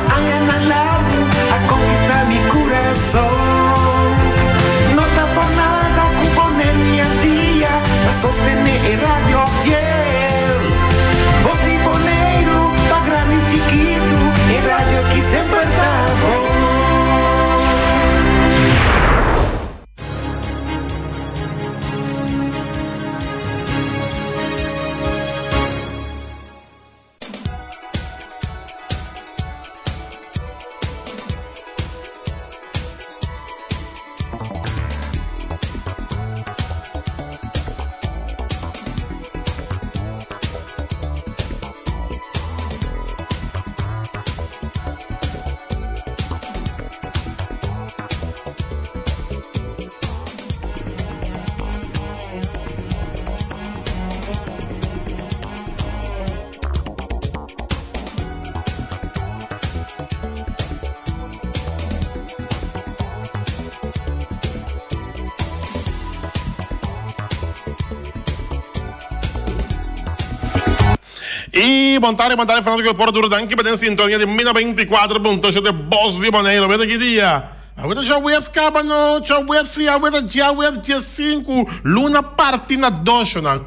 añanan largu a konkistá mi kurason. No ta por nada ku Boneiru i Antia ta sostené e radio fiel. Bos di Boneiru pa grandi i chikitu, e radio ki semper ta bon. Y bon tarde, bon tarde fanático de Puerto Duro. Danki pa den sintonia di Mina 24.7 Bos di Boneiru. Weta ki dia? Aweta djawees kaba no, djawees si, aweta djawees diesinku, luna parti na doshonan.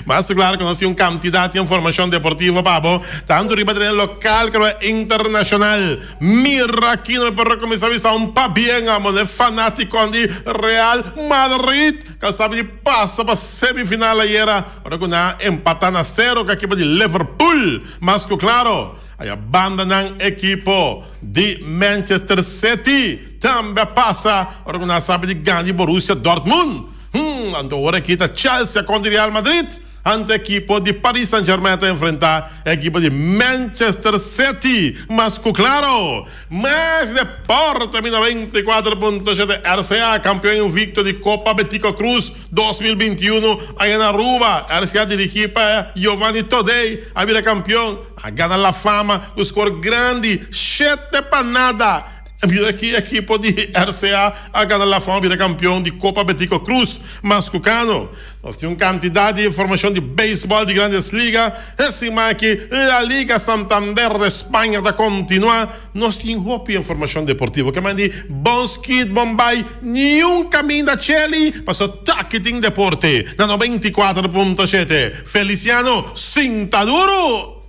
Mas klaro ku nos tin un kantidat di informashon deportivo pa bo, tantu riba tereno lokal komo internashonal. Mira aki no mi por kuminsá bisa un pabien amo n'e fanátikonan di Real Madrid ku a sabi di pasa pa semifinal ayera ora ku nan a empatá na sero ku ekipo di Liverpool. Mas ku klaro, aya banda nan ekipo di Manchester City tambe a pasa ora ku nan a sabi di gana di Borussia Dortmund. Hmm, anto ora aki ta Chelsea kontra Real Madrid, anto ekipo di Paris Saint Germain ta enfrenta ekipo di Manchester City. Mas ku klaro, mas deporte mi 94.7 RCA, kampeon invicto di Copa Betico Croes 2021 aya na Aruba. RCA dirigi pa Giovanni Thodey a bira kampeon, a gana La Fama ku skor grandi shete pa nada. Mira ki ekipo di RCA a gana La Fama bira kampion di Kopa Betico Croes Mascucano. Nos tin un kantidat di informashon di beisbòl di Grandes Liga. E siman aki La Liga Santander di Spaña ta kontinuá. Nos tin hopi informashon deportivo ke man di bon skit bon bai niun kaminda cheli paso taki tin deporte na 94.7. Feliciano sinta duru!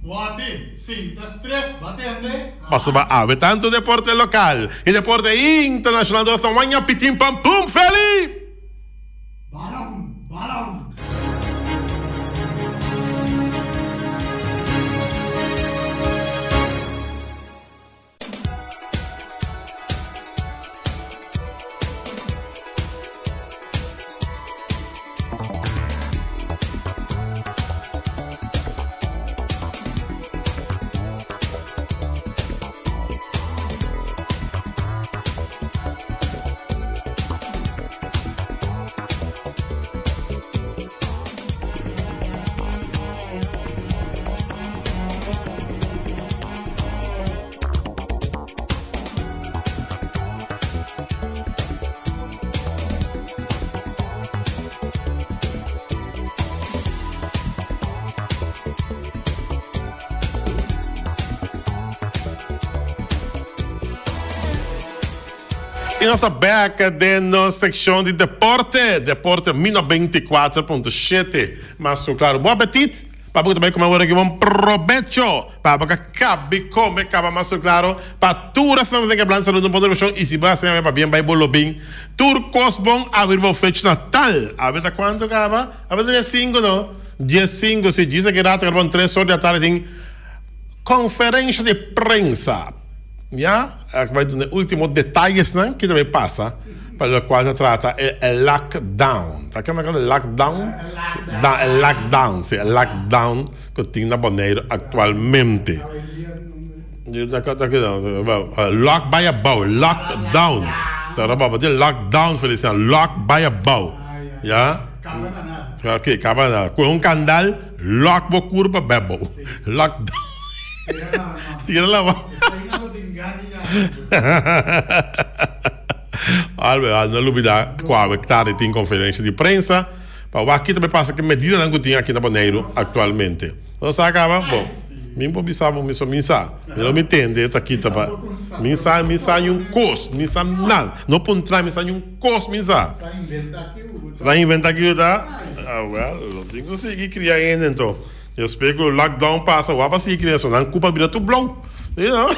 Wati, sinta stret, ba tende? Pasobra awe tantu deporte lokal i deporte internashonal dos ta waña pitin pam pum feli! Balon, balon! Y nos ta bek den nos seccion di deporte, Deporte Mi 94.7. Mas cu claro, bon apetit! Papa ku ta bai kome awor aki bon probecho. Papa ka kabi kome kaba mas su klaro pa tur esnan ku ta ke plan salud un ponto di i si bo a haña pa bien bai bo lo bin tur kos bon abri bo fech natal awe ta kuantu kaba awe ta diesinku no diesinku si djis aki rato kaba un tres or di atardi tin konferensha di prensa. Ya, a bai duna e ultimo detayesnan ki ta bai pasa pa lokual ta trata e lockdown. Ta kende kende lockdown? E lockdown, si, e lockdown ku tin na Boneiru aktualmente. Lock bai abou, lockdown. Sa ora baba di lockdown, Feliciano, lock bai abou. Ya. Ok, kaba na nada. Ku un kandal, lock bo kurpa bai abou. Lockdown. Tira la mano. Albe, no lubida cu awe tardi tin conferencia di prensa pa wak kita bay pasa ki medidanan cu tin aki na Boneiru actualmente. Nos a caba? Bon. Mi por bisa bo mi so mi sa. Mi lo mi tende ta kita pa mi sa mi sa niun kos mi sa nada. No puntra mi sa niun kos mi sa. Ta inventa ki u ta. Ta inventa ki u ta? Ah well lo tin ku sigui kria hende anto. Despues ku lockdown pasa wak pa sigui kria so nan kupa bira tur blou. You know.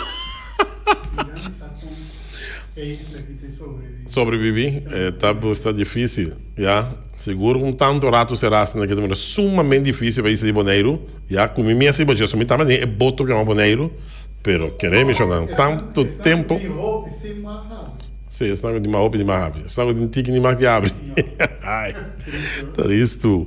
Sobrevivi e ta busta dificil ya sigur un tanto rato sera asina ke ta mira sumamente dificil pa isla di Boneiru ya ku mi mes riba dje so mi tambe den e boto ku yama Boneiru pero kere mi shonnan tanto tempo si esnan ku tin mas hopi tin mas habri esnan ku tin tiki ni mas di habri ai tristu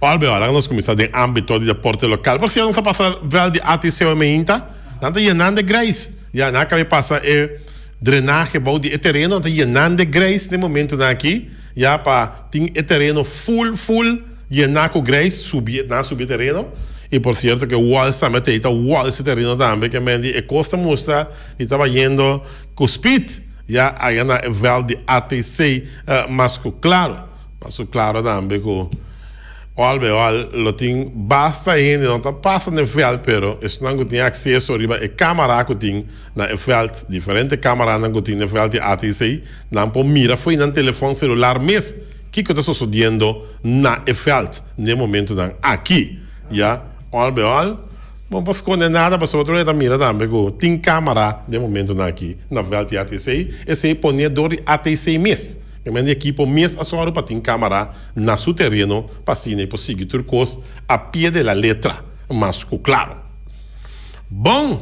ora be ora nos kuminsa den ambito di deporte lokal por sierto nos a pasa vèlt di ATC hoy meinta nan ta yenando e greis. Ya nan a kabe pasa e drenahe bou di e tereno, nan ta yenando e greis den momentonan aki, ya pa tin e tereno full full yená ku greis, subi nan a subi e tereno, i por sierto ku e wals tambe ta ei ta wals e tereno tambe, ke men di e kos ta mustra di ta bayendo ku speed, ya aya na e vèlt di ATC mas ku klaro, mas ku klaro tambe ku. Al bij al lo tin basta hende no ta pasa na e veld pero esnan ku tin akseso riba e kamara ku tin na e veld, diferente kamaranan ku tin na e veld di ATC, nan por mira fo'i nan telefòn selular mes kiko ta sosodiendo na e veld na e momentunan aki. Ya, al bij al bo no por skonde nada pasobra otro hende ta mira tambe ku tin kamara na e momentunan aki na veld di ATC, esei pone dor di ATC mes. E men di ekipo mes a sòru pa tin kamara na su tereno pa asina e por sigui tur kos a pie de la letra, mas ku klaro. Bon!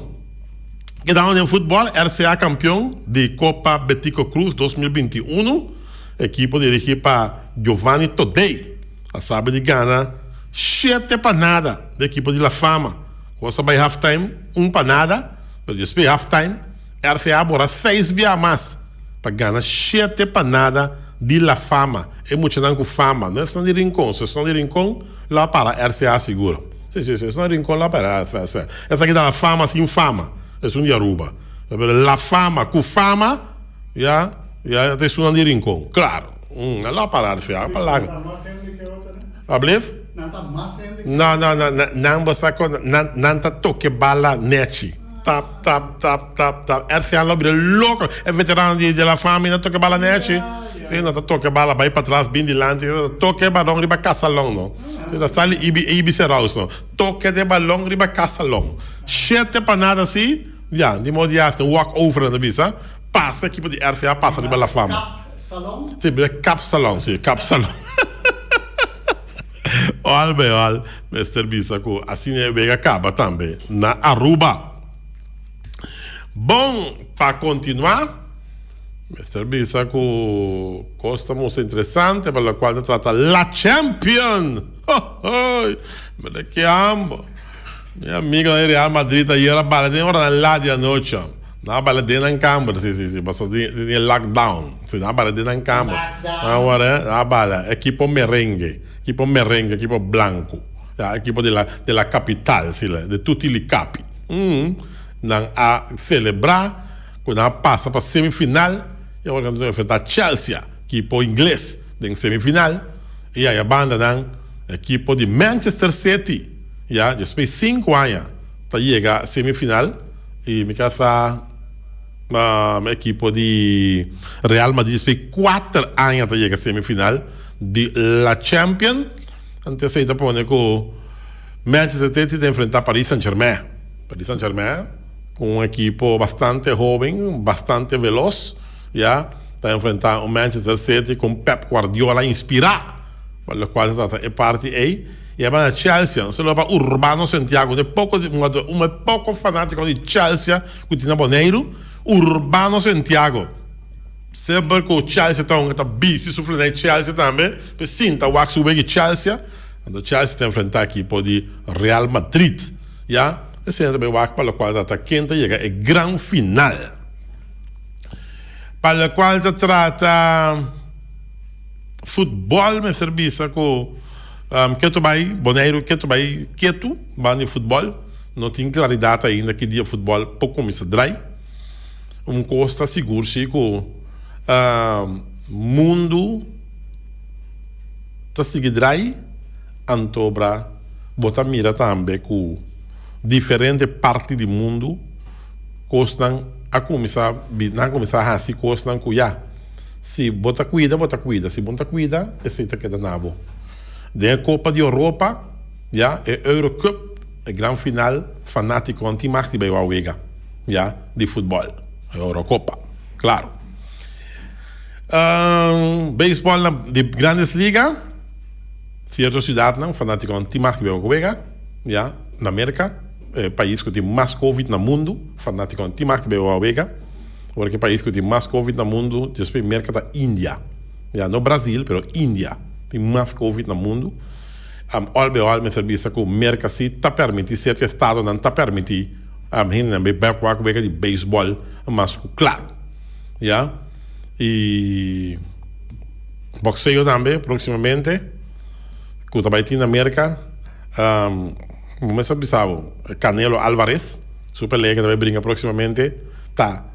Kedando den futbòl, RCA kampion di Kopa Betico Cruz 2021, ekipo dirigí pa Giovanni Todey a sabi di gana shete pa nada di ekipo di La Fama. Kos a bai half time un pa nada, pero despues di half time RCA a bora seis bia mas. Pa gana shete pa nada di La Fama. E muchanan ku fama, no esnan di Rincon. Si esnan di Rincon lo a para RCA sigur. Si, si, si, esnan di Rincon lo a para RCA. Esaki ta La Fama sin fama, esun di Aruba. Pero La Fama ku fama, ya, ya ta esunnan di Rincon. Klaro. Nan lo a para RCA. Pa laga. Nan ta mas hende ke otro, ne? Ablief? Nan ta mas hende ke No, no, no, nan bo sa kon, nan, nan ta toke bala nechi. Tap, tap, tap, tap, tap. RCA lo bira loko. E veterano di de la fama na toke bala nechi. Si, nan ta toke bala bai patras, bin dilanti. Nan ta toke balon riba kasalon no. Si, ta sali ibi, ibi seraus no. Toke de balon riba kasalon. Shete pa nada si, ya, di modo di hasi un walk over nan ta bisa. Pasa ekipo di RCA pasa riba la fama. Kap salon? Si, bira kap salon, si, kap salon. Al bij al mester bisa cu asina e wega caba tambe na Aruba. Bon, pa continua, mester bisa cu cos ta mustra interesante pa locual ta trata La Champion! Hohoy! Mira ki ambo! Mi amigonan di Real Madrid ayer a bala den oranan laat di anochi. Nan a bala den nan kamber, si, si, si, pasobra tin e lockdown. Si, nan a bala den nan kamber. Awor, nan a bala ekipo merengue, ekipo merengue, ekipo blanco. Ya, ekipo di la, di la capital, si, de tutti li capi. Mm, nan a celebra cu nan a pasa pa semifinal y awor nan ta enfrenta Chelsea, ekipo ingles, den semifinal. Y aya banda nan ekipo di Manchester City, ya, despues cinco aña ta yega semifinal. Y mi casa ekipo di Real Madrid despues di cuater aña ta yega semifinal di la Champion. Anto esey ta pone cu Manchester City ta enfrenta Paris Saint Germain. Paris Saint Germain cu un ekipo bastante hoben, bastante veloz ya ta enfrenta un Manchester City cu un Pep Guardiola inspira. Pa locual ta trata e parti ey. Y a banda Chelsea, un saludo pa Urbano Santiago, un e poco un e poco fanatico di Chelsea cu tin na Boneiru, Urbano Santiago. Semper cu Chelsea ta hunga ta bisti su flanel Chelsea tambe, pe sinta wak su wega di Chelsea. Anto Chelsea ta enfrenta ekipo di Real Madrid. Ya, esey nan ta bay wak pa locual ta trata ken ta yega e gran final. Pa locual ta trata. Futbòl mester bisa ku ketu bai Boneiru ketu bai ketu banda di futbòl no tin klaridat ainda ki dia futbòl por kuminsá drai. Un kos ta sigur si ku mundu ta sigui drai antobra bo ta mira tambe ku. Diferente parti di mundu kosnan a kuminsá nan a kuminsá hasi kosnan ku ya si bo ta kuida bo ta kuida si bo no ta kuida esei ta keda na bo. Den e Kopa di Oropa ya e Euro Cup e gran final fanatikonan tin mag di bai wou wega ya di futbòl e Eurokopa klaro. Beisbòl na di Grandes Liga. Sierto siudatnan fanatikonan tin mag di bebe wega, ya, na Merka, e pais ku tin mas covid na mundu, fanatikonan tin mag di bebe wega. Ora ku e pais ku tin mas covid na mundu despues di Merka ta India, ya, no Brazil pero India tin mas covid na mundu. Ol be ol mester bisa ku Merka si ta permiti, sierto estadonan ta permiti hendenan bebe wega di beisbòl mas ku klaru, ya, i. Boxeo tambe proximamente cu ta bay tin na Merca. Bo mester bisa bo Canelo Alvarez su pelea cu ta bay bringa proximamente ta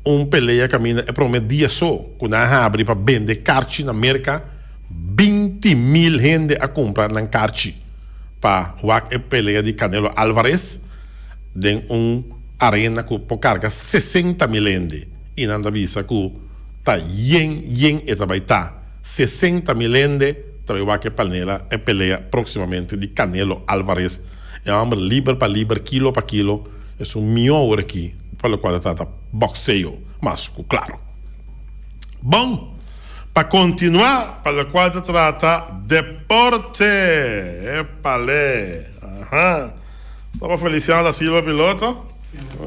un pelea caminda e prome dia so cu nan a habri pa bende carchi na Merca 20.000 hende a cumpra nan carchi pa wak e pelea di Canelo Alvarez den un arena cu por carga 60.000 hende y nan ta bisa cu Ta yen yen e ta bai ta. 60.000 hende ta bai wak e panela e pelea proximamente di Canelo Alvarez. E homber liber pa liber, kilo pa kilo, esun mihó awor aki pa locual ta trata boxeo, mas cu claro. Bon, pa continua pa locual ta trata deporte. Epale! Aha! Taba Feliciano da Silva piloto.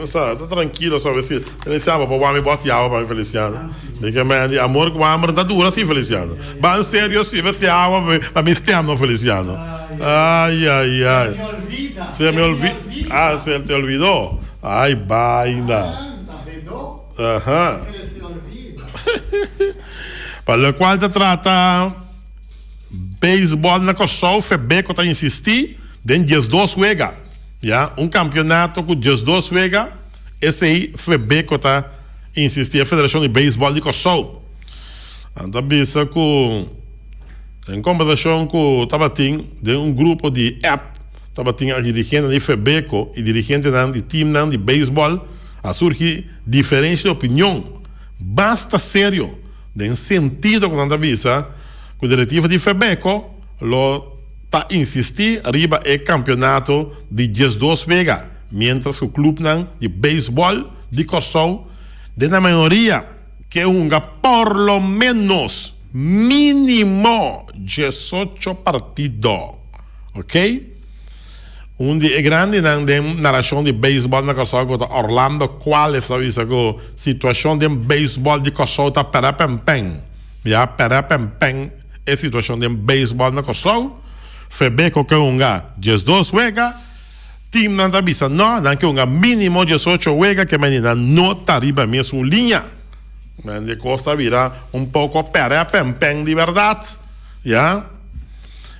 Sa, ta trankilo so besi. Feliciano, bo por wami bot yawa pa mi Feliciano. Mi ke men di amor ku hamber ta dura si Feliciano. Ban serio si besi awa pa mi stem no Feliciano. Ay ay ay. Se me olvida. Se me olvida. Ah, se te olvidó. Ay vaina. Aha. Pa lokual ta trata beisbòl na Kòrsou, Febeko ta insistí den 12 wega. Ya, un kampionato ku 12 wega, esei Febeko ta insistí, e Federashon di Beisbòl di Kòrsou. Nan ta bisa ku den kombersashon ku tabatin den un grupo di app, tabatin a dirigentenan di Febeko i dirigentenan di timnan di beisbòl, a surgi diferensha di opinion basta serio den sentido ku nan ta bisa ku direktiva di Febeko lo ta insistí riba e kampionato di 12 wega, miéntras ku klupnan di beisbòl di Kòrsou den nan mayoria ke hunga por lo ménos mínimo 18 partido. Ok. Un di e grandinan den narashon di beisbòl na Kòrsou ku ta Orlando Cuales ta bisa ku situashon den beisbòl di Kòrsou ta pèrèpèmpèn. Ya, pèrèpèmpèn. E situashon den beisbòl na Kòrsou, Febeko ke hunga 12 wega, timnan ta bisa nò, nan ke hunga mínimo 18 wega ke meni nan no ta riba mesun liña. Men di kos ta bira un poko pèrèpèmpèn di bèrdat, ya.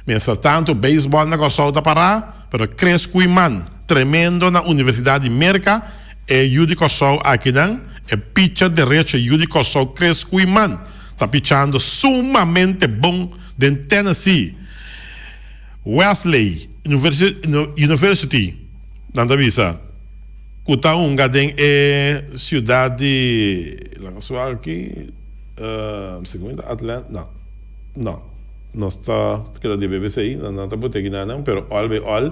Mientras tanto beisbòl na Kòrsou ta pará, pero Chris Koeiman, tremendo na Universidat di Merka, e yu di Kòrsou akinan, e pitcher derecho yu di Kòrsou Chris Koeiman, Ta pichando sumamente bon den Tennessee Wesley University, nan ta bisa, ku ta hunga den e siudat di, laga suak aki, segun ta Atlanta, no, no, nos ta keda di BBC, nan ta bot'e kinan, pero all by all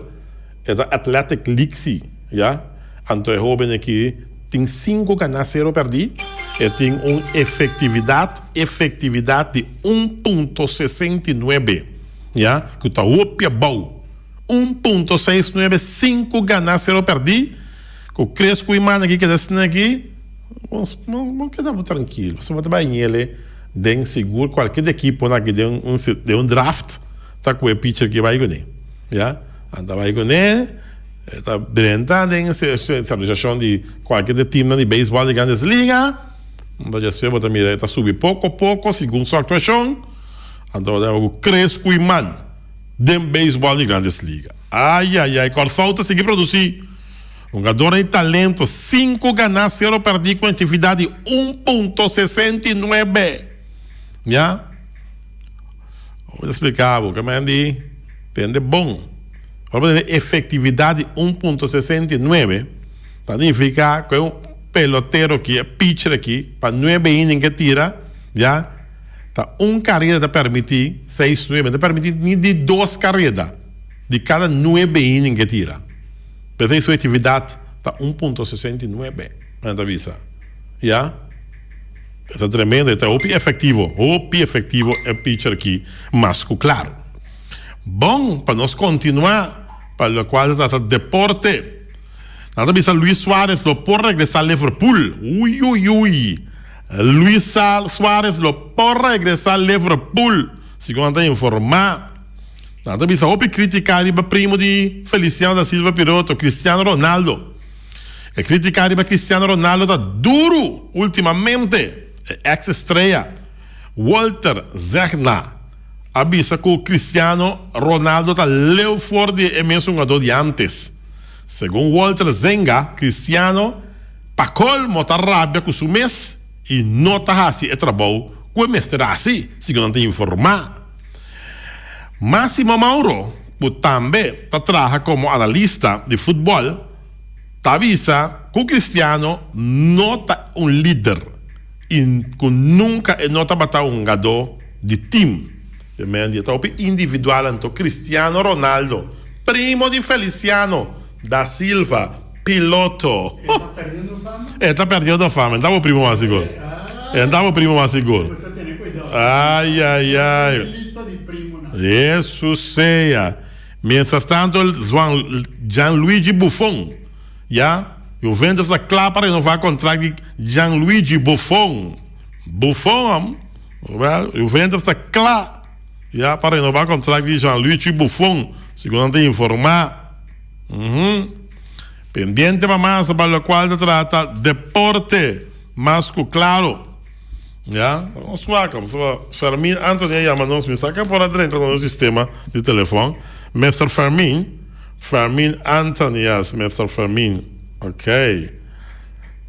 e ta Athletic League si, ya. Anto e hoben aki tin sinku ganá sero pèrdí. E tin un efektividat efektividat di un punto 69, ya, ku ta hopi abou. Un punto seis nuebe, sinku ganá sero pèrdí. Ku kres ku e man aki keda asina aki, bo bo keda bo trankil. Pasobra bo ta bai ñele den sigur kualke di ekiponan aki den un den un draft ta ku e pitcher aki bai kuné, ya. Nan ta bai kuné. E ta drenta den stabilisashon di kualke di e timnan di beisbòl di Grandes Liga. Anto despues bo ta mira e ta subi poko poko segun su aktuashon. Anto bo ta mira ku kres ku i man den beisbòl di Grandes Liga. Ayayay, Kòrsou ta sigui produsí hungadornan di talento, sinku ganá, sero pèrdí ku efektividat di un punto 69. Ya, mi ta splika bo, ke men di tende bon. Ora bo tene efectividad di 1.69, ta nifica cu e pelotero aki, e pitcher aki, pa nuebe inning ke tira, ya, ta un careda ta permiti, seis nuebe, no ta permiti ni di dos careda di cada nuebe inning ke tira. P'esei su efectividad ta 1.69, nan ta bisa, ya. E ta tremendo, e ta hopi efectivo, hopi efectivo e pitcher aki, mas cu claro. Bon, pa nos continua pa locual ta trata deporte. Nan ta bisa Luis Suarez lo por regresa Liverpool. Uy uy uy. Luis Suarez lo por regresa Liverpool, segun nan ta informa. Nan ta bisa hopi critica riba primo di Feliciano da Silva Piroto, Cristiano Ronaldo. E critica riba Cristiano Ronaldo ta duru ultimamente. E ex estrella Walter Zegna a bisa ku Cristiano Ronaldo ta leu for di e mesun hungadó di antes. Segun Walter Zenga, Cristiano pa kolmo ta rabia ku su mes i no ta hasi e trabou ku e mester hasi, segun nan ta informá. Massimo Mauro, ku tambe ta traha komo analista di futbòl, ta bisa ku Cristiano no ta un lider i ku nunka e no tabata un hungadó di team. E men di e ta hopi individual anto Cristiano Ronaldo, primo di Feliciano da Silva, piloto. E ta perdiendo fama? E ta perdiendo fama. E ta bo primo mas sigur. E ta bo primo mas sigur. Bo ta tene cuidado. Ay ay ay. Lista di primonan. Hesus sea. Mientras tanto Gianluigi Buffon ya Juventus ta kla pa renova contract di Gianluigi Buffon. Buffon. Wel, Juventus ta kla ya pa renobá kontrakt di Gianluigi Buffon, segun nan ta informá. Pendiente pa mas pa lokual ta trata deporte, mas ku klaro. Ya, nos wak, pasobra Fermin Anthony a yama nos, mi sa ke por a drenta na nos sistema di telefòn. Mister Fermin, Fermin Anthony, yes, Mister Fermin, ok.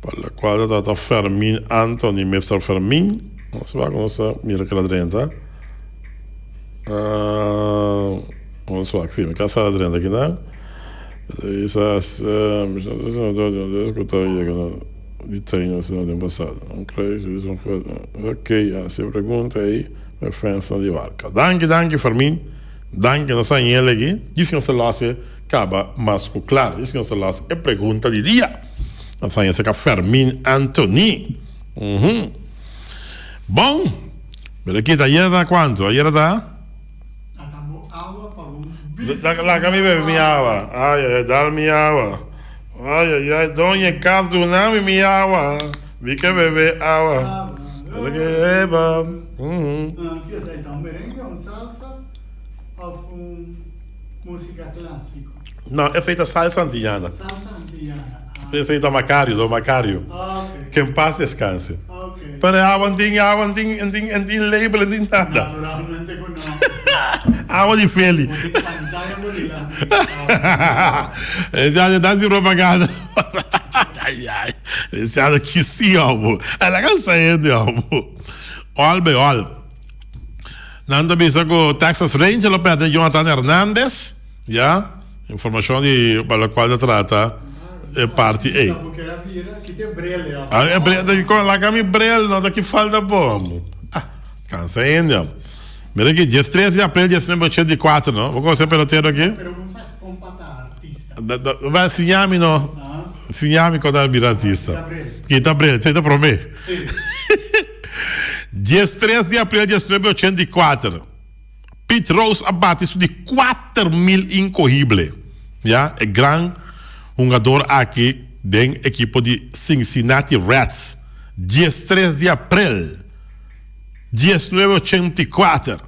Pa locual ta trata Fermin Anthony, Mister Fermin, nos wak nos ta mira kila drenta. Nos wak si mi ka sa drenta kinan. Ok, hasi e pregunta ei pa e fans-nan di Barca. Danki, danki Fermin. Danki, nos a hañ'el aki. Djis nos ta los e kaba mas ku klar. Djis nos ta los e pregunta di dia. Nos haña cerca Fermin Anthony. Uhum. Bon, pero kita ayer ta cuanto? Ayer ta? Ata bo awa pa bo bisa. Laga mi bebe mi awa. Ay, ay, ay, dal mi awa. Ay, ay, ay, doña e cas duna mi mi awa. Mi ke bebe awa. Pero ke eba. Uhum. Ki esei ta un merengue, un salsa of un musica clasico? No, esei ta salsa antillana. Salsa antillana. Ah. Esei ta Macario, don Macario. Ah, ok. Que en paz descanse. Ok. Pero e awa no tin awa, no tin, no tin, no tin label, no tin nada. Naturalmente cu no. Awa di Feli. Bo tin pantaya bo dilanti. Esei ta hasi propaganda. Ai, ai. Esei ki si, homo. Ela cansa hende, homo. All by all. Nan ta bisa cu Texas Rangers lo perde Jonathan Hernandez. Ya, informacion di pa locual ta trata e parti ey. Ah, e bril, di con laga mi bril, no ta ki falta bo. Ah, cansa hende. Am. Mira aki, 13 di april 1984, no? Bo conoce e pelotero aki? Pero bo sa con pa ta artista. Da, da, ba, siña mi no. Siña mi con ta bira artista. Kita bril. Kita bril, esey ta prome. Si. 13 di april 1984. Pete Rose a bati su di 4000 incohible. Ya, e gran hungador aki den ekipo di Cincinnati Reds, 13 di april 1984,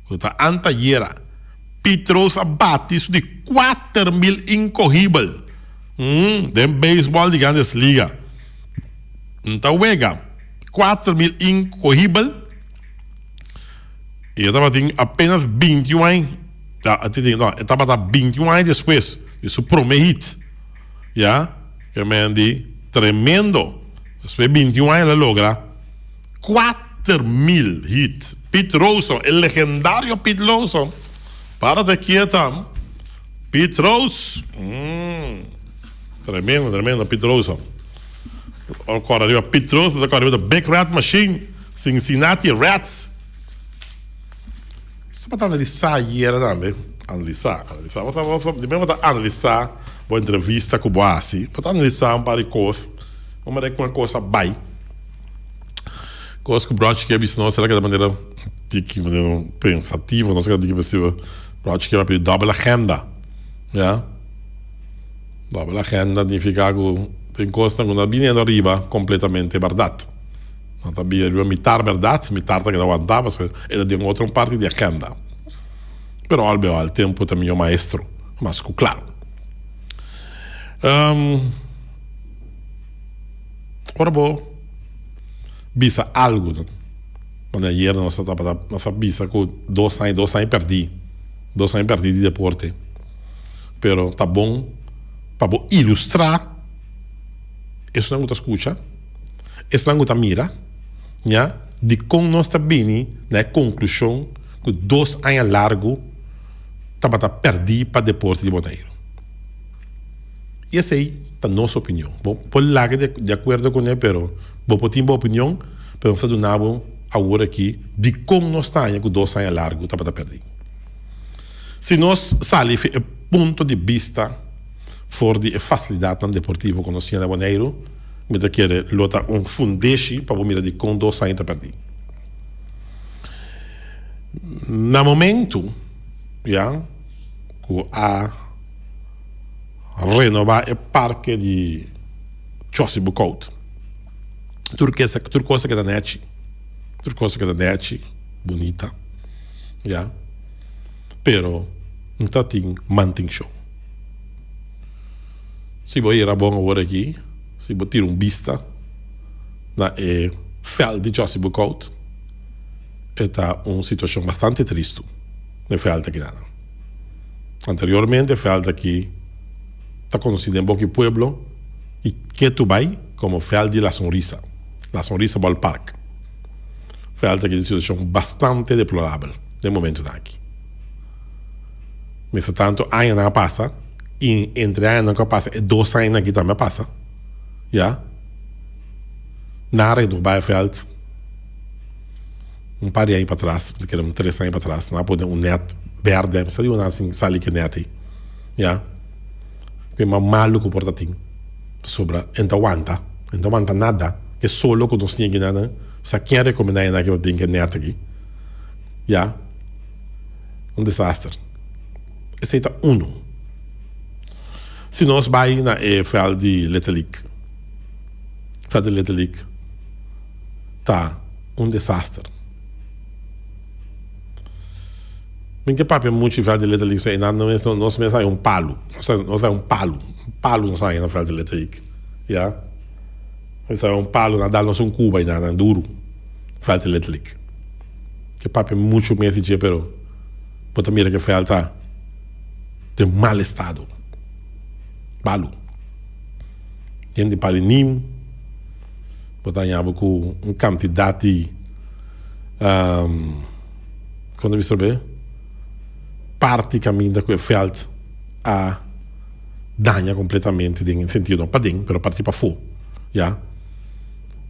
ku ta antayera, Pete Rose a bati su di 4000 incohibel den beisbòl di Grandes Liga. N ta wega 4000 incohibel. E tabatin apenas 21 aña, no, e tabata 21 aña despues di su prome hit, ya, ke men di tremendo. Despues di 21 aña el a logra 4000 hit. Pete Lawson, e legendario Pete Lawson, para te kieta. Pete Rose. Mm. Tremendo, tremendo, Pete Rose. Ora kòrda riba Pete Rose, ta kòrda riba The Big Red Machine, Cincinnati Reds. Esta pa ta analisá ayera tambe. Analisá, analisá. Bo sa, bo sa, di mes bo ta analisá bo entrevista ku bo hasi. Bo ta analisá un par di kos. Bo mira kon e kos a bai. Kos ku Brochi ke bisa nos, sera ke ta manera tiki manera pensativo, nos a keda tiki pensivo. Brochi ke papia di dòbel agenda, ya. Dòbel agenda nifiká ku tin kosnan ku no ta biniendo ariba kompletamente bèrdat. No ta bini riba mitar bèrdat, mitar ta keda wantá pasobra e ta den otro parti di agenda. Pero al be al tempu ta mihó maestro, mas ku klaro. Ora bo bisa algu, manera ayer nos a tabata, nos a bisa ku dos aña, dos aña pèrdí, dos aña pèrdí di deporte. Pero ta bon pa bo ilustrá esnan ku ta skucha. Esnan ku ta mira, ña, dikon nos ta bini na e konklushon ku dos aña largu tabata pèrdí pa deporte di Boneiru? I esei ta nos opinion. Bo por laga di akuerdo kuné, pero bo por tin bo opinion, pero nos ta duna bo awor aki dikon nos ta haña ku dos aña largu tabata pèrdí. Si nos sali fi e punto di bista for di e fasilidatnan deportivo ku nos tin na Boneiru, Mi ta kere lo ta un fundeshi pa bo mira dikon dos aña ta pèrdí. Na momentu ya ku a renobá e parke di Chossi Bukout, tur kesa tur kos a keda nèchi, tur kos a keda nèchi, bunita ya, pero no ta tin mantenshon. Si bo yera bon awor aki, si bo tira un bista na e veld di Jossy Boekhoudt, e ta un situacion bastante tristu na e veld aki nan. Anteriormente e veld aki ta conoci den boki pueblo y ketu bay como veld di La Sonrisa, La Sonrisa Ballpark. Veld aki ta un situacion bastante deplorabel den momentonan aki. Mester tanto añanan a pasa y entre añanan cu a pasa e dos añanan aki tambe a pasa ya nan a renoba e veld un par di aña patras mi ta kere un tres aña patras nan a pone un net berde mi sa di nan sin sali ki net ey ya cu e mas malo cu por ta tin pasobra e no ta wanta e no ta wanta nada e solo cu nos tin aki nan sa ken a recomenda e nan aki pa bin cu e net aki ya. Un desaster. Esei ta unu. Si nos bai na e veld di Little League, veld di Little League ta un desaster. Mi ke papia muchu di veld di Little League, so einan nos mes haña un palu. Nos haña un palu, un palu nos haña na veld di Little League, ya. Nos haña un palu, nan a dal nos un cuba einan, duru, veld di Little League. Ke papia mucho mes di dje pero bo ta mira ke veld ta den mal estado. Balu. Yen di pali nim bo ta haña bo ku un kantidat di kon ta bisa be parti kaminda ku e veld a daña kompletamente den sentido no paden pero parti pafó ya.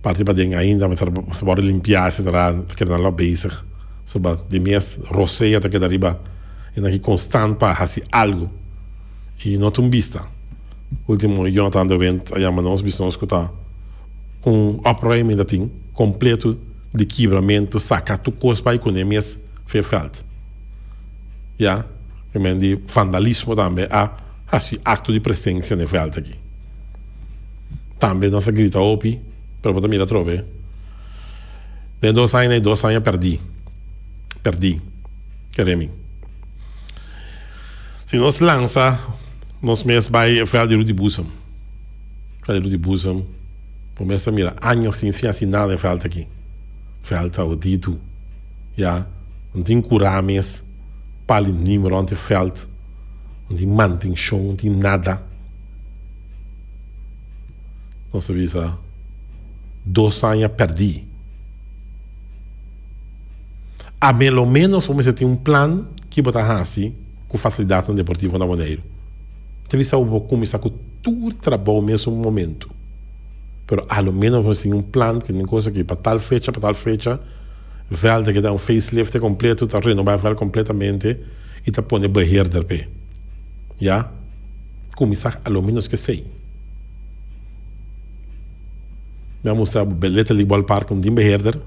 Parti paden ainda mester mester wòrdu limpiá etcetera ta keda nan lo bezig so ba di mes rosea ta keda riba e nan ki konstant pa hasi algu i no ta un bista. Ultimo Jonathan de Wind a yama nos bisa nos ku ta un opruiming ta tin kompleto di kibramentu saka tur kos bai kuné mes fe vèlt ya men di vandalismo tambe a hasi akto di presensia na e vèlt aki. Tambe nos a grita hopi, pero bo ta mira atrobe. Den dos aña na e dos aña perdí. Perdí. Kere mi. Si nos lansa nos mes bai e veld di Rudy Boezem. Veld di Rudy Boezem, bo mes ta mira años sin sin hasi nada e veld aki. Veld ta oditu. Ya, no tin kurá mes, pali nim rond e veld, no tin mantenshon, no tin nada. Nos ta bisa dos aña pèrdí. A melo ménos bo mester tin un plan ki bo ta hasi ku fasilidatnan deportivo na Boneiru. Ta bisa bo por kuminsá ku tur trabou mesun momentu. Pero a lo menos bo tin un plan ku tin kos aki pa tal fecha pa tal fecha vèld ta keda un facelift kompleto ta renobá e vèld kompletamente i ta pone beheerder p'e. Ya. Kuminsá a lo menos ku esei. Mi a mustra bo Little League Ballpark no tin beheerder.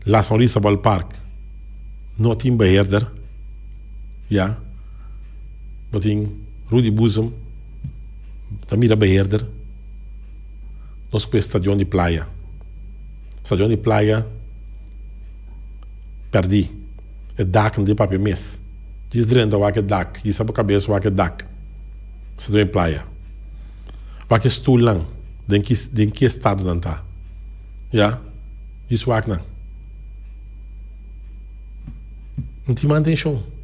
La Sonrisa Ballpark no tin beheerder. Ya. Bo tin Rudy Boezem ta mira beheerder. Nos ku e stadion di Playa. Stadion di Playa pèrdí. E dak no tin papia mes. Djis drenta wak e dak, hisa bo kabes wak e dak. Stadion di Playa. Wak e stulnan den ki den ki estado nan ta. Ya. Djis wak nan. No tin mantenshon.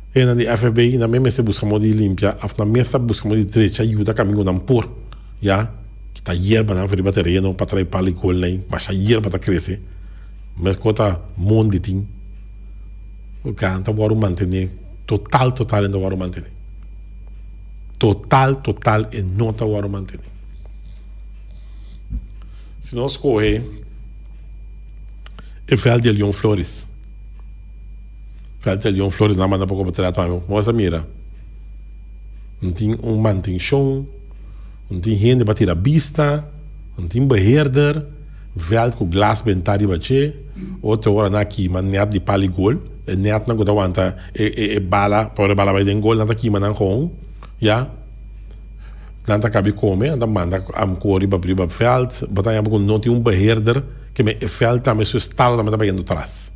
Hendenan di FFB nan mes mester buska modo di limpia of nan mes ta buska modo di drecha yuda kaminda ku nan por ya kita yerbanan for riba tereno pa trae pal di gol nan masha yerba ta krese meskos ta mondi tin nan ta wòrdu mantene total total e no ta wòrdu mantene total total e no ta wòrdu mantene si nos kohe e vèlt di Leon Flores. Vèlt Leon Flores nan manda poko pa traha tambe. Bo a mira no tin un mantenshon, no tin hende pa tira bista, no tin beheerder, vèlt ku glas bentá riba dje, otro ora nan a kima nèt di pal di gol, e nètnan ku ta wanta e bala pa ora e bala bai den gol nan ta kima nan gewoon ya. Nan ta kabi kome, nan ta manda amko riba riba vèlt, bo ta haña bo ku no tin un beheerder ke me e vèlt tambe su estado tambe ta bayendo tras.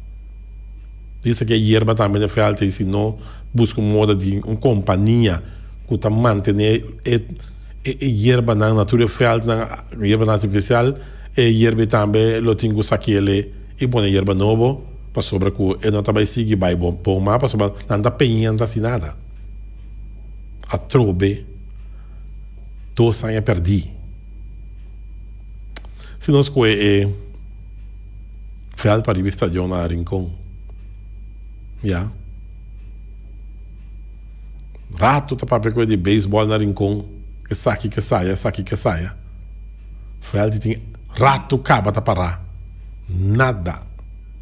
Dice ke yerba tambe na e vèlt ei si no buska un moda di un kompania ku ta mantene e e yerbanan na tur e vèltnan yerbanan artifisial e yerba ei tambe lo tin ku sakele i pone yerba nobo pasobra ku e no ta bai sigui bai bon mas pasobra nan ta peña nan ta hasi nada. Atrobe dos aña perdí. Si nos kohe e vèlt pariba e stadion na Rincon, ya. Rato ta papia koe di beisbòl na Rincon, esaki ke saya, esaki ke saya. Vèlt tin rato kaba ta pará, nada,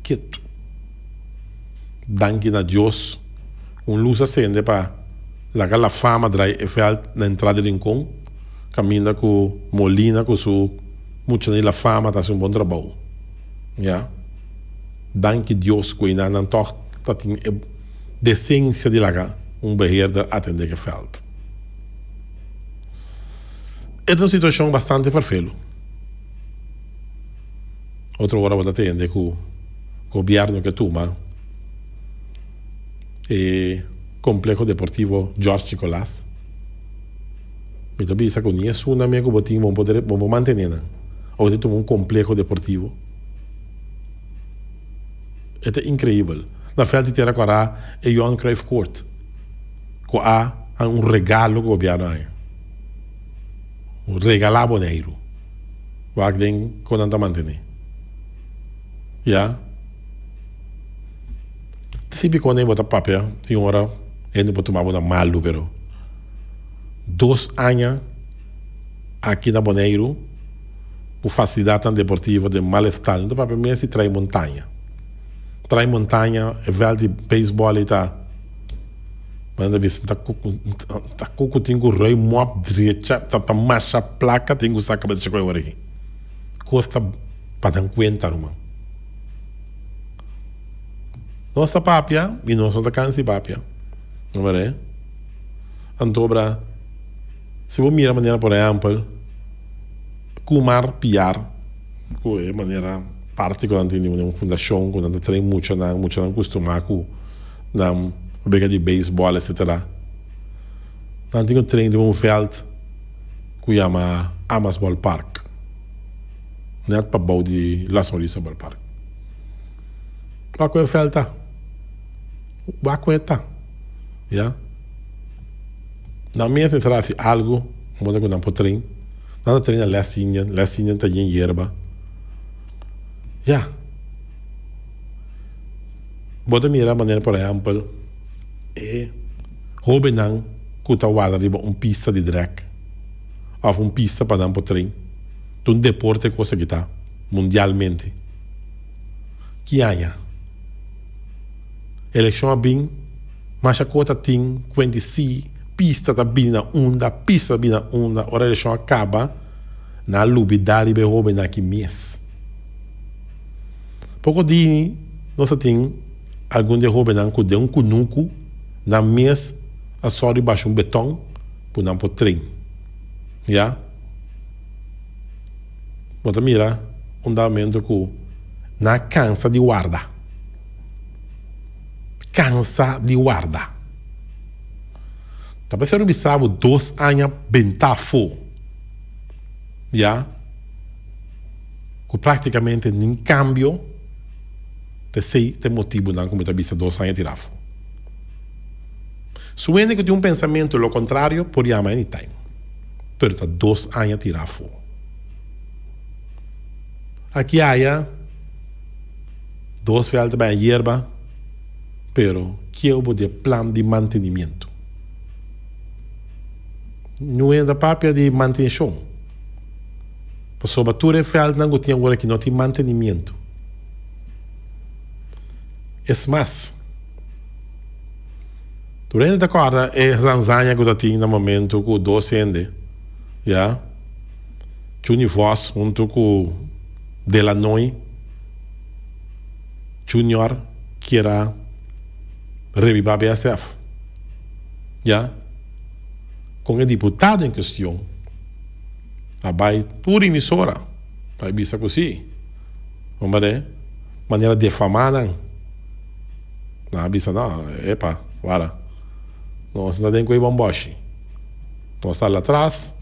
ketu. Danki na Dios, un lus a sende pa laga La Fama drai e vèlt na entrada di Rincon, kaminda ku Molina ku su muchanan di La Fama ta hasi un bon trabou. Ya. Danki Dios ku einan nan tòg ta tin e desensia di laga un beheerder atendé ku e vèlt. E ta un situashon bastante ferfelu. Otro ora bo ta tende ku gobièrnu ke tuma e Kompleho Deportivo George Nicolas. Mi ta bisa ku ni esun nan ku bo tin bo por bo por mantené nan. Ora bo ta tuma un kompleho deportivo e ta inkreibel. Na vèlt di Tera Kòrá e Johan Cruijff Court ku a haña un regalo ku gobièrnu a haña. Regalá Boneiru. Wak den kon nan ta mantené. Ya. Sibi kon bo ta papia tin ora hende por tuma bo na malu pero dos aña aki na Boneiru ku fasilidatnan deportivo den mal estado. No ta papia mes di trai montaña. Trai montaña e vèlt di beisbòl ei ta Nan ta bisa ta ta ku tin ku roi mòp drecha ta ta masha plaka tin ku saka pa drecha ku e ora aki. Kos ta pa dan kuenta ruman. Nos ta papia i nos no ta kansa di papia. No were? Anto bra si bo mira manera por ehèmpel Kumar Piar ku e manera parti ku nan tin di un fundashon ku nan ta train muchanan, muchanan kustumá ku nan wega di beisbòl etcetera. Nan tin un train riba un vèlt ku yama Amas Ballpark, nèt pabou di La Sonrisa Ballpark. Wak ku e vèlt ta, wak ku e ta, ya. Nan mes mester hasi algu moda ku nan por train. Nan ta train na Les Indian, Les Indian ta yen yerba, ya. Bo ta mira manera por ehèmpel. E hóbennan ku ta warda riba un pista di drag òf un pista pa nan por train ta un deporte kos aki ta mundialmente. Ki aña elekshon a bin masha kos ta tin kuenti si pista ta bini na unda pista ta bini na unda ora elekshon a kaba nan a lubida riba e hóbennan aki mes. Poko di nos ta tin algun di e hóbennan ku den un kunuku nan mes a sòru basha un beton ku nan por train. Ya. Bo ta mira un dado ku nan a kansa di warda. Kansa di warda. Ta por bisa bo dos aña benta afó. Ya. Ku práktikamente nin kambio. P'esei ta e motibunan ku mi ta bisa dos aña tira afó. Su hende ku tin un pensamentu lo kontrario por yama anytime, pero ta dos aña tira afó. Aki aya dos vèlt ta bai a yerba, pero kieu bo di e plan di mantenimiento? Niun hende ta papia di mantenshon, pasobra tur e vèltnan ku tin awor aki no tin mantenimiento. Es mas, tur hende ta kòrda e zanzaña ku ta tin na momentu ku dos hende, ya, Juni Vos huntu ku Delanoy Junior kier a rebibá BSF, ya, kon e diputado en kestion a bai tur emisora pa e bisa ku si. Hombre, manera defamá nan. Nan a bisa, no, epa, wara. Nos no ta den ku e bòmbòshi. Nos ta latras,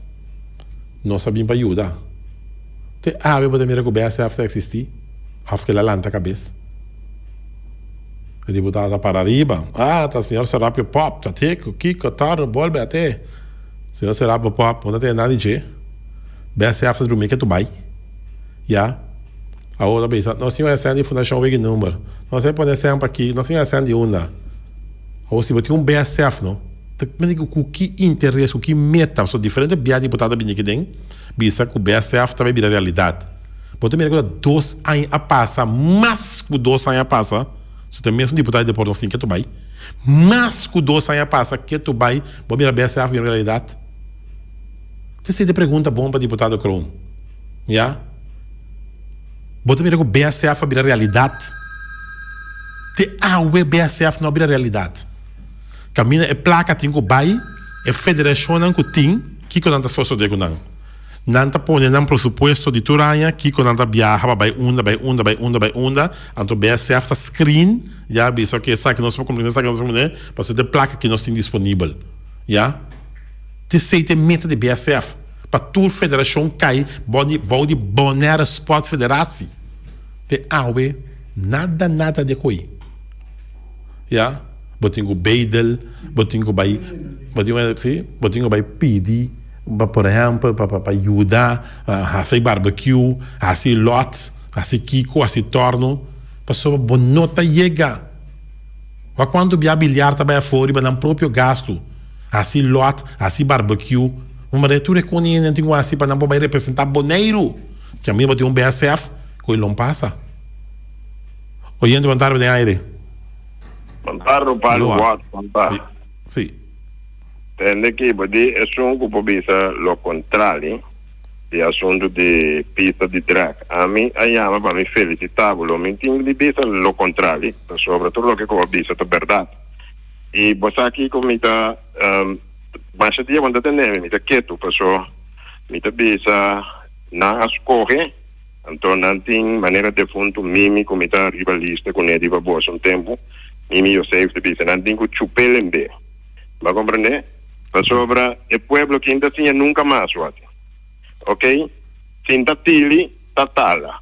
nos a bin pa yuda. Te awe bo ta mira ku BSF ta eksistí òf ku el a lanta kabes? E diputado ta para riba. Ah, ta señor Serapio Pop, ta te ku kiko, torno, bolbe ate. Señor Serapio Pop, bo no ta tende nada di dje. BSF ta drumi ke tu bai. Ya. Awor ta bisa, nos tin un esèn di Fundashon Wiki Number. Nos a pone esèn pa ki, nos tin un esèn di unda. Awor si bo tin un BSF no, ta mende ku ku ki interes, ku ki meta, pasobra diferente bia diputado a bini aki den bisa ku BSF ta bai bira realidat. Bo ta mira ku ta dos aña a pasa, mas ku dos aña a pasa, so ta e mesun diputado di deporte nos tin ketu bai, mas ku dos aña a pasa ketu bai, bo mira BSF bira realidat? Ta esei ta e pregunta bon pa diputado Kroon. Ya. Bo ta mira ku BSF a bira realidat? Te awe BSF no a bira realidat. Kaminda e plaka tin ku bai, e federashonnan ku tin, kiko nan ta sosodé ku nan? Nan ta pone nan presupuesto di tur aña kiko nan ta biaha pa bai unda, bai unda, bai unda, bai unda, anto BSF ta screen, ya, bisa oke esaki nos por kumpli, esaki nos por kumpli, pasobra ta e plaka ki nos tin disponibel. Ya. T'esei ta e meta di BSF, pa tur federashon kai bou di bou di Bonaire Sport Federatie. Te awe nada nada di e koi. Ya, bo tin ku bedel, bo tin ku bai, bo tin ku si, bo tin ku bai pidi pa por ehèmpel pa pa yuda hasi barbecue, hasi lot, hasi kiko, hasi tòrno, pasobra bo no ta yega. Wak kuantu bia biliar ta bai afó riba nan propio gastu. Hasi lot, hasi barbecue. Un manera tur e koningin tin ku hasi pa nan por bai representá Boneiru. Ki ami bo tin un BSF ku e lon pasa. Oyente bon tarde den aire. Bon tarde Palo Aloha. Wat bon ta. Si. Tende ki bo di esun ku por bisa lo kontrali di asuntu di pista di drag. Ami a yama pa mi felisitá bo. Lo mi tin di bisa lo kontrali pasobra tur loke ku bo a bisa ta bèrdat. I bo sa kiko mi ta masha dia bo no ta tende mi, mi ta ketu paso mi ta bisa nan a skohe anto nan tin manera defuntu Mimi ku mi ta riba lista kuné riba boso un tempu Mimi Yosef ta bisa nan tin ku chup'el en be bo a komprende pasobra e pueblo kin ta siña nunka mas wak ok sinta tili ta tala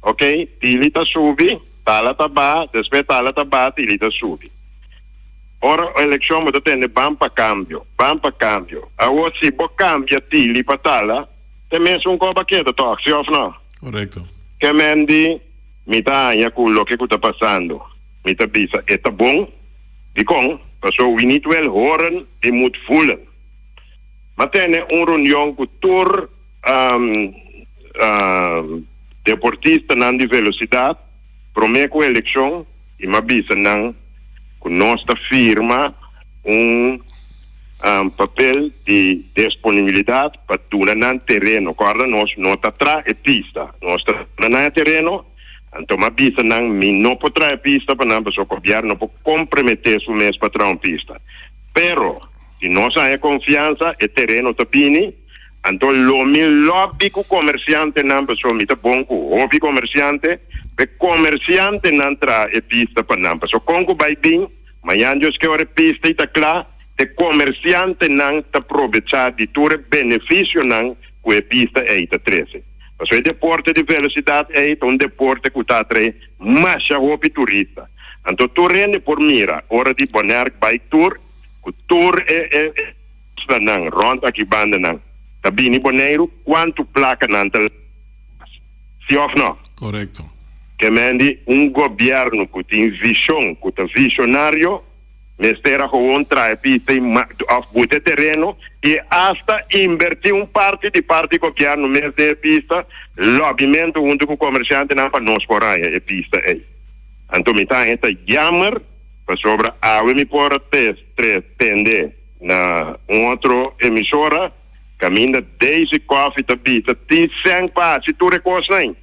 ok tili ta subi tala ta baha despues tala ta baha tili ta subi. Ora elekshon bo ta tende ban pa kambio, ban pa kambio. Awor si bo kambia tili pa tala, te mesun kos ba keda tòg, si òf nò? Korekto. Ke men di, Mi ta haña ku loke ku ta pasando, mi ta bisa e ta bon. Dikon? Paso wie niet wil horen, die moet voelen. M'a tene un reunion ku tur deportistanan di velosidat promé ku elekshon i m'a bisa nan ku nos ta firma un papel di disponibilidat pa duna nan tereno. Kòrda nos no ta traha e pista, nos ta duna nan e tereno. Anto m'a bisa nan mi no por traha e pista pa nan pasobra gobièrnu no por komprometé su mes pa traha un pista. Pero si nos haña konfiansa e tereno ta bini, anto lo mi lòbi ku komersiantenan pasobra mi ta bon ku hopi komersiante, pa e komersiantenan traha e pista pa nan. Pasobra kon ku bai bin? Mañan Dios ke ora e pista i ta kla, e komersiantenan ta probechá di tur e benefisionan ku e pista ei ta trese. Pasobra e deporte di velosidat ei ta un deporte ku ta atraé masha hopi turista. Anto tur hende por mira ora di Bonaire Bike Tour ku tur e e islanan rònt aki bandanan ta bini Boneiru kuantu plaka nan ta Si òf nò? Korekto. Ke men di un gobièrnu ku tin vishon, ku ta vishonario, mester a gewoon traha pista i òf buta e tereno i asta inbertí un parti di parti gobièrnu mes den e pista, lòbimentu huntu ku komershantenan pa nos por haña e pista ei. Anto mi ta haña ta yammer pasobra awe mi por a tende na un otro emisora, Kaminda Daisy Coffie ta bisa tin sèn pa hasi tur e kosnan.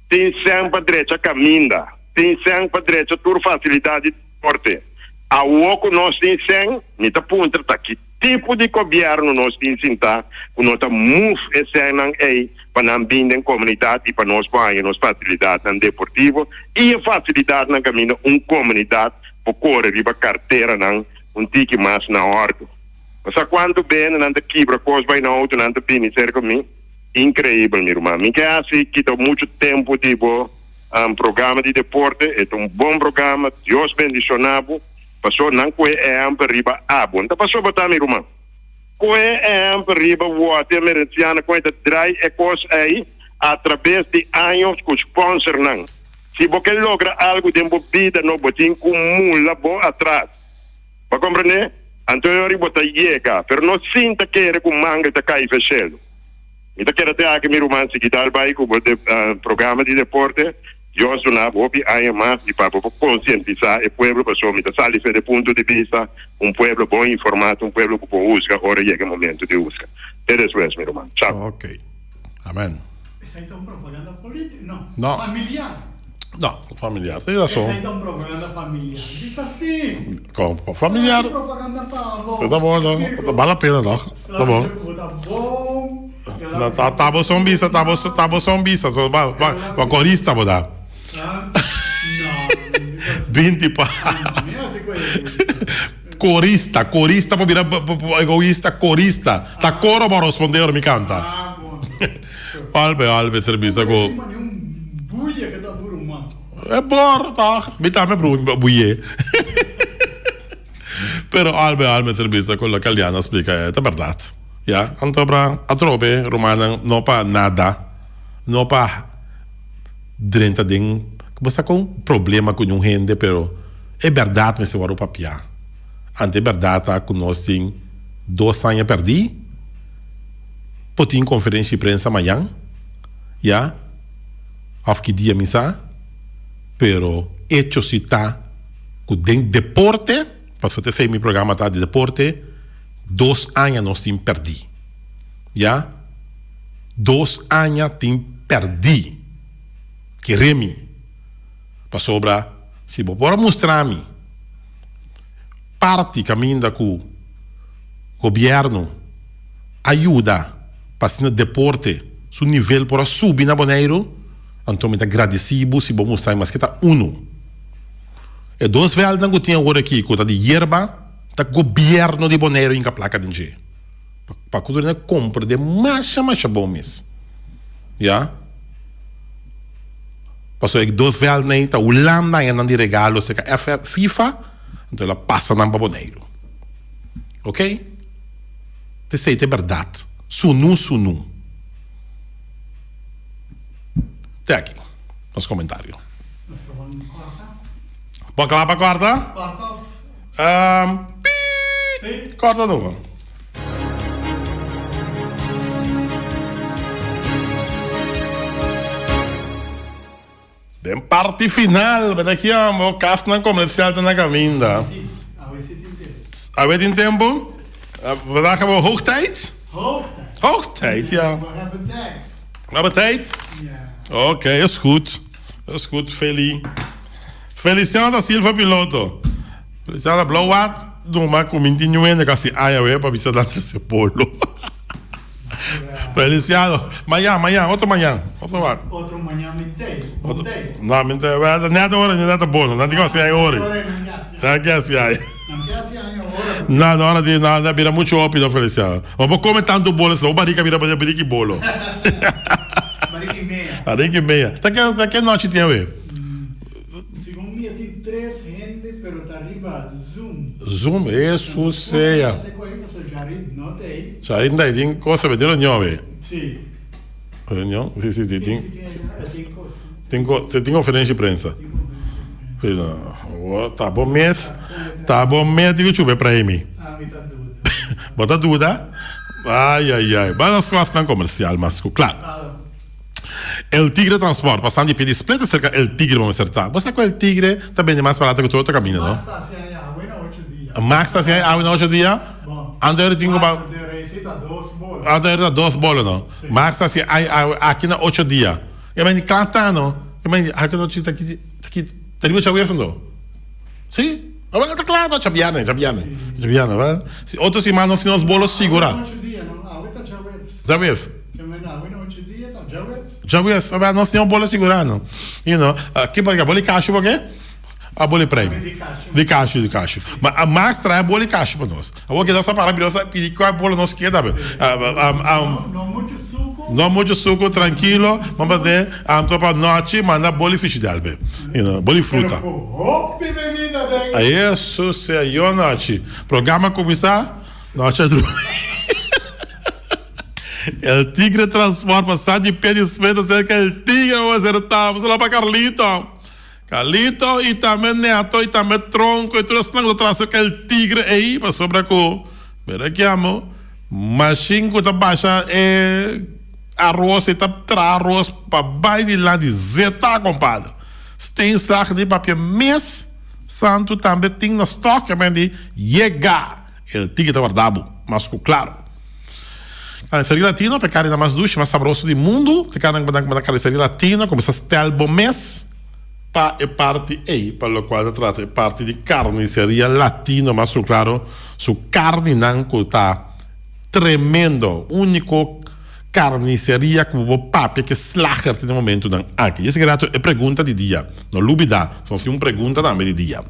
Tin sèn pa drecha kaminda. Tin sèn pa drecha tur fasilidat di deporte. Awo ku nos tin sèn, mi ta puntra ta ki tipo di gobièrnu nos tin sintá ku no ta move e sènnan ei pa nan bin den komunidat i pa nos por haña nos fasilidatnan deportivo i e fasilidatnan kaminda un komunidat por kore riba karteranan un tiki mas na òrdu. Bo sa kuantu bende nan ta kibra kos bai na outo nan ta bini serka mi? Inkreibel mi ruman. Mi ke hasi kita muchu tempu di bo programa di deporte. E ta un bon programa. Dios bendishona bo. Paso nan kohe ehèmpel riba abo. N ta paso bo ta mi ruman. Kohe ehèmpel riba Wòte Emerenciana kon e ta drai e kos ei atrabes di años ku sponsornan. Si bo ke logra algu den bo bida no bo tin ku mula bo atras. Bo comprende? Anto e ora bo ta yega, pero no sinta kere cu mangel ta cay fe cielo. Mi ta keda te aki mi ruman sigui dal bay cu bo programa di deporte. Dios duna bo hopi aña mas y pa bo por concientisa e pueblo pasobra mi ta sali fe de punto di bista un pueblo bon informa ta un pueblo cu por huzga ora yega e momento di huzga. Te despues mi ruman. Chao. Ok. Amen. Esai ta un propaganda político, no, no. Familiar. No, familiar, tin razón. Esai ta un propaganda familiar. Bisa si. Con familiar. Propaganda pa bo. Ta bon, no. Vale la pena, no. Ta bon. Ta bon. No, ta ta bo son bisa, ta bo ta bo son bisa, so ba ba ba corista bo da. No. 20 pa. Corista, corista por bira egoista, corista. Ta coro bo responde ora mi canta. Ah, bon. Albe, albe ser bisa cu. E bor, toch? Mi tambe buye. Pero albe, albe ser bisa cu loke Aliana a splica ta berdad. Ya, anto bra atrobe rumannan no pa nada, no pa drenta den, bo sa con problema cu un hende pero e berdad mester worde papia. Anto e berdad ta cu nos tin dos aña perdi, por tin conferencia di prensa mañan, ya, of ki dia mi sa, pero hecho si ta cu den deporte, pasobra esey mi programa ta di deporte, dos aña nos tin perdi, ya. Dos aña tin pèrdí. Kere mi. Pasobra si bo por a mustra mi parti kaminda ku gobièrnu a yuda pa asina deporte su nivel por a subi na Boneiru, anto mi ta gradisí bo si bo mustra mi maske ta unu. E dos vèldnan ku tin awor aki ku ta di yerba ta gobièrnu di Boneiru hinka plaka den dje. Pa ku tur hende komprendé masha masha bon mes. Ya. Pasobra e dos vèldnan ei ta Hulanda haña nan di regalo serka FIFA, anto el a pasa nan pa Boneiru. Ok? T'esei ta e bèrdat. Sunu sunu. Te aki nos komentario. Nos ta bon kòrta. Bo kla pa kòrta? Kòrta òf. Um, piet! Korta numa. Den parti final, beta ki amo, kasnan komersial ta na kaminda. Awe tin tempu? Vandaag hebben we hoog tijd? Hoog tijd, ja. We hebben tijd? Oké, is goed. Is goed, Feli. Feliciano da Silva piloto. Feliciano Blauw numa ku mi tin ñuende kasi aña we pa bisa nan trese polo. Feliciano, mañan, mañan, otro mañan, otro wak. Otro mañan mi tei, bo tei. No, mi tei, wel, net ora, net bono, nan tin ku hasi aña ora. Nan ke hasi aña. Nan ke hasi aña ora. No, no, ora di, no, bira mucho hopi no, Feliciano. Bo por come tantu bolo, bo barika bira bariki bolo. Bariki mea. Bariki mea. Ta ke, ta ke nochi tin awe? Segun mi e tin tres hende pero ta riba zoom. Zoom, Hesus sea. Jarid no ta ei tin cosa tin reunion awe. Si. Reunion? Si si tin tin tin conferencia di prensa. Si no ta bo mes ta bo mes tin cu chupa e premi. Bo ta duda? Ay ay ay ba nos cosnan comercial mas cu cla. El Tigre Transport, pasando di pie di Split acerca El Tigre bo mester ta. Bo sa cu El Tigre ta bende mas barato cu tur otro caminda, no? Max ta haci aña awe na ocho dia. Max ta haci aña awe na ocho dia? Bon. Anto eri tin cu ba. Max de reci ta dos bolo. Anto eri ta dos bolo, no? Si. Max ta haci aña awe aki na ocho dia. E mende cla ta, no? E mende aki na ocho ta ki ta ki ta riba djaweers anto? Si? Awel ta cla no? Djabierne, djabierne. Djabierne, awel. Si otro siman nos tin nos bolo sigura. Awe na ocho dia, no? Awe ta djaweers. Djaweers. Djaweps. Djaweps, a nos tin un bolo sigurá no. You know, ki por boli kashu por ke? A boli prei. Di kashu, di kashu. Ma a Max trae boli kashu pa nos. Awor ke nos a para nos a pidi kua bolo nos kier tambe. No muchu suku. No muchu suku, trankilo. Mamba de, anto pa nochi manda boli fishi delbe. You know, boli fruta. Pero ku hopi bebida den. Ayesu sea yo nochi. Programa kuminsá, nochi a drumi. El tigre transforma sa di pie di suelo cerca el tigre vamos a hacer tamo solo pa Carlito Carlito y tambe Neto y tambe Tronco y tur esnan cu ta traha cerca el tigre ey pasobra cu mira ki amo machine cu ta basha e aros y ta traha aros pa bay dilanti zeta compadre steenslag di papia mes santo tambe tin na stock di yega. El tigre ta warda bo, mas ku klaru. Carniceria Latino, pa e karninan mas dushi, mas sabroso di mundu. Te karninan ku bo ta Carniceria Latino, kuminsá stel bo mes pa e parti ei, pa lokual ta trata e parti di Carniceria Latino, mas ku klaru su karninan ku ta tremendo, úniko carniceria ku bo por papia ku e slager tin e momentunan aki. Djis rato e pregunta di dia, no lubida, nos tin un pregunta tambe di dia.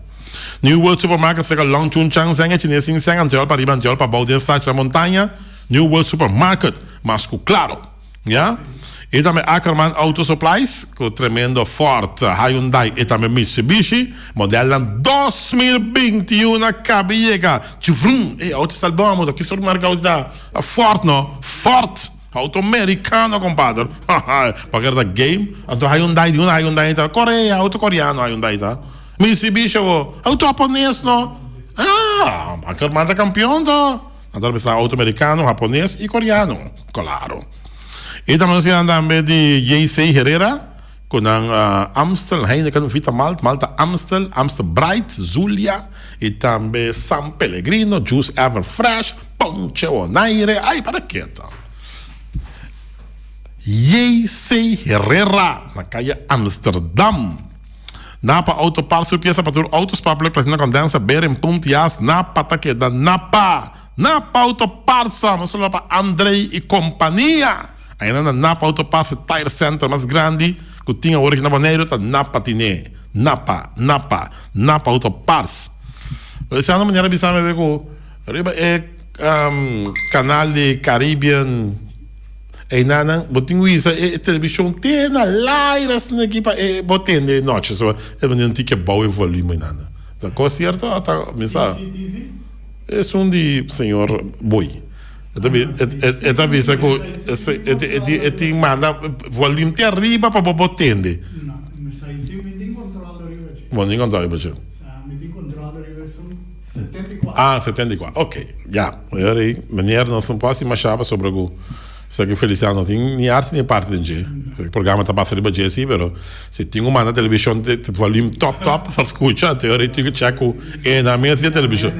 New World Supermarket cerca Long Chun Chang Zeng e Chines sin Seng Antiol pariba Antiol pabou den Sachra Montaña New World Supermarket mas cu claro ya y tambe Ackerman Auto Supplies cu tremendo Ford Hyundai y tambe Mitsubishi modelnan 2021 a caba yega chvrum ey auto sta bon amo ki sort marca auto ta Ford no Ford auto mericano compadre haha paker ta game anto Hyundai di unda Hyundai ta Korea auto koreano Hyundai ta. Mitsubishi awo, auto hapones no. Ah, Ackerman ta campeon to. Nan ta bisa auto mericano, hapones y coreano. Claro. Y tambe nos tin tambe di JC Herrera cu nan Amstel, Heineken, Vita Malt, Malta Amstel, Amstel Bright, Zulia y tambe San Pellegrino, Juice Ever Fresh, Ponche Bonaire. Ay, para ke ta. JC Herrera na calle Amsterdam. Napa Auto Parts su piesa pa tur auto spark plug platina condenser bearing punt jas Napa ta keda Napa Napa Auto Parts un saludo pa Andrey y compania Ainda na Napa Auto Parts e tire center mas grandi cu tin awor aki na Boneiru ta Napa tine Napa Napa Napa Auto Parts Luciano manera a bisa mi awe cu riba e canal di Caribbean. Einanan bo tin wisa e television te na laira asina aki pa e bo tende e nochi so e manera un tiki abou e volume einanan. Ta cos cierto o ta mi sa? Esun di señor Boy. E ta e ta bisa cu e tin manda volume te ariba pa bo bo tende. No, mi sa si mi tin control ariba dje. Bo no tin control ariba dje. Sa mi tin control ariba esun. Ah, 74. Ok, ya. Ora ei, meneer, nos no por hasi masha pasobra ku esaki Feliciano no tin ni arte ni parte den dje. E programa ta pasa riba dje si, pero si tin ku manda televishon te volume top top pa skucha, te ora ei tin ku check ku e nan mes di e televishon.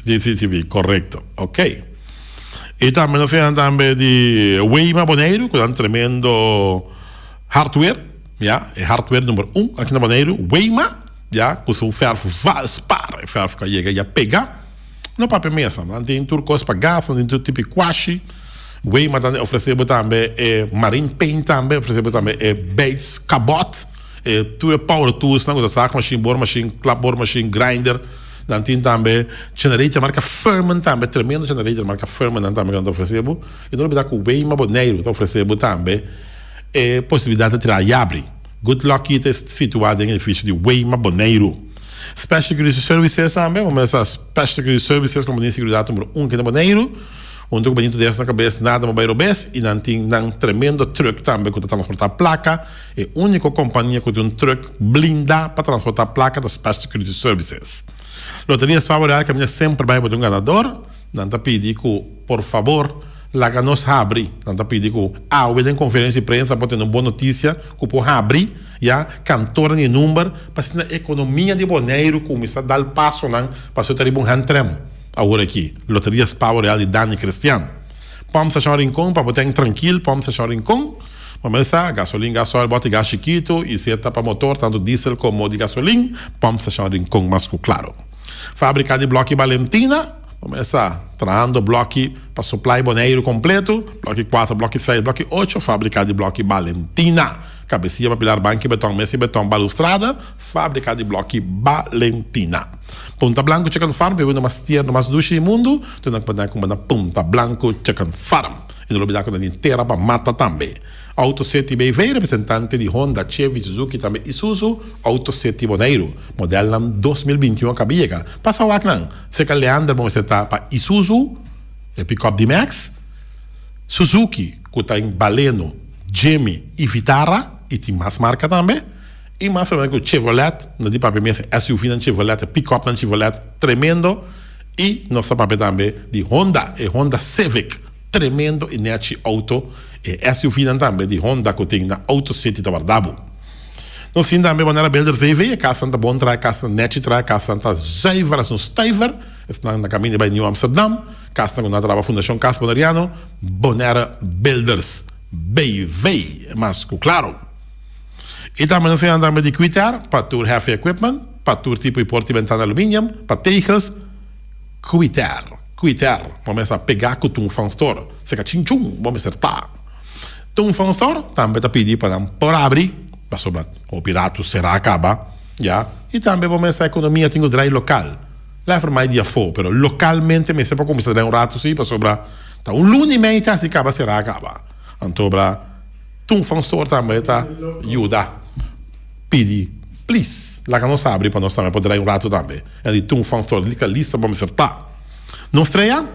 DCTV, korekto. Ok. I tambe nos tin tambe di Weima Boneiru ku nan tremendo hardware, ya, e hardware number un aki na Boneiru, Weima. Ya cu su verf Valspar, e verf cu a yega y a pega. No papia mesa, nan tin tur cos pa gas, nan tin tur tipo di cuashi. Weima ta ofrece bo tambe e marine paint tambe, ofrece bo tambe e Bates cabot, e tur e power tools nan cu ta zaag machine, boor machine, klapboor machine, grinder. Nan tin tambe generator marca Firman tambe, tremendo generator marca Firman nan tambe cu nan ta ofrece bo. Y no olbida cu Weima Boneiru ta ofrece bo tambe e posibilidad di traha yabri. Good Lucky ta situá den edifisio di Weima Boneiru. Special Security Services tambe, bo mester sa Special Security Services kompania di seguridat numero un aki na Boneiru. Huntu ku Benito Diaz na kabes nada bo bai robes i nan tin nan tremendo truck tambe ku ta transportá plaka. E úniko kompania ku tin un truck blindá pa transportá plaka ta Special Security Services. Loteria Spa Boreal kaminda semper bai bo ta un ganador. Nan ta pidi ku por fabor laga nos habri. Nan ta pidi ku awe den konferensia di prensa por tene un bon notisia ku por habri ya kantornan di number pa asina ekonomia di Boneiru kuminsá dal pasonan pasobra ta riba un handrem awor aki. Loteria Spa Boreal di Dani Christian. Pòmp Stashon Rincon pa bo ten trankil Pòmp Stashon Rincon. Bo mester sa, gasolin, gasoil, bòt di gas chikitu i seta pa motor tantu diesel komo di gasolin. Pòmp Stashon Rincon mas ku klaro. Fábrika di blòki Balentina, kumesa trahando blòki pa suplai Boneiru kompletu, blòki kuater, blòki seis, blòki ocho, Fábrika di blòki Balentina, kabesia pa pilar banki beton, mesa di beton, balustrada, Fábrika di blòki Balentina. Punta Blanco Chicken Farm, bebida mas tierno, mas dushi di mundu, tur nan ku nan kumba na Punta Blanco Chicken Farm. I no lubida ku nan tin tera pa mata tambe. Auto City BV, representante di Honda, Chevy, Suzuki tambe Isuzu, Auto City Boneiru. Modelnan 2021 a kaba yega. Pasa wak nan. Serka Leander bo mester ta pa Isuzu, e pickup di Max, Suzuki ku ta en Baleno, Jimmy i Vitara i tin mas marka tambe. I mas o menos ku Chevrolet, no di papia mes SUV nan Chevrolet, e pickup nan Chevrolet tremendo. I nos ta papia tambe di Honda, e Honda Civic. Tremendo y nechi auto e SUV nan tambe di Honda cu tin na Auto City ta warda bo. Nos tin tambe manera Builders BV, e casnan ta bon traha, e casnan nechi traha, e casnan ta zuiver as un stuiver, esnan na caminda bay New Amsterdam, casnan cu nan ta traha pa Fundacion Cas Boneriano, Bonaire Builders BV, mas cu claro. Y tambe nos tin tambe di Quitair pa tur heavy equipment, pa tur tipo y porta y bentana aluminium, pa tegels, Quitair. Kuiter, bo mester a pegá ku Tun van Stor. Seka chin chun, bo mester ta. Tun van Stor tambe ta pidi pa nan por abri, pasobra hopi ratu será kaba, ya. I tambe bo mester ekonomia tin ku drai lokal. Lèfer mai di afó, pero lokalmente mester por kuminsá drai un ratu si, pasobra ta un luna i mei kasi kaba será kaba. Anto bra Tun van Stor tambe ta yuda pidi, plis, laga nos abri pa nos tambe por drai un ratu tambe. E di Tun van Stor lika lista bo mester ta. Nos trea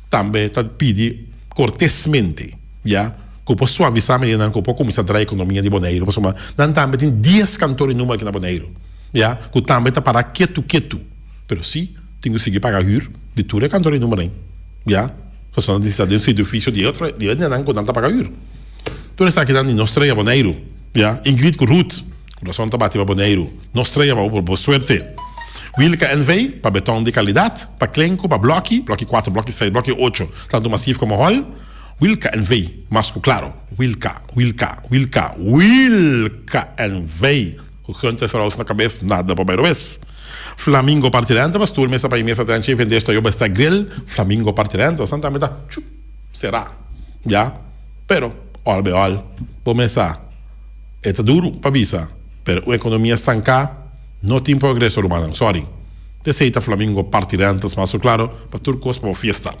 tambe ta pidi kortesmente ya ku por suavisá medidanan ku por kuminsá drai ekonomia di Boneiru pasobra nan tambe tin dies kantor di number aki na Boneiru ya ku tambe ta pará ketu ketu pero si tin ku sigui paga hür di tur e kantor di number ei ya pasobra nan ta den su edifisio di e otro di e hendenan ku nan ta paga hür. Tur esakinan di nos trea Boneiru ya Ingrid ku Ruth. Kurason ta bati pa Boneiru. Nos strea pa bo por suerte. Wilka NV. Pa beton di kalidat, pa klenku, pa blòki, blòki kuater, blòki seis, blòki ocho, tantu masif komo hòl. Wilka NV. Mas ku klaro. Wilka, Wilka, Wilka, Wilka NV. Ku Gunther Saraus na kabes, nada por bai robes. Flamingo Party Renta, pa stoel, mesa pa i mesa tranchi, vende esta yoba esta grill. Flamingo Party Renta, esnan tambe ta chup, será. Ya. Pero, òl be òl, bo mesa. E ta duru pa bisa, pero un ekonomia stanká no tin progreso rumannan, sorry. T'esei ta Flamingo parti rentas mas ku klaro pa tur kos pa bo fiesta.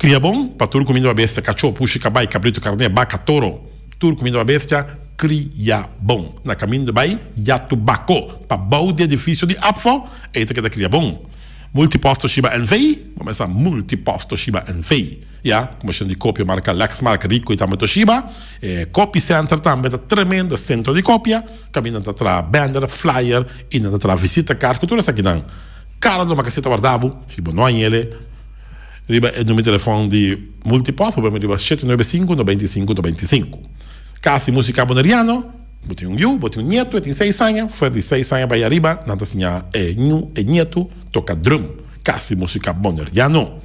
Kria bon pa tur kuminda pa bestia, kachó, pushi, kabai, kabritu, karné, baka, toro, tur kuminda pa bestia, kria bon. Na kaminda bai Yatubako pa bou di edifisio di APFO, ei ta keda kria bon. Multipost Toshiba NV, bo mester sa Multipost Toshiba NV. Ya, komashon di kopia marka Lexmark, Ricoh i tambe Toshiba. E copy center tambe ta tremendo sentro di kopia. Kaminda nan ta traha banner, flyer i nan ta traha visitakaart ku tur esakinan. Kara Domakasé ta warda bo, si bo no hañ'ele riba e numero di telefòn di Multipost, bo bèn riba shete nuebe sinku 95 95. Kas di Músika Boneriano, bo tin un yu, bo tin un nietu, e tin seis aña, for di seis aña bai ariba nan ta siña e ñu, e nietu toka drum. Kas di Músika Boneriano.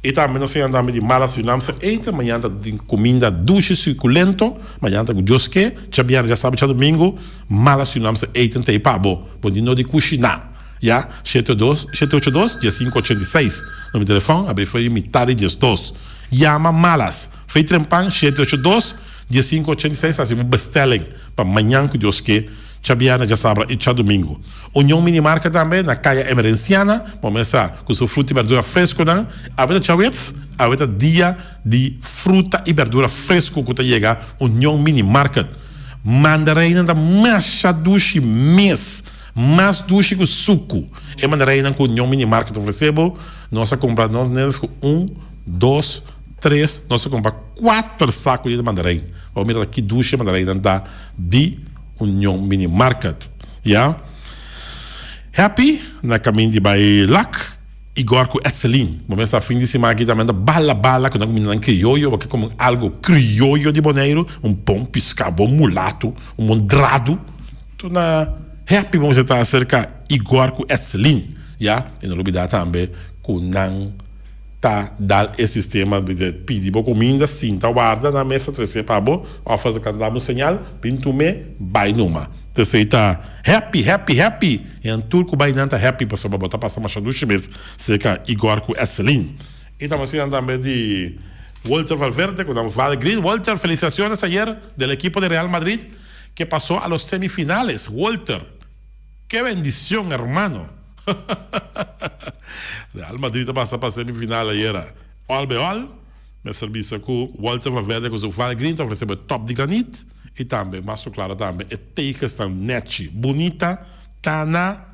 I tambe nos siña tambe di Mala Surinaamse eten, mañana ta tin kuminda dushi sukulento, mañana ta ku Dios ke, djabièrnè, djasabi, djadumingu, Mala Surinaamse eten ta ei pa bo, bo di no di kushiná. Ya, shete dos, shete ocho dos, dies sinku ochenta i seis. Numero di telefòn, abri for di mitar di 12. Yama Malas, Fei Trempan, 782, 1586, hasi bo bestelling pa mañan ku Dios ke, djabièrnè, djasabra i djadumingu. Union Mini Market tambe na Kaya Emerenciana, bo mesa ku su fruta i berdura freskonan. Awe ta djaweps, awe ta dia di fruta i berdura fresko ku ta yega Union Mini Market. Mandarijnan ta masha dushi mes. Mas dushi ku suku. E mandarijnan ku Union Mini Market ta ofresé bo, nos a kumpra no menos ku un, dos, tres, nos a kumpra kuater saku di mandarijn. Bo mira ta ki dushi e mandarijnan ta di Union Mini Market. Ya. Happy na kamin di bai Lak, Igor ku Etselin. Bo mester fin di siman aki tambe ta bala bala ku nan kumindanan krioyo, bo ke kome algu krioyo di Boneiru, un bon piská, bon mulato, un bon dradu. Tur na happy bo mester ta acerca Igor cu Etselin ya y no lubida tambe cu nan ta dal e sistema di pidi bo cuminda sinta warda nan mes ta trece pa bo of ta canta bo señal bin tume bay numa esey ta happy happy happy y nan tur cu bay nan ta happy pasobra bo ta pasa masha dushi mes cerca Igor cu Etselin y ta mester tambe di Walter Valverde cu nan Val Green Walter felicitaciones ayer del equipo de Real Madrid. Que pasó a los semifinales, Walter. Qué bendición, hermano. Real Madrid a pasa pa semifinal ayera. Al be al, mester bisa cu Walter Valverde cu su Valgrind ta ofrece bo e top di granit y tambe, mas cu claro tambe, e tegenstand nechi, bunita ta na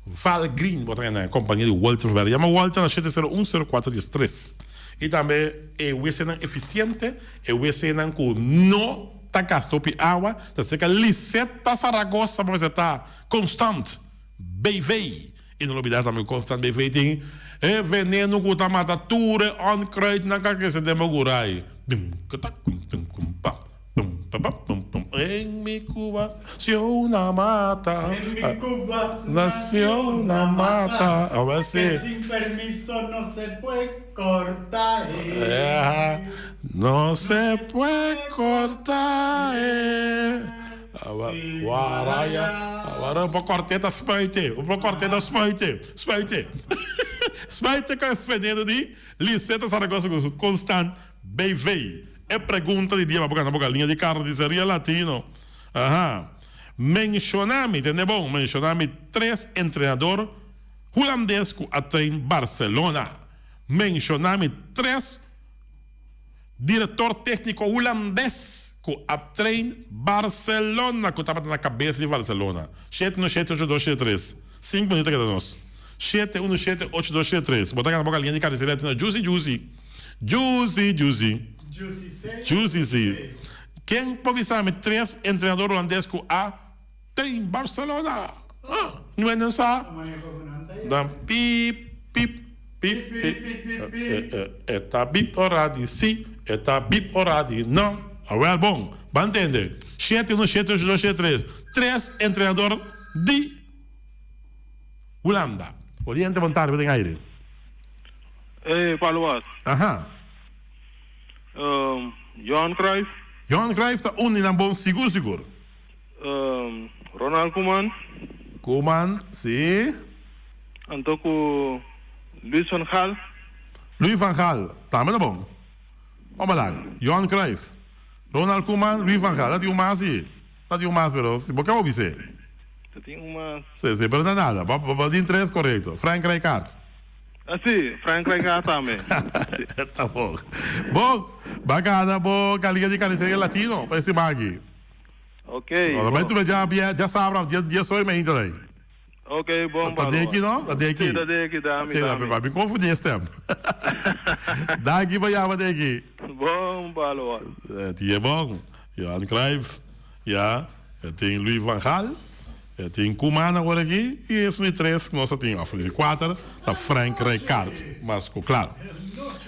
Valgrind. Bo ta gana e compania di Walter Valverde. Yama Walter na shete sero un sero cuatro dies tres. Y tambe e wc-nan eficiente, e wc-nan cu no. Ta gasta hopi awa, ta seka Lisetta Zaragoza pa mester ta Constant BV. I no lubida tambe ku Constant BV tin e veneno ku ta mata tur e onkruidnan ku a krese den bo gurai. Dum kata kum tum kum pam pum pa pam pum pum En mi Cuba nació una mata. En mi Cuba nació una mata. Awel si. Que sin permiso no se puede corta eh. No se puede corta eh. Waraya. Awor un por corte ta spuite. Un por corte ta spuite. Spuite. Spuite cu e veneno di Lisette Zaragoza cu su Constant BV. E pregunta di dia pa bo gana bo galiña di Carniceria Latino. Aha. Menciona mi, tende bon, menciona mi tres entrenador Hulandes ku a train Barcelona. Menshoná mi tres direktor tékniko hulandes ku a train Barcelona ku tabata na kabes di Barcelona. Shete unu shete ocho dos shete tres. Sinku minuut ta keda nos. Shete unu shete ocho dos shete tres. Bo ta gana bo galiña di carniceria latino juicy juicy. Juicy juicy. Juicy si. Ken por bisa mi tres entrenador hulandes ku a Tin Barcelona. Ah, nu hende sa. Dan pip, pip, pip, pip. E ta bip ora di si, e ta bip ora di no. Awel bon, ban tende. Shete uno shete ocho dos shete tres. Tres entrenador di Hulanda. Oriente bon tarde, bo den aire. Hey, Paluas. Aha. Johan Cruijff. Johan Cruijff ta un di nan bon sigur sigur. Ronald Koeman. Koeman, si. Anto ku Luis van Gaal. Luis van Gaal, tambe ta bon. Bon balag. Johan Cruijff, Ronald Koeman, Luis van Gaal. Ta tin un mas si. Ta tin un mas pero si bo ke bo bis'é. Ta tin un mas. Si, si, pero no ta nada. Bo tin tres korekto. Frank Rijkaard. Ah si, Frank Rijkaard tambe. Si. Ta bon. Bon, ba gana bo Galiña di Carniceria Latino pa e siman aki. Ok. Ora bai tume dja bia dja sabra dia dia soy me inta dai. Ok bon Ta deki no? Ta deki. Si ta deki dami Si dami. Mi konfundi e stem. Danki pa yama deki. Bon balo. Tie bon. Johan Cruijff ya tin Louis van Gaal. E tin Koeman awor aki y esun di tres cu nos a tin, of di cuater, ta Frank Rijkaard. Mas cu claro.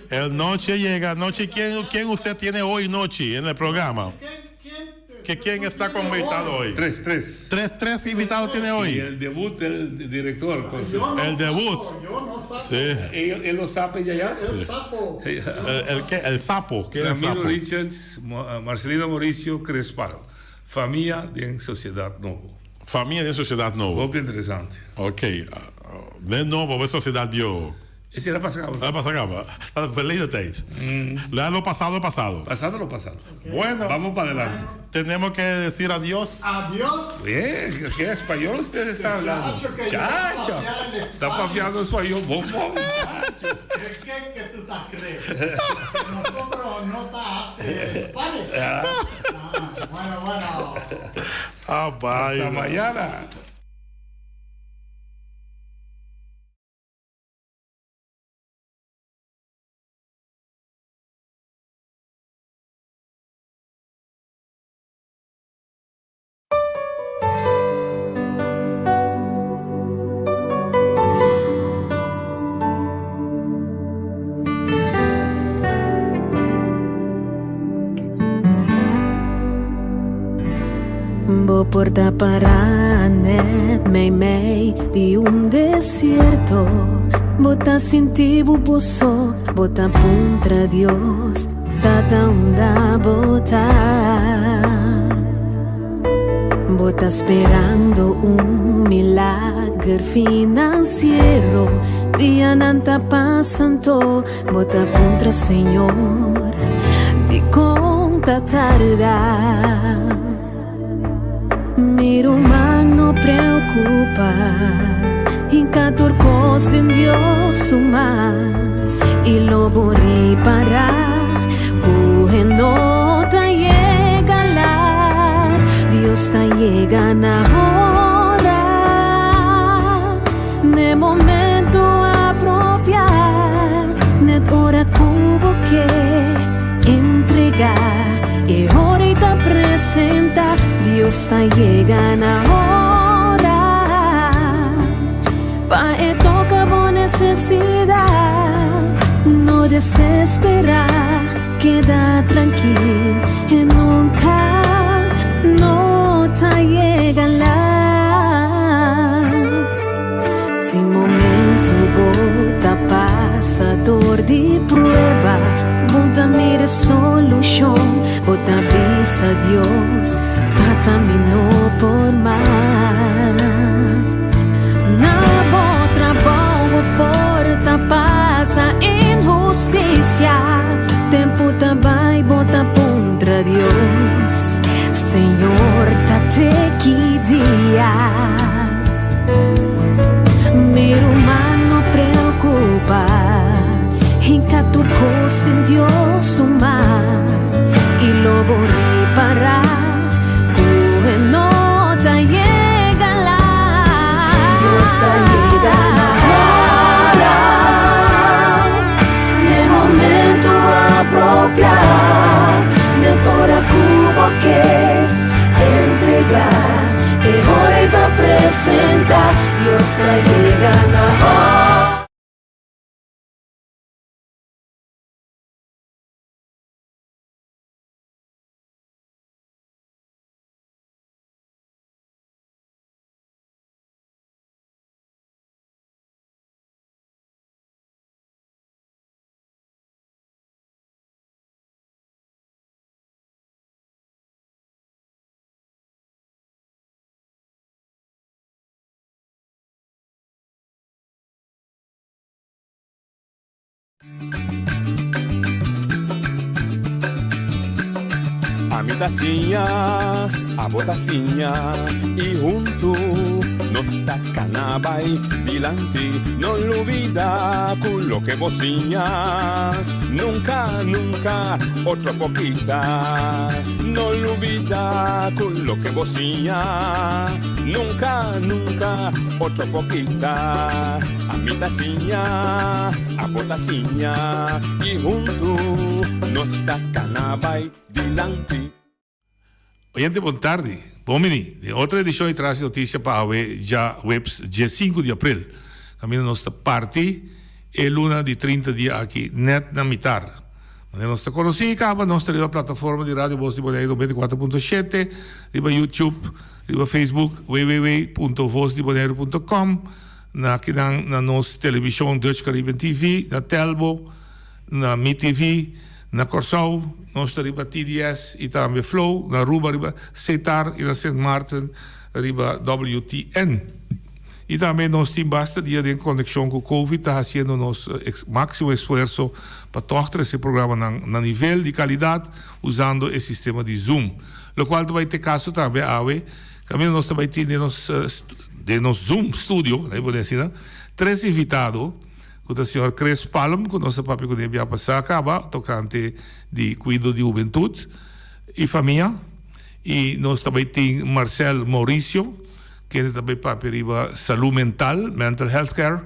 El nochi a yega. Nochi, quién, quién usted tiene hoy nochi en el programa? Que quién está como invitado hoy? Tres, tres. Tres, tres invitados tiene hoy. Y el debut del director. El debut. Sí. Él, él lo sabe ya ya. El sapo. El, el, qué? El sapo. ¿Quién es el Ramiro sapo? Richards, eh, Marcelino Mauricio Crespal. Famia den Sociedad Nobo. Famia den Sociedad Nobo. Hopi interesante. Ok. Den nobo of Sociedad Bieu? Esei a pasa caba. A pasa caba. Ta verleden tijd. Ya lo pasado, pasado. Pasado lo pasado. Bueno. Vamos pa adelante. Tenemos que decir adiós. Adiós. Bien, qué español usted está hablando. Chacho, que Chacho. Está papiando español. Bom, bom, chacho. ¿Qué, qué, qué tú te crees? Que nosotros no te hace Spanish. Ah, bueno, bueno. Ah, bye. Hasta mañana. Bo por ta para net meimei di un desierto. Bo ta sinti bo bo so, bo ta puntra Dios, Tata unda bo ta? Bo ta sperando un milager financiero, dianan ta pasa anto bo ta puntra Señor, dikon ta tarda? Mi ruman no preocupa, hinca tur cos den Dios su man, y lo bo ripara cu e no ta yega laat, Dios ta yega na hora, n'e momento apropia, net ora cu bo ke entrega. E ora ei ta presenta, Dios ta yega na ora pa e toca bo necesidad. No desespera, keda trankil, e nunca no ta yega laat. Tin momento bo ta pasa dor di prueba, bo ta mira e solushon, bo ta bisa Dios, Tata mi no por mas. Na bo trabou bo por ta pasa inhustisia, tempu ta bai bo ta puntra Dios, Señor ta te ki dia? Mi ruman no preocupa, hinca tur cos den Dios su man, y lo bo ripara cu e no ta yega laat. Dios ta yega na hora, n'e momento apropia, net ora cu bo ke entrega. E ora ei ta presenta, Dios ta yega na hora. Ami ta siña, abo ta siña y huntu nos ta cana bay dilanti. No lubida cu loke bo siña nunca, nunca otro por kita. No lubida cu loke bo siña nunca, nunca otro por kita. Ami ta siña, abo ta siña y huntu nos ta cana bay dilanti. Oyente bon tardi. Bon bini den otro edishon di Tras di Notisia pa awe djaweps diesinku di april. Kaminda nos ta parti e luna di trinta dia aki nèt na mitar. Manera nos ta konosí kaba nos ta riba plataforma di Radio Bos di Boneiru 94 punto shete, riba YouTube, riba Facebook www.vosdiboneiru.com, na kinan na nos televishon Dutch Caribbean TV, na Telbo, na Mi TV, na Kòrsou nos ta riba TDS i tambe Flow, na Aruba riba Setar i na Sint Maarten riba WTN. I tambe nos tin basta dia den konekshon ku Covid ta hasiendo nos máksimo esfuerso pa tòg trese programanan na nivel di kalidat usando e sistema di Zoom. Lokual ta bai te kaso tambe awe kaminda nos ta bai tin den nos den nos Zoom studio, laga mi pone asina, tres invitado ku ta señor Chris Palm ku nos a papia kuné bia pasá kaba tokante di kuido di hubentut i famia i nos ta bai tin Marcel Mauricio kende ta bai papia riba salú mental, mental health care,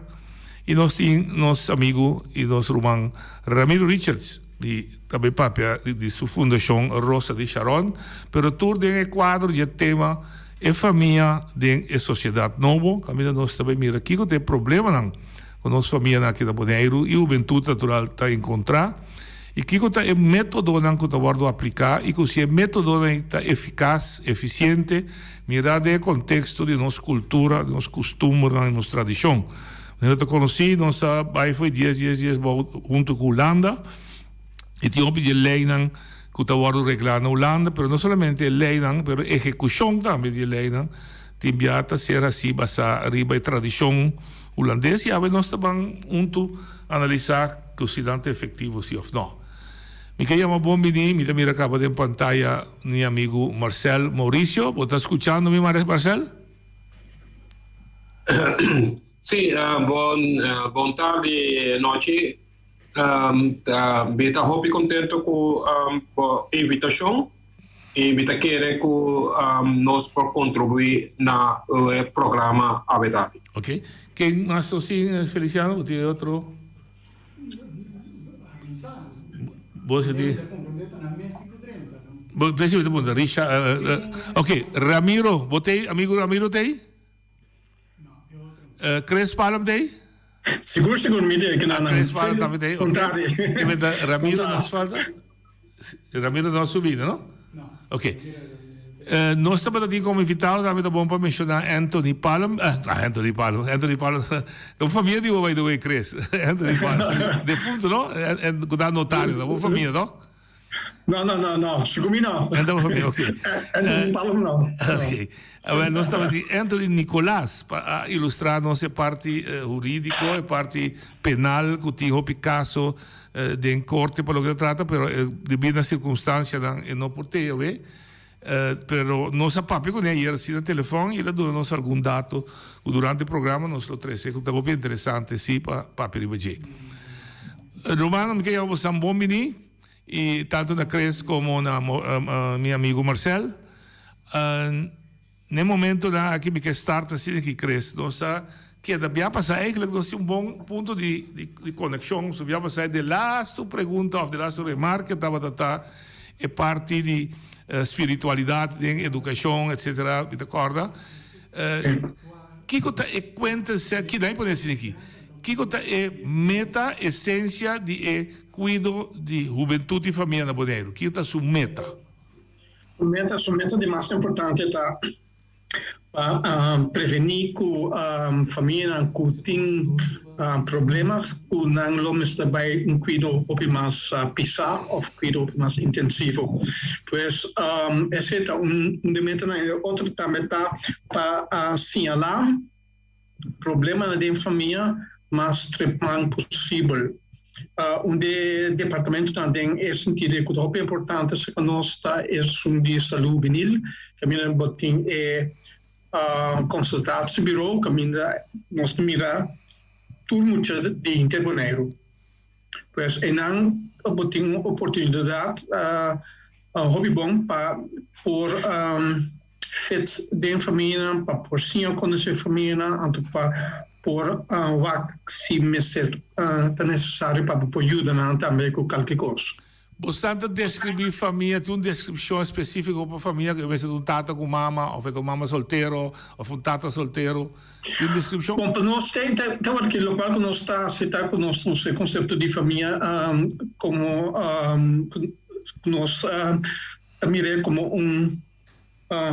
i nos tin nos amigu i nos ruman Ramiro Richards di ta bai papia di su fundashon Rosa di Sharon, pero tur den e kuadro di e tema e famia den e sosiedat nobo, kaminda nos ta bai mira kiko ta e problemanan ku nos famianan aki na Boneiru i hubentut natural ta enkontrá i kiko ta e métodonan ku ta wòrdu apliká i ku si e métodonan ta efikas, efisiente, mirá den e konteksto di nos kultura, di nos kustumbernan i nos tradishon. Manera ta konosí, nos a bai fo'i dies dies dies bou huntu ku Hulanda i tin hopi di e leinan ku ta wòrdu reglá na Hulanda, pero no solamente e leinan, pero ehekushon tambe di e leinan tin bia ta ser hasí basá riba e tradishon hulandes i awe nos ta ban huntu analisá ku si nan ta efektivo si òf no. Mi ke yama bon bini, mi ta mira kaba den pantaya mi amigu Marcel Mauricio. Bo ta skuchando mi Marcel? Sí, bon bon tardi nochi. Mi ta hopi contento cu bo invitacion y mi ta kere cu nos por contribui na e programa awe tardi. Ok. Ken mas nos tin, Feliciano? Bo tin otro? Bo si tin? Bo presi mi ta puntra. Richard, ok. Ramiro, bo t'ey? Amigo Ramiro t'ey? Chris Palm t'ey? Sigur sigur mi t'ey kina nan. Chris Palm tambe t'ey? Bon tardi. Ramiro nos falta? Ramiro no a subi no? Ok. Nos tabata tin como invitado tambe ta bon pa menciona Anthony Palm, Anthony Palm, Anthony Palm, ta un famia di bo by the way Chris, Anthony Palm, defunto no? Cu ta notario, ta bo famia no? No, no, no, no, sigur mi no. Anthony famia, ok. Anthony Palm no. Ok. Awel, nos tabatin Anthony Nicolas pa a ilustra nos e parti huridico, e parti penal cu tin hopi caso den corte pa loke ta trata, pero debi na circunstancianan e no por tey awe. Pero nos a papia cune ayer asina na telefon y el a duna nos algun dato cu durante e programa nos lo trece cu ta hopi interesante si pa papia riba dje. Rumannan mi ke yama bosan bon bini y tanto na Chris como na mi amigo Marcel. Na e momentonan aki mi ke start asina aki Chris nos a keda bia pasa eigenlijk nos tin un bon punto di di konekshon so bia pasa de lastu pregunta of de lastu remarke tabata ta e parti di spiritualidat den edukashon etcetera mi ta kòrda kiko ta e kuenta ki nan pone asina aki kiko ta e meta esensia di e kuido di hubentut i famia na Boneiru kiko ta su meta. Su meta, su meta di mas importante ta pa prevení ku famianan ku tin problema ku nan lo mester bai un kuido hopi mas pisá òf kuido hopi mas intensivo. Pues esei ta un di metanan. E otro tambe ta pa siñalá problemanan den famia mas trepman posibel. Un di e departamentonan den e sentido ku ta hopi importante serka nos ta esun di salú hubenil, kaminda bo tin e konsultasieburo kaminda nos ta mira tur mucha di henter Boneiru. Pues einan bo tin un oportunidat hopi bon pa por fit den famianan, pa por siña konosé famianan, anto pa por wak si mester ta nesesario pa bo por yuda nan tambe ku kalke kos. Bosan ta deskribí famia, tin un deskripshon espesífiko pa famia, ku e mester ta un tata ku mama, òf e ta un mama soltero, òf un tata soltero? Tin un deskripshon? Bon, pa nos te te awor ki lokual ku nos ta hasi ta ku nos nos e konsepto di famia komo nos ta mir'é komo un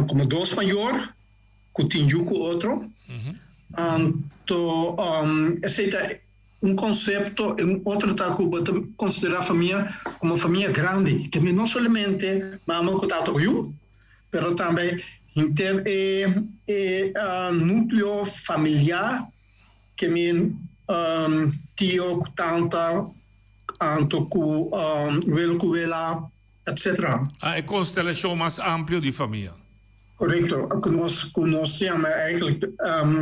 komo dos mayor ku tin yu ku otro. Anto esei ta Un konsepto, e un otro ta ku bo ta konsiderá famia komo famia grandi, ke no solamente mama ku tata ku yu, pero tambe henter e e núkleo familiar, ke men tio ku tanta, anto ku welo ku wela, etcetera. Ah, e konstelashon mas amplio di famia. Korekto, ku nos ku nos yama eigenlijk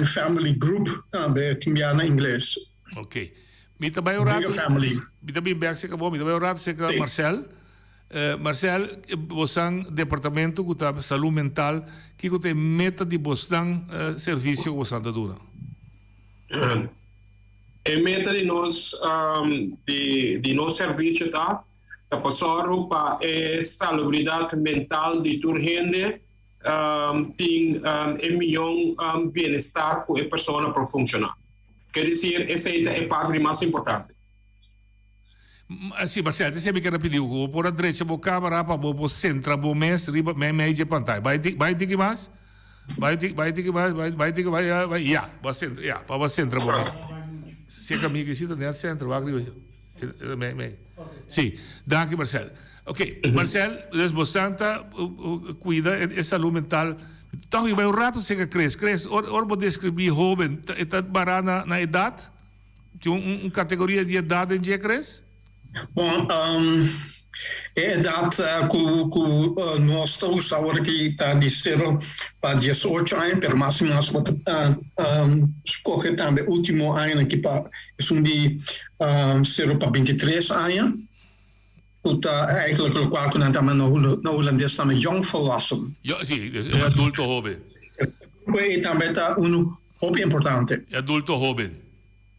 family group tambe tin bia na ingles. Ok. Mi ta bai un rato. Bigger family. Mi ta bin bek serka bo, mi ta bai un rato serka Marcel. Marcel, bosan departamento ku ta salú mental, kiko ta e meta di bosnan servisio ku bosan ta duna? E meta di nos di nos servisio ta Ta pa sòru pa e salubridat mental di tur hende tin e mion bienestar ku e persona por funshoná. Ke desir, esei ta e parti di mas importante. Si, Marcel, te siempre keda pidi ku bo por a drecha bo kamera pa bo por sentra bo mes riba meimei dje pantaya. Bai bai tiki mas, bai tiki bai tiki mas, bai bai tiki bai bai ya, bo a sentra ya, pa bo a sentra bo mes. Si e kaminda ki si ta net sentra wak riba. Mei, mei. Sí, danki Marcel. Ok, Marcel, dus bo santa cuida e salud mental. Toch, ik ben un rato seca Chris. Chris, or, or bo describí hoben, e ta bará na, na edad? Tin un, un categoria di edad den dje, Chris? Bon, um, e edad cu, cu nos ta usa awor aki ta di cero pa diesocho aña, pero mas y mas bo ta scoge tambe ultimo añanan aki pa Esun di sero pa bintitres aña, ku ta eigenlijk lokual ku nan ta yama na hulandes tambe jongvolwassen. Ja, si, e adulto hoben. E grupo ei tambe ta unu hopi importante. E adulto hoben.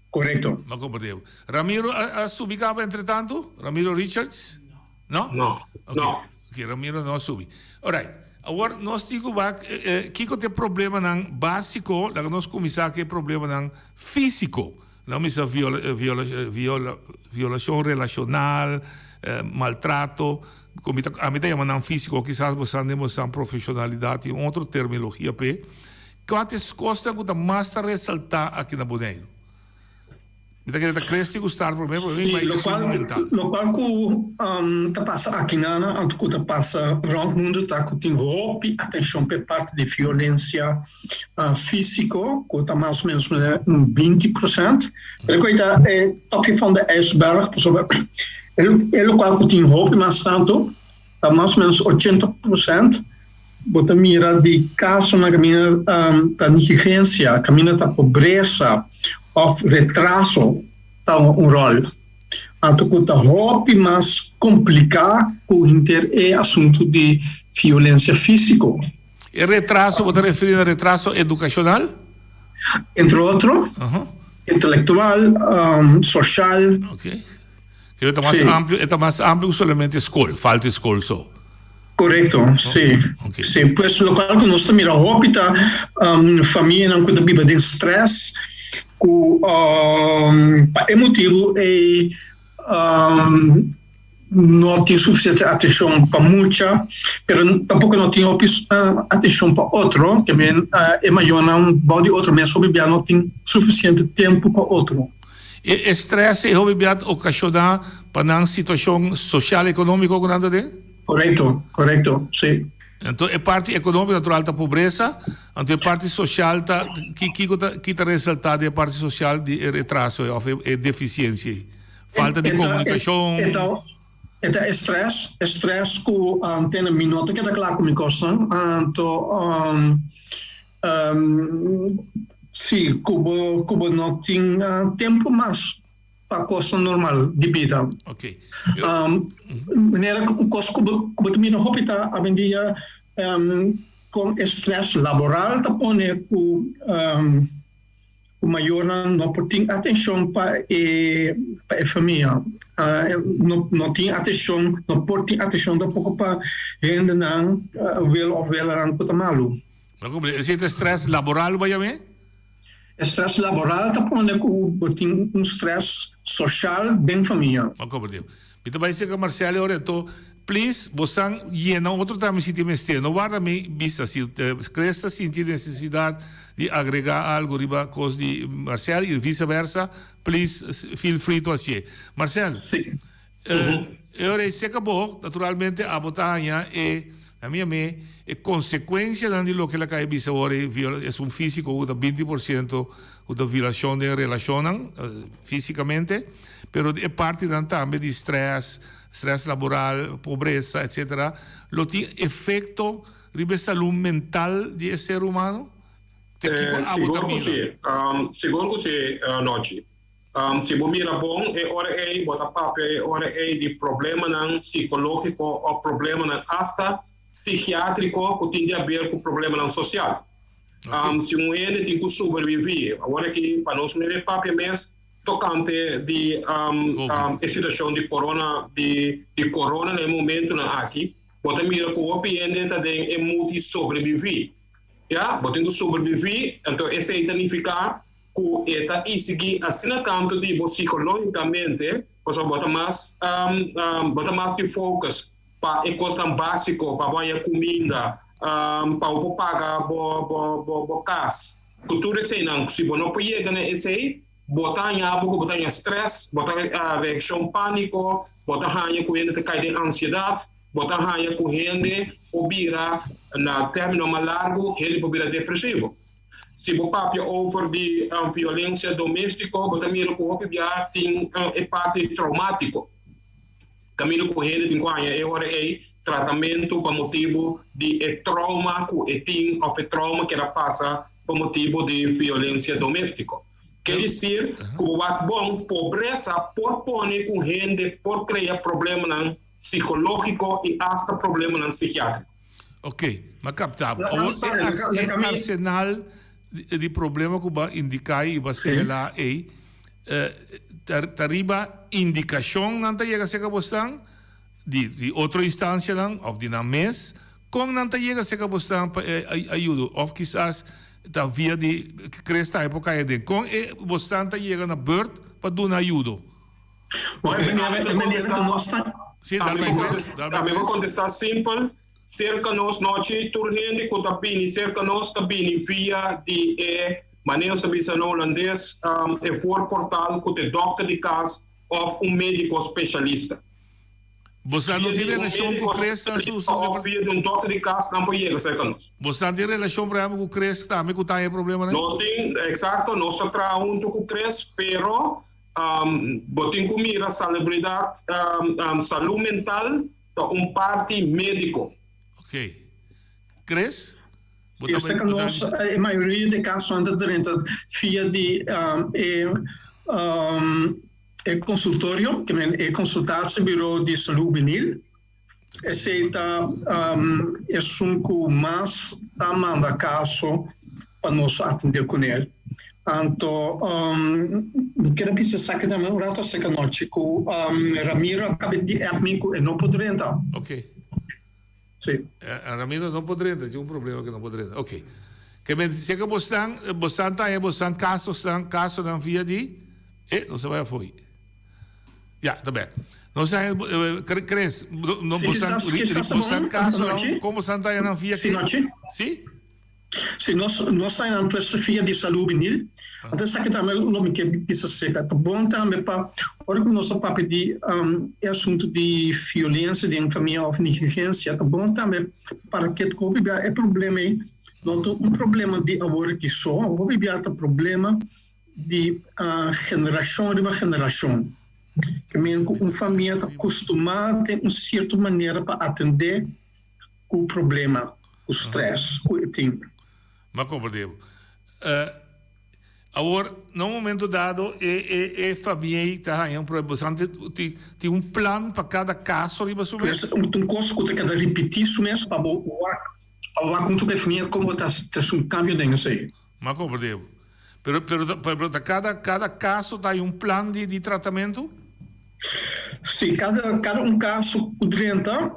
Korekto. M'a komprende. Ramiro a subi kaba entretantu? Ramiro Richards? No? No, no. Ok, Ramiro no a subi. Alright. Awor nos tin ku wak kiko ta e problemanan básiko, laga nos kuminsá ku e problemanan físiko. Nan misa viola viola viola violashon relashonal, maltrato, ku mi ta ami ta yama nan físiko, kisas bo sa den bo san profeshonalidat tin otro terminologia p'e. Kua ta e kosnan ku ta mas ta resaltá aki na Boneiru? Mi ta kere ta Christy ku start promé pasobra mi Sí, bai lokual esun mental. lokual ku ta pasa akinan anto ku ta pasa rònt mundu ta ku tin hopi atenshon pa e parti di violensia físiko ku ta mas o ménos un 20%. Pero ku ta e topje van de ijsberg pasobra e lokual ku tin hopi mas tantu ta mas o ménos 80% bo ta mira di kasonan kaminda ta negligensia, kaminda ta pobresa òf retraso ta un ròl. Anto ku ta hopi mas kompliká ku henter e asuntu di violensia físiko. E retraso, bo ta referí na retraso edukashonal? Entre otro, intelektual, soshal. Oké. Kere ta mas amplio, e ta mas amplio ku solamente skol, falta di skol so. Korekto, si. Si, pues lokual ku nos ta mira hopi ta famianan ku ta biba den strès, ku pa e motibu ei no tin sufisiente atenshon pa mucha, pero tampoko no tin hopi atenshon pa otro, ke men e mayornan bou di otro mes hopi bia no tin sufisiente tempu pa otro. E estrès ei hopi bia ta okashoná pa nan situashon sosial ekonómiko ku nan ta den? Korekto, korekto, si. Anto e parti ekonómiko natural ta pobresa, anto e parti sosial ta ki kiko ta ki ta resaltá den e parti sosial di e retraso ei òf e defisiensia ei? Falta di komunikashon? E ta e ta e strès, e strès ku tene mi no ta keda kla ku mi kosnan, anto Sí, ku bo ku bo no tin tempu mas pa kosnan normal di bida. Ok. Manera ku kos ku bo ku bo ta mira hopi ta awendia kon e stress laboral ta pone ku. Ku mayornan no por tin atenshon pa e pa e famia. No no tin atenshon, no por tin atenshon tampoko pa hendenan, welo òf welanan ku ta malu. Ma ku esei ta strès laboral bo a yam'é? E strès laboral ta pone ku bo tin un strès soshal den famia. Ma komprendé. Mi ta bai serka Marcel ora anto please bosan yena otro tambe si tin mester. No warda mi bisa si Chris ta sinti nesesidat di agrega algo riba kos di Marcel y vice versa please feel free to hacié. Marcel, e ora ei seka bo naturalmente abo ta haña e na mi ame e konsekuensianan di loke el a kai bisa ora ei esun físiko ku ta 20% ku ta violashon den relashonnan físikamente. Pero e partinan tambe di stress, stress laboral, pobresa, etcetera, lo tin efecto riba e salud mental di e ser humano? Te kiko abo ta Sigur ku mira? si. Sigur ku si, Nochi. Si bo mira bon, e ora ei bo ta papia e ora ei di problemanan psicológico of problemanan hasta psikiatrico ku tin di haber ku problemanan social. Si un hende tin ku sobrevivi, awor aki pa nos mira e papia mes, Tokante di e situashon di corona di corona na e momentunan aki, bo ta mira ku hopi hende ta den e mood di sobreviví. Ya, bo tin ku sobreviví, anto esei ta nifiká ku e ta isigí asina tantu di bo sikológikamente, pasobra bo ta mas bo ta mas di focus pa e kosnan básiko, pa bo haña kuminda, pa bo por paga bo kas. Ku tur eseinan, si bo no por yega na esei, bo ta haña bo ku bo ta haña strès, bo ta reakshon pániko, bo ta haña ku hende ta kai den ansiedat, bo ta haña ku hende por bira, na término mas largu, hende por bira depresivo. Si bo papia over di violensia doméstiko, bo ta mira ku hopi bia tin e parti traumátiko. Kaminda ku hende tin ku haña e ora ei tratamentu pa motibu di e trauma ku e tin òf e trauma ku el a pasa pa motibu di violensia doméstiko. Ke disir ku bo wak bon, pobresa por pone ku hende por krea problemanan sikológiko i asta problemanan sikiátriko. Ok, m'a kapta bo. Awor e arsenal di problema ku bo a indiká i bo a señalá ei, Ta riba indikashon nan ta yega serka bosnan di di otro instansianan òf di nan mes? Kon nan ta yega serka bosnan pa e ayudo? Òf kisas ta via di Chris tambe por kai aden. Kon e bosnan ta yega na bùrt pa duna ayudo? Sí, dal bai Chris, dal bai Chris. Mi por kontestá simpel, Serka nos nochi tur hende ku ta bini serka nos ta bini via di e manera nos ta bisa na hulandes e voorportal ku ta e dòkter di kas òf un médiko spesialista. Boso no tin relashon ku Chris ta su su Òf via di un dòkter di kas nan por yega serka nos. Boso tin relashon por ehèmpel ku Chris tambe ku ta haña problemanan? Nos tin, eksakto, nos ta traha huntu ku Chris pero bo tin ku mira salubridat, salú mental. Ta un parti médiko. Ok. Chris? Bo ta Esaki nos, e mayoria di kasonan ta drenta via di e e konsultorio, ke men e konsultatiebureau di salú hubenil. Esei ta esun ku mas ta manda kaso pa nos atendé kuné. Anto mi kere bisa esaki tambe un rato acerca anochi cu Ramiro a caba di app mi cu e no por drenta. Ok. Si. Ramiro no por drenta, tin un problema cu no por drenta. Ok. Ke men si ke bosnan, bosnan ta haña bosnan casosnan, casonan via di, eh, nos a bai afoi. Ya, ta bek. Nos a haña, Chris, no, bosnan, bosnan casonan, con bosnan ta haña nan via Si, nochi. Si? Si nos nos ta nan filosofia di salú hubenil, anto esaki tambe lo mi ke bisa seka. Ta bon tambe pa ora ku nos ta papia di e asuntu di violensia den famia òf negligensia, ta bon tambe para ke hopi bia e problema ei no ta un problema di awor aki so, hopi bia ta problema di generashon riba generashon. Ke men ku un famia ta kustumá den un sierto manera pa atendé ku problema, ku stress ku e tin. M'a komprendé bo. Awor, na un momento dado e e e famia ei ta haña un problema. Boso antes tin tin un plan pa kada kaso riba su mes? Pues un kos ku ta keda ripití su mes pa bo wak pa wak huntu ku e famia komo ta trese un kambio den esei. M'a komprendé bo. Pero pero pero ta kada kada kaso ta hay un plan di di tratamentu? Sí, kada kada un kaso ku drenta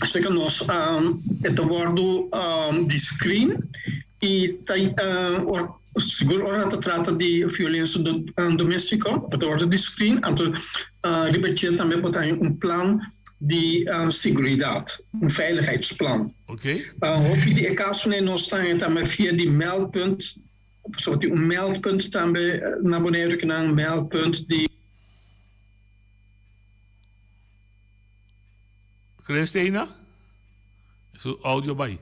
serka nos e ta wòrdu di screen i ta ora sigur ora ta trata di violensia doméstiko ta wòrdu di screen anto riba dje tambe bo ta haña un plan di seguridat, un veiligheidsplan. Hopi di e kasonan nos ta haña tambe via di meldpunt, pasobra tin un meldpunt tambe na Boneiru ku nan meldpunt di. Christina? Su audio bai.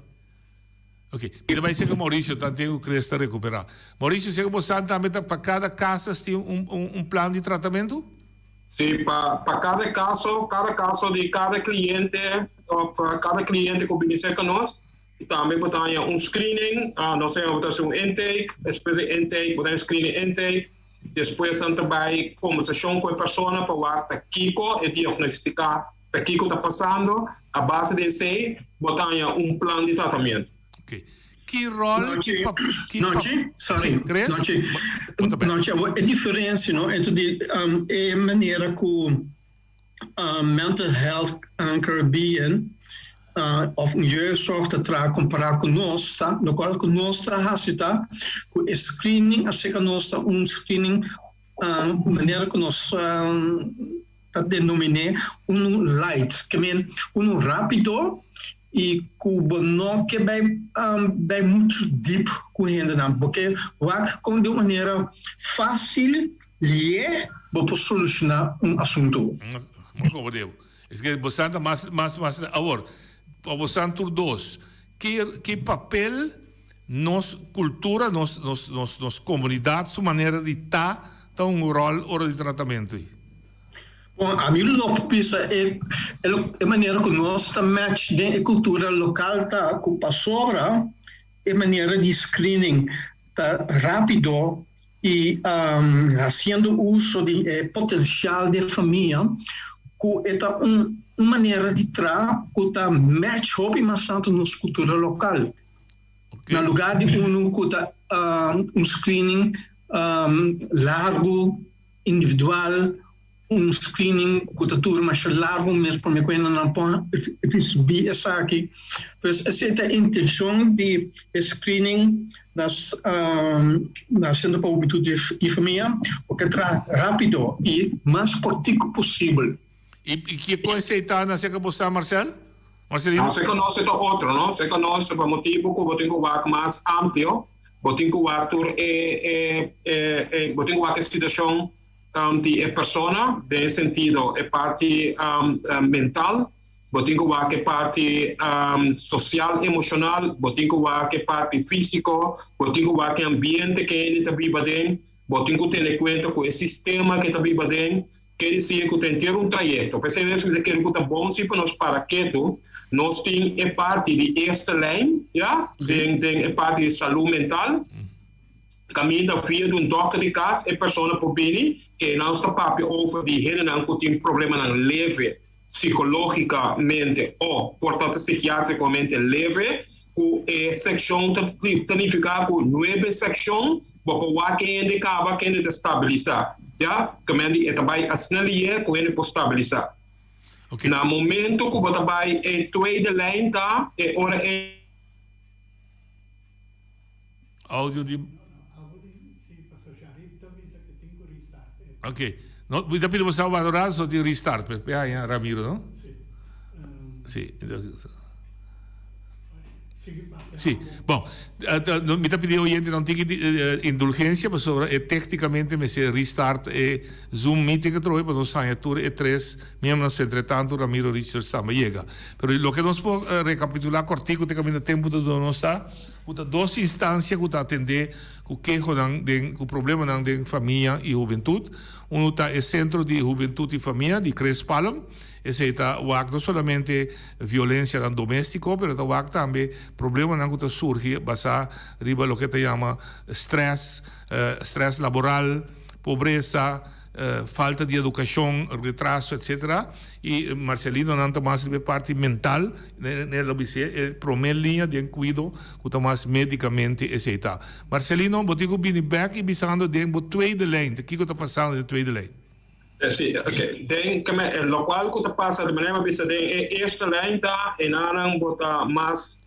Ok, mi ta bai sega Mauricio, tan ten ku Chris ta recupera. Mauricio, sega bo san tambe ta pa cada casas tin un, un, un plan di tratamentu? Sí, pa, pa cada caso, cada caso di cada cliente of cada cliente ku bini cerca nos, tambe bo ta haña un screening, uh, nos ta bo ta haci un intake, despues di intake bo ta haña screening intake, despues nan ta bai conversacion cu e persona pa wak ta kico e diagnostica Ta kiko ta pasando? A base di esei bo ta haña un plan di tratamiento. Ok. Ki rol, ki pa, ki pa. Nochi, sorry. Sí, Chris? Nochi. Bo ta bek. Nochi, awor e diferencia no entre di e manera ku Mental Health Caribbean of un jeugdzorg ta traha kompara ku nos ta, lokual ku nos ta hasi ta ku e screening aserka nos ta un screening manera ku nos ta denominé unu light, ke men unu rápido i ku bo no ke bai bai muchu dip ku hendenan. Bo ke wak kon di un manera fásil lié bo por solushoná un asuntu. Bo komprendé bo. Es ke bo san ta mas mas mas awor pa bo san tur dos ki ki papel nos kultura nos nos nos nos komunidat su manera di ta ta un ròl ora di tratamentu ei. Bon, ami lo por bisa e e manera ku nos ta match den e kultura lokal ta ku pasobra e manera di screening ta rápido i hasiendo uso di e potensial di e famia ku e ta un manera di traha ku ta match hopi mas tantu nos kultura lokal. Na lugá di unu ku ta un screening largu, individual, un screening ku ta dura masha largu mes promé ku hendenan por risibí esaki. Pues esei ta e intenshon di e screening na na Sentro pa Hubentud i Famia, bo ke traha rápido i mas kòrtiku posibel. I kiko esei ta na seka bo sa, Marcel? Marcelino? No, seka nos e ta otro, no? Seka nos pa motibu ku bo tin ku wak mas amplio. Bo tin ku wak tur e e e bo tin ku wak e situashon di e persona den e sentido e parti mental, bo tin ku wak e parti sosial emoshonal, bo tin ku wak e parti físiko, bo tin ku wak e ambiente ku e hende ta biba den, bo tin ku tene kuenta ku e sistema ku e ta biba den. Ke disi ku ta henter un trayekto. P'esei mes mi ta kere ku ta bon si pa nos para ketu. Nos tin e parti di eerste lijn, ya, den den e parti di salú mental. Kaminda via di un dòkter di kas e persona por bini, ke nos ta papia over di hendenan ku tin problemanan leve sikológikamente o por ta sikiátrikamente leve. Ku e sekshon ta ta nifiká ku nuebe sekshon bo por wak e hende kaba ku hende ta stabilisá. Ya, kemen di e ta bai asina lié ku hende por stabilisá. Na momento ku bo ta bai e tweede lijn ta e ora e. Audio di. Ok. No, mi ta pidi bo sa wak un rato so tin restart pe haña Ramiro no? Si. Si. Bon, mi ta pidi e oyentenan un tiki di indulgensia pasobra e teknikamente mester restart e Zoom meeting atrobe pa nos haña tur e tres miembronan entretanto Ramiro Richards tambe yega. Pero loke nos por rekapitulá kòrtiku te kaminda tempu ta duna nos ta ku ta dos instansia ku ta atendé ku kehonan den ku problemanan den famia i hubentut. Unu ta e Sentro di Hubentut i Famia di Chris Palm. Esei ta wak no solamente violensianan doméstiko, pero ta wak tambe problemanan ku ta surgi basá riba loke ta yama strès, strès laboral, pobresa. Falta di edukashon, retraso etc. I Marcelino nan ta mas riba e parti mental, ne lo bis'é e promé liña den kuido ku ta mas médikamente esei ta. Marcelino, bo tin ku bini bèk i bisando den bo tweede lijn, ta kiko ta pasando den tweede lijn? Si, oke. Den keme lokual ku ta pasa di manera mi a bisa den e eerste lijn ta enanan bo ta mas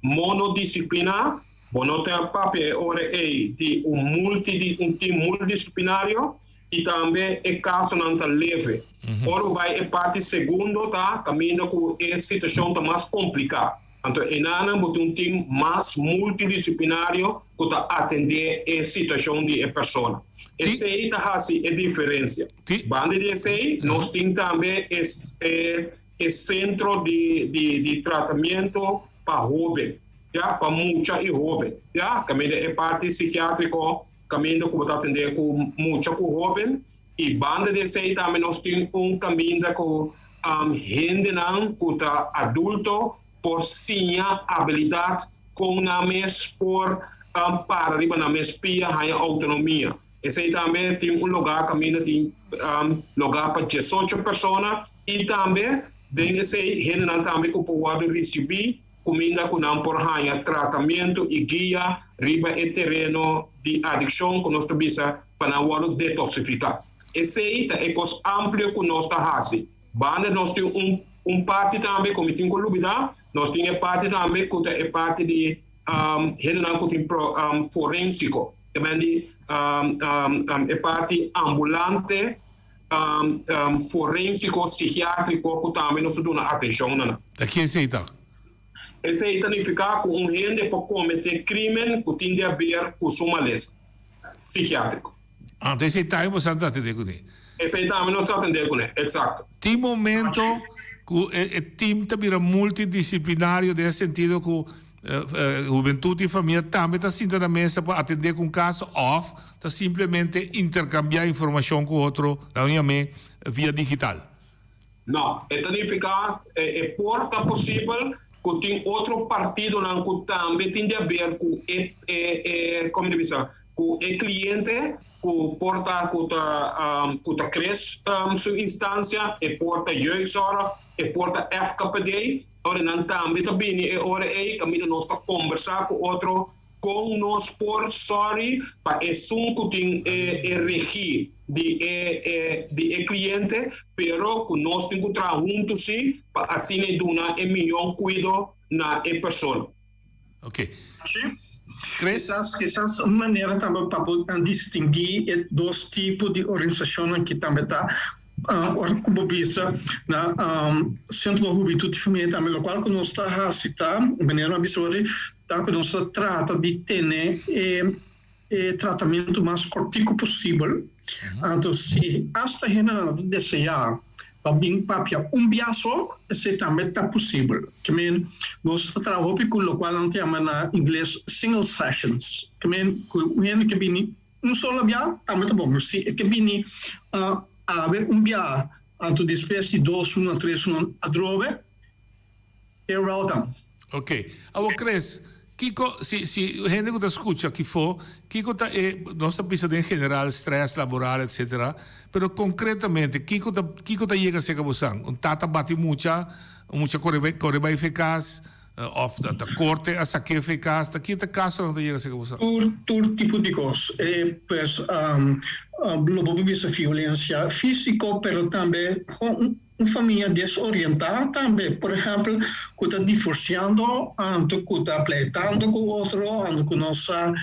monodisipliná. Bo no ta papia e ora ei di un multi di un team multidisciplinario y tambe e casonan ta leve. Ora bo bai e parti segundo ta caminda cu e situacion ta mas complica. Anto enanan bo tin un team mas multidisciplinario cu ta atende e situacion di e persona. Esey ta haci e diferencia. Banda di esey nos tin tambe e e centro di di tratamiento pa hoben. Ya, pa mucha i hóben. Ya, kaminda e parti sikiátriko, kaminda ku bo ta atendé ku mucha ku hóben. I banda di esei tambe nos tin un kaminda ku hendenan ku ta adulto por siña abilidat kon nan mes por para riba nan mes pia, haña outonomia. Esei tambe tin un lugá kaminda tin lugá pa diesocho persona i tambe den esei hendenan tambe ku por wòrdu risibí Kuminda ku nan por haña tratamentu i guia riba e tereno di adikshon ku nos ta bisa pa nan wòrdu detoksifiká. Esei ta e kos amplio ku nos ta hasi. Banda nos tin un un parti tambe ku mi tin ku lubidá, nos tin e parti tambe ku ta e parti di hendenan ku tin pro forensiko, ta men di e parti ambulante Forensiko sikiatriko ku tambe nos ta duna atenshon na nan. Ta ki esei ta? Esei ta nifiká ku un hende por kometé krímen ku tin di haber ku su malesa sikiatriko. Anto esei tambe boso ta atendé kuné? Esei tambe nos ta atendé kuné, eksakto. Tin momento ku e tim ta bira multidisiplinario den e sentido ku Hubentud i famia tambe ta sinta na mesa pa atendé ku un kaso òf ta simplemente interkambiá informashon ku otro, nan yam'é via digital? No, e ta nifiká e por ta posibel ku tin otro partidonan ku tambe tin di haber ku e e komo ta bisa ku e kliente ku por ta ku ta ku ta Chris su instansia, e por ta Jeugdzorg, e por ta FKPD. Ora nan tambe ta bini e ora ei kaminda nos ta kombersá ku otro kon nos por sòri pa esun ku tin e e regí di e e di e kliente, pero ku nos tin ku traha huntu sí pa asina e duna e mihó kuido na e persona. Ok. Chris? Kisas, kisas un manera tambe pa bo distinguí e dos tipo di organisashonnan ki tambe ta ora ku bo bisa na Sentro Hubentud i Familia tambe lokual ku nos ta hasi ta, manera mi a bisa ori, ta ku nos ta trata di tene e e tratamentu mas kortiku posibel. Anto si asta hendenan ta deseá pa bin papia un bia so, esei tambe ta posibel. Ke men nos ta traha hopi ku lokual nan ta yama na ingles single sessions. Ke men ku un hende ke bini un solo bia tambe ta bon. Si e ke bini awe un bia anto despues di dos luna tres luna atrobe, You're welcome. Ok. Awor Chris, kiko, si, si hende ku ta skucha kifo, kiko ta e, nos ta bisa den general stress laboral etcetera, pero konkretamente kiko ta, kiko ta yega serka bosan? Un tata bati mucha, un mucha kore bai, kore bai fe kas, òf ta, ta korte a sak'é fe kas, ta ki ta kasonan ta yega serka bosan? Tur, tur tipo di kos. E pues, lo bo por bisa violensia físiko, pero tambe un. Un famia desorientá tambe, por ehèmpel, ku ta divorsiando anto ku ta pleitando ku otro, anto ku no sa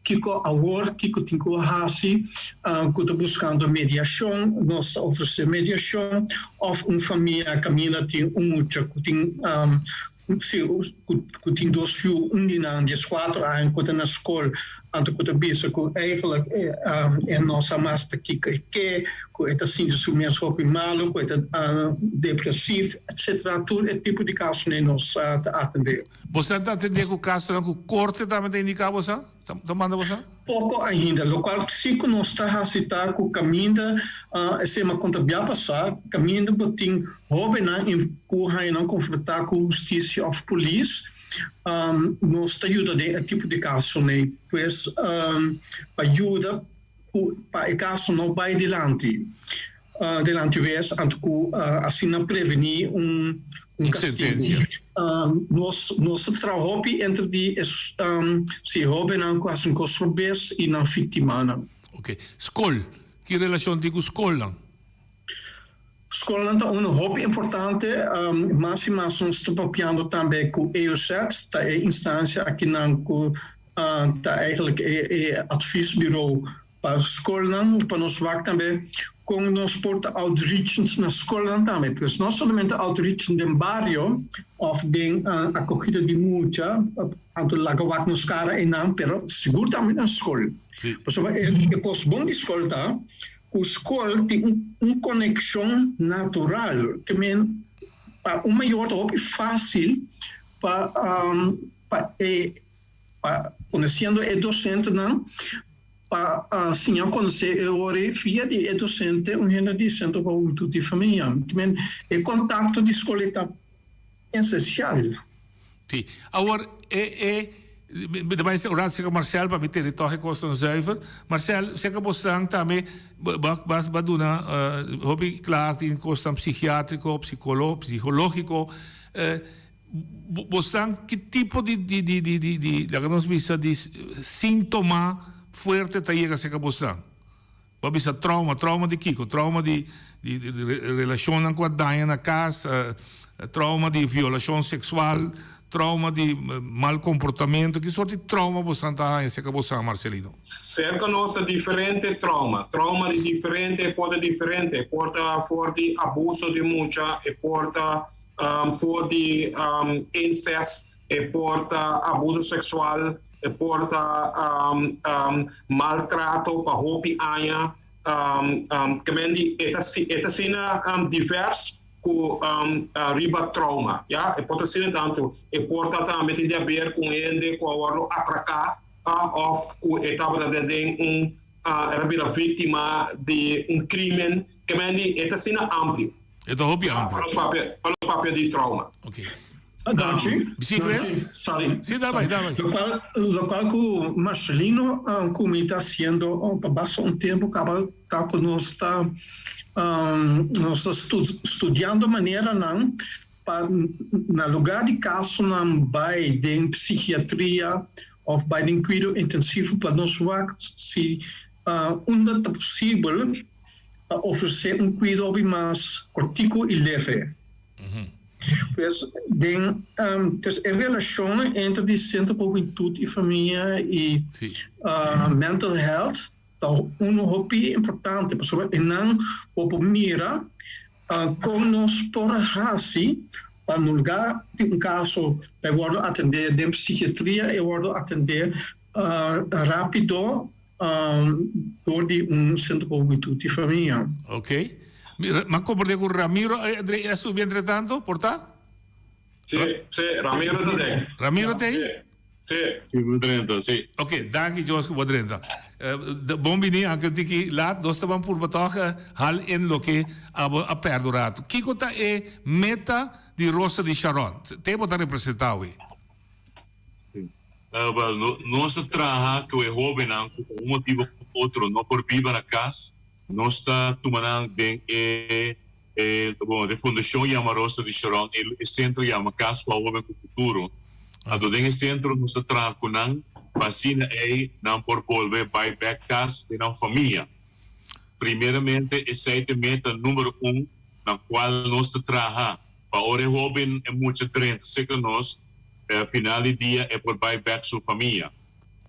kiko awor, kiko tin ku hasi, ku ta buskando mediashon, nos ta ofresé mediashon, òf un famia kaminda tin un mucha ku tin si ku tin dos yu, un di nan dieskuater aña ku ta na skol, anto ku ta bisa ku eigenlijk e no sa mas ta kiko e ke, ku e ta sinti su mes hopi malu, ku e ta depresief, etcetera. Tur e tipo di kasonan nos ta atendé. Boso ta atendé ku kasonan ku korte tambe ta indiká boso? Ta manda boso? Poko ainda. Lokual si ku nos ta hasi ta ku kaminda, esei mi a konta bia pasá, kaminda bo tin hóbennan ku haña nan konfrontá ku hustisia òf polis, nos ta yuda den e tipo di kasonan. Pues pa yuda. ku pa e kaso no bai dilanti dilanti wes anto ku asina prevení un un kastigu. Nos nos ta traha hopi entre di e si hóbennan ku hasi un kos robes i nan víktimanan. Oke. Skol. Ki relashon tin ku skolnan? Skolnan ta unu hopi importante. Mas i mas nos ta papiando tambe ku EOZ, ta e instansia akinan ku ta eigenlijk e adviesbureau pa skolnan, pa nos wak tambe kon nos por ta outreachend na skolnan tambe. Pues no solamente outreachend den bario of den akogida di mucha, anto laga wak nos kara einan, pero sigur tambe na skol. Pasobra e kos bon di skol ta ku skol tin un konekshon natural, ke men pa un mayor ta hopi fásil pa pa e pa konosiendo e dosentenan pa siña konosé e ora ei via di e dosente un hende di Sentro pa Hubentud i Famia. Men e kontakto di skol ei ta esensial. Sí. Awor e e mi ta bai ora seka Marcel pa mi tene tòg e kosnan zuiver. Marcel, seka bosnan tambe bo bo a duna hopi kla tin kosnan psikiatriko, psikolo, psikologiko. Bo sa ki tipo di di di di di di laga nos bisa di sintoma fuerte ta yega serka bosnan? Bo a bisa trauma, trauma di kiko? Trauma di di di relashonnan ku a daña na kas, trauma di violashon seksual, trauma di mal komportamentu, ki sort di trauma bosnan ta haña serka bosan, Marcelino? Serka nos ta diferente trauma, trauma di diferente, e por ta diferente, e por ta for di abuso di mucha, e por ta For di incest, e por ta abuso sexual, e por ta maltrato pa hopi aña. Kemendi e ta e ta asina divers ku riba trauma, ya. E por ta asina tantu. E por ta tambe tin di haber ku un hende ku a wòrdu atraká òf ku e tabata den un el a bira víktima di un krímen. Kemendi e ta asina amplio. E ta hopi amplio. Pa nos papia, pa nos papia di trauma. Ok. Danki. Si, Chris? Sorry. Si, da bai, da bai. Locual, locual cu Marcelino cu mi ta haciendo pa basta un tempo caba ta cu nos ta nos ta studiando maneranan pa na lugar di casonan bai den psichiatria of bai den cuido intensivo pa nos wak si unda ta posibel pa ofresé un kuido hopi mas kortiku i leve. Pues den pues e relashon entre di Sentro pa Hubentud i Famia i mental health ta unu hopi importante pasobra einan bo por mira kon nos por hasi pa no lugar di un kaso pa e wòrdu atendé den psikiatria e wòrdu atendé rápido Door di un Centro pa Hubentud y Famia. Ok. M'a comprende cu Ramiro a subi entre tanto, por ta? Si, si, Ramiro ta den. Ramiro ta ei? Si. Si, bo drenta, si. Ok, danki Jos cu bo drenta. Bon bini, aunke un tiki laat, nos ta ban purba toch hal in loke abo a perde un rato. Kico ta e meta di Rosa di Sharon? Te bo ta representa awe. Wel, nos ta traha ku e hóbennan ku pa un motibu òf otro no por biba na kas. Nos ta tuma nan den e, e, bon, e fundashon yama Rosa di Sharon, e, e sentro yama Kas pa Hóben ku Futuro. Anto den e sentro nos ta traha ku nan pa asina ei nan por bolbe bai bèk kas den nan famia. Primeramente esei ta e meta numero un na kual nos ta traha pa ora e hóben, e mucha drenta serka nos, final di dia e por bai bek su famia.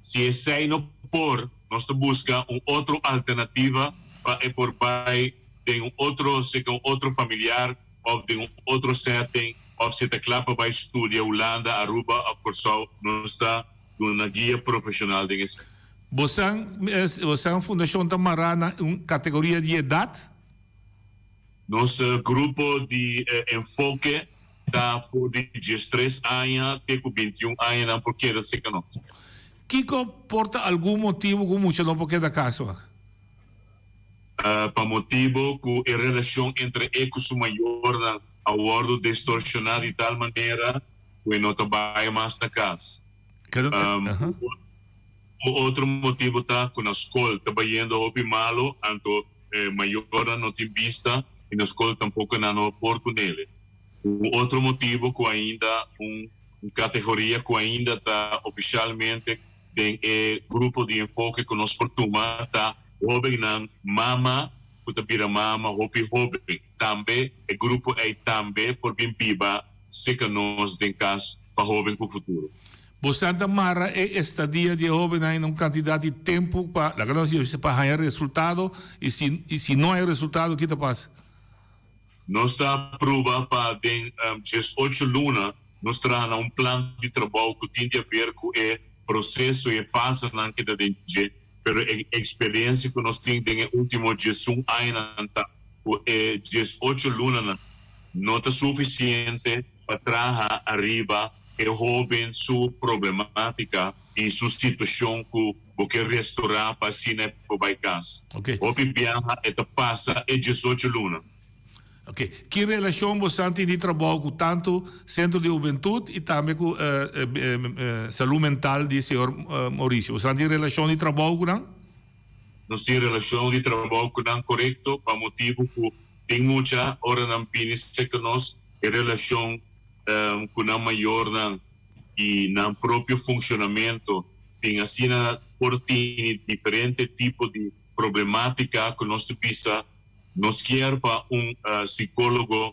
Si esei no por, nos ta buska un otro alternativa pa e por bai den un otro, serka un otro familiar of den un otro setting of si e ta kla pa bai studia Hulanda, Aruba of Kòrsou, nos ta duna guia profeshonal den esei. Bosan, bosan fundashon ta mará na un kategoria di edat? Nos grupo di enfoke ta for di diestres aña te ku bintiun aña nan por keda serka nos. Kiko por ta algun motibu ku mucha no por keda kas wak? Pa motibu ku e relashon entre e ku su mayornan a wòrdu destorshoná di tal manera ku e no ta bai mas na kas. Un otro motibu ta ku na skol ta bayendo hopi malu, anto e mayornan no tin bista i na skol tampoko nan no por ku nele. Un otro motibu ku ainda un kategoria ku ainda ta ofishalmente den e grupo di enfoke ku nos por tuma ta hóbennan mama ku ta bira mama hopi hóben. Tambe e grupo ei tambe por bin biba serka nos den kas pa hóben ku futuro. Bosan ta mara e estadia di e hóbennan na un kantidat di tempu pa, laga nos bisa, pa haña resultado i si i si no haña resultado ki ta pasa? Nos ta pruba pa den diesocho luna nos traha na un plan di trabou ku tin di aber ku e proseso i e fasenan ku ta den dje, pero e eksperensia ku nos tin den e último diesun añanan ta ku e diesocho lunanan no ta sufisiente pa traha ariba e hóben su problemátika i su situashon ku bo ke restorá pa asina e por bai kas. Hopi biaha e ta pasa e diesocho luna. Ok. Ki relashon bosan tin di trabou ku tantu Sentro di Hubentut i tambe ku Salú Mental di señor Mauricio? Bosan tin relashon di trabou ku nan? Nos tin relashon di trabou ku nan korekto pa motibu ku tin mucha ora nan bini serka nos e relashon ku nan mayornan i nan propio funshonamentu tin asina por tini diferente tipo di problematika ku nos ta bisa nos kier pa un sikólogo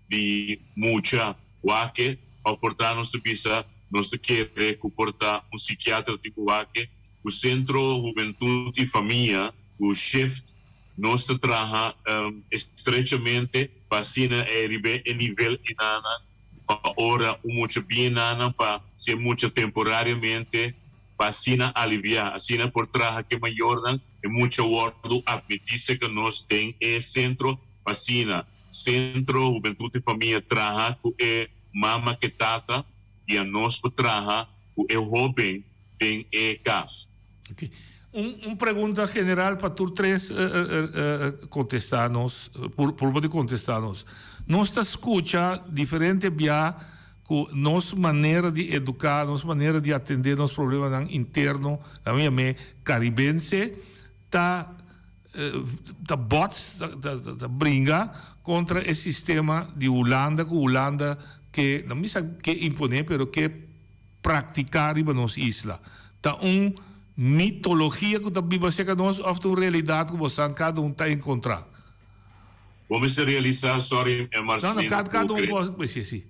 di mucha wak òf por ta nos ta bisa nos ta kere ku por ta un sikiatra tin ku wak ku Sentro Hubentut i Famia ku Shift nos ta traha estrechamente pa asina e riba e nivel enanan pa ora un mucha bien nanan pa si e mucha temporariamente pa asina aliviá, asina por traha ku e mayornan, e mucha wòrdu atmití serka nos den e sentro pa asina Sentro Hubentut i Famia traha ku e mama ku e tata i anos por traha ku e hóben den e kas. Ok. Un un pregunta general pa tur tres contesta nos, purba di contesta nos. Nos ta scucha diferente bia cu nos manera di educa, nos manera di atende nos problemanan interno, nan yam'e caribense, ta ta bots, ta ta bringa contra e sistema di Hulanda cu Hulanda ke, no misa ke impone, pero ke Praktiká riba nos isla. Ta un mitologia ku ta biba serka nos òf ta un realidat ku bosan kada un ta enkontrá? Bo mester realisá, sorry Marcelino, No, no, kada kada un por si, si.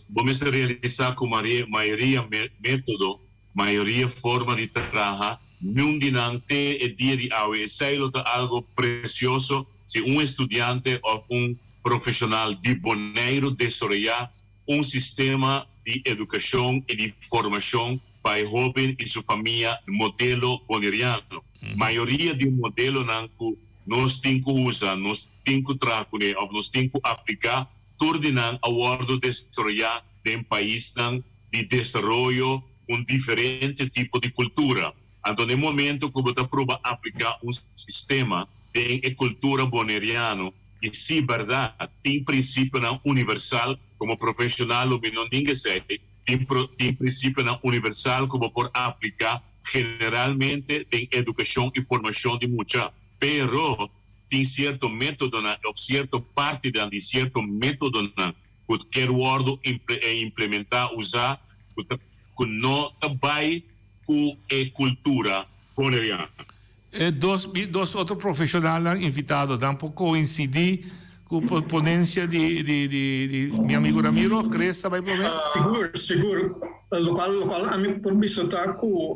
Bo mester realisá ku mayoria método, mayoria forma di traha, niun di nan te e dia di awe. Esei lo ta algo presioso si un estudiante òf un profeshonal di Boneiru desaroyá un sistema di edukashon i di formashon pa e hóben i su famia modelo boneriano. Mayoria di modelonan ku nos tin ku usa, nos tin ku traha kuné òf nos tin ku apliká, tur di nan a wòrdu desaroyá den paisnan di desaroyo un diferente tipo di kultura. Anto na e momento ku bo ta proba apliká un sistema den e kultura boneriano, I si bèrdat tin prinsipionan universal, komo profeshonal lo mi no ninga esei, tin tin prinsipionan universal ku bo por apliká generalmente den edukashon i formashon di mucha. Pero tin sierto métodonan òf sierto partinan di sierto métodonan ku kier wòrdu implementá, usá, ku ta ku no ta bai ku e kultura boneriano. E dos dos otro profesionalnan invitado nan por coincidi cu ponencia di di di di mi amigo Ramiro, Chris ta bay prome? Sigur, sigur. Locual locual ami por bisa ta cu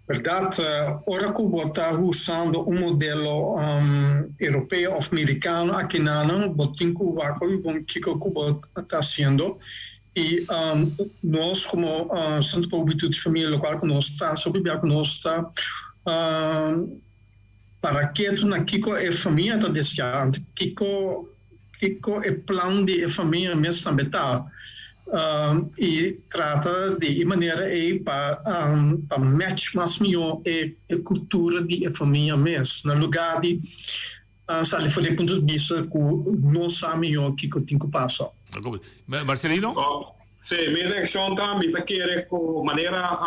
berdad ora cu bo ta usando un modelo europeo of mericano akinanan bo tin cu wak hopi bon kico cu bo ta haciendo I nos komo Sentro pa Hubentud i Familia lokual ku nos ta hasi hopi bia ku nos ta para ketu na kiko e famia ta deseá, anto kiko kiko e plan di e famia mes tambe ta i trata di e manera ei pa pa match mas mihó e kultura di e famia mes na lugá di Sali for di e punto di bista ku no sa mihó kiko tin ku pasa. Marcelino? Sí, mi reaccion ta, mi ta kere cu manera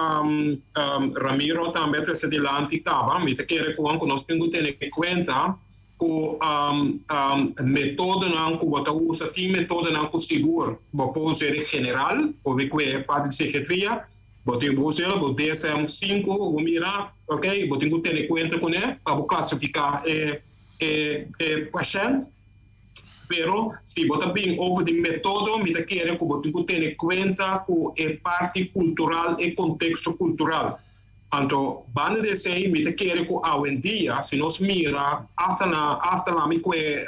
Ramiro tambe a trece dilanti caba, mi ta kere cu cu nos tin cu tene cuenta cu metodonan cu bo ta usa, tin metodonan cu sigur bo por usa den general, por bi cu e parti di psikiatria, bo tin cu usa bo DSM 5, bo mira, ok, bo tin cu tene cuenta cune pa bo clasifica e e pashent. Pero si bo ta bin over di metodo, mi ta kere ku bo tin ku tene kuenta ku e parti kultural, e konteksto kultural. Anto, banda di esei, mi ta kere ku awendia, si nos mira asta na asta lami ku e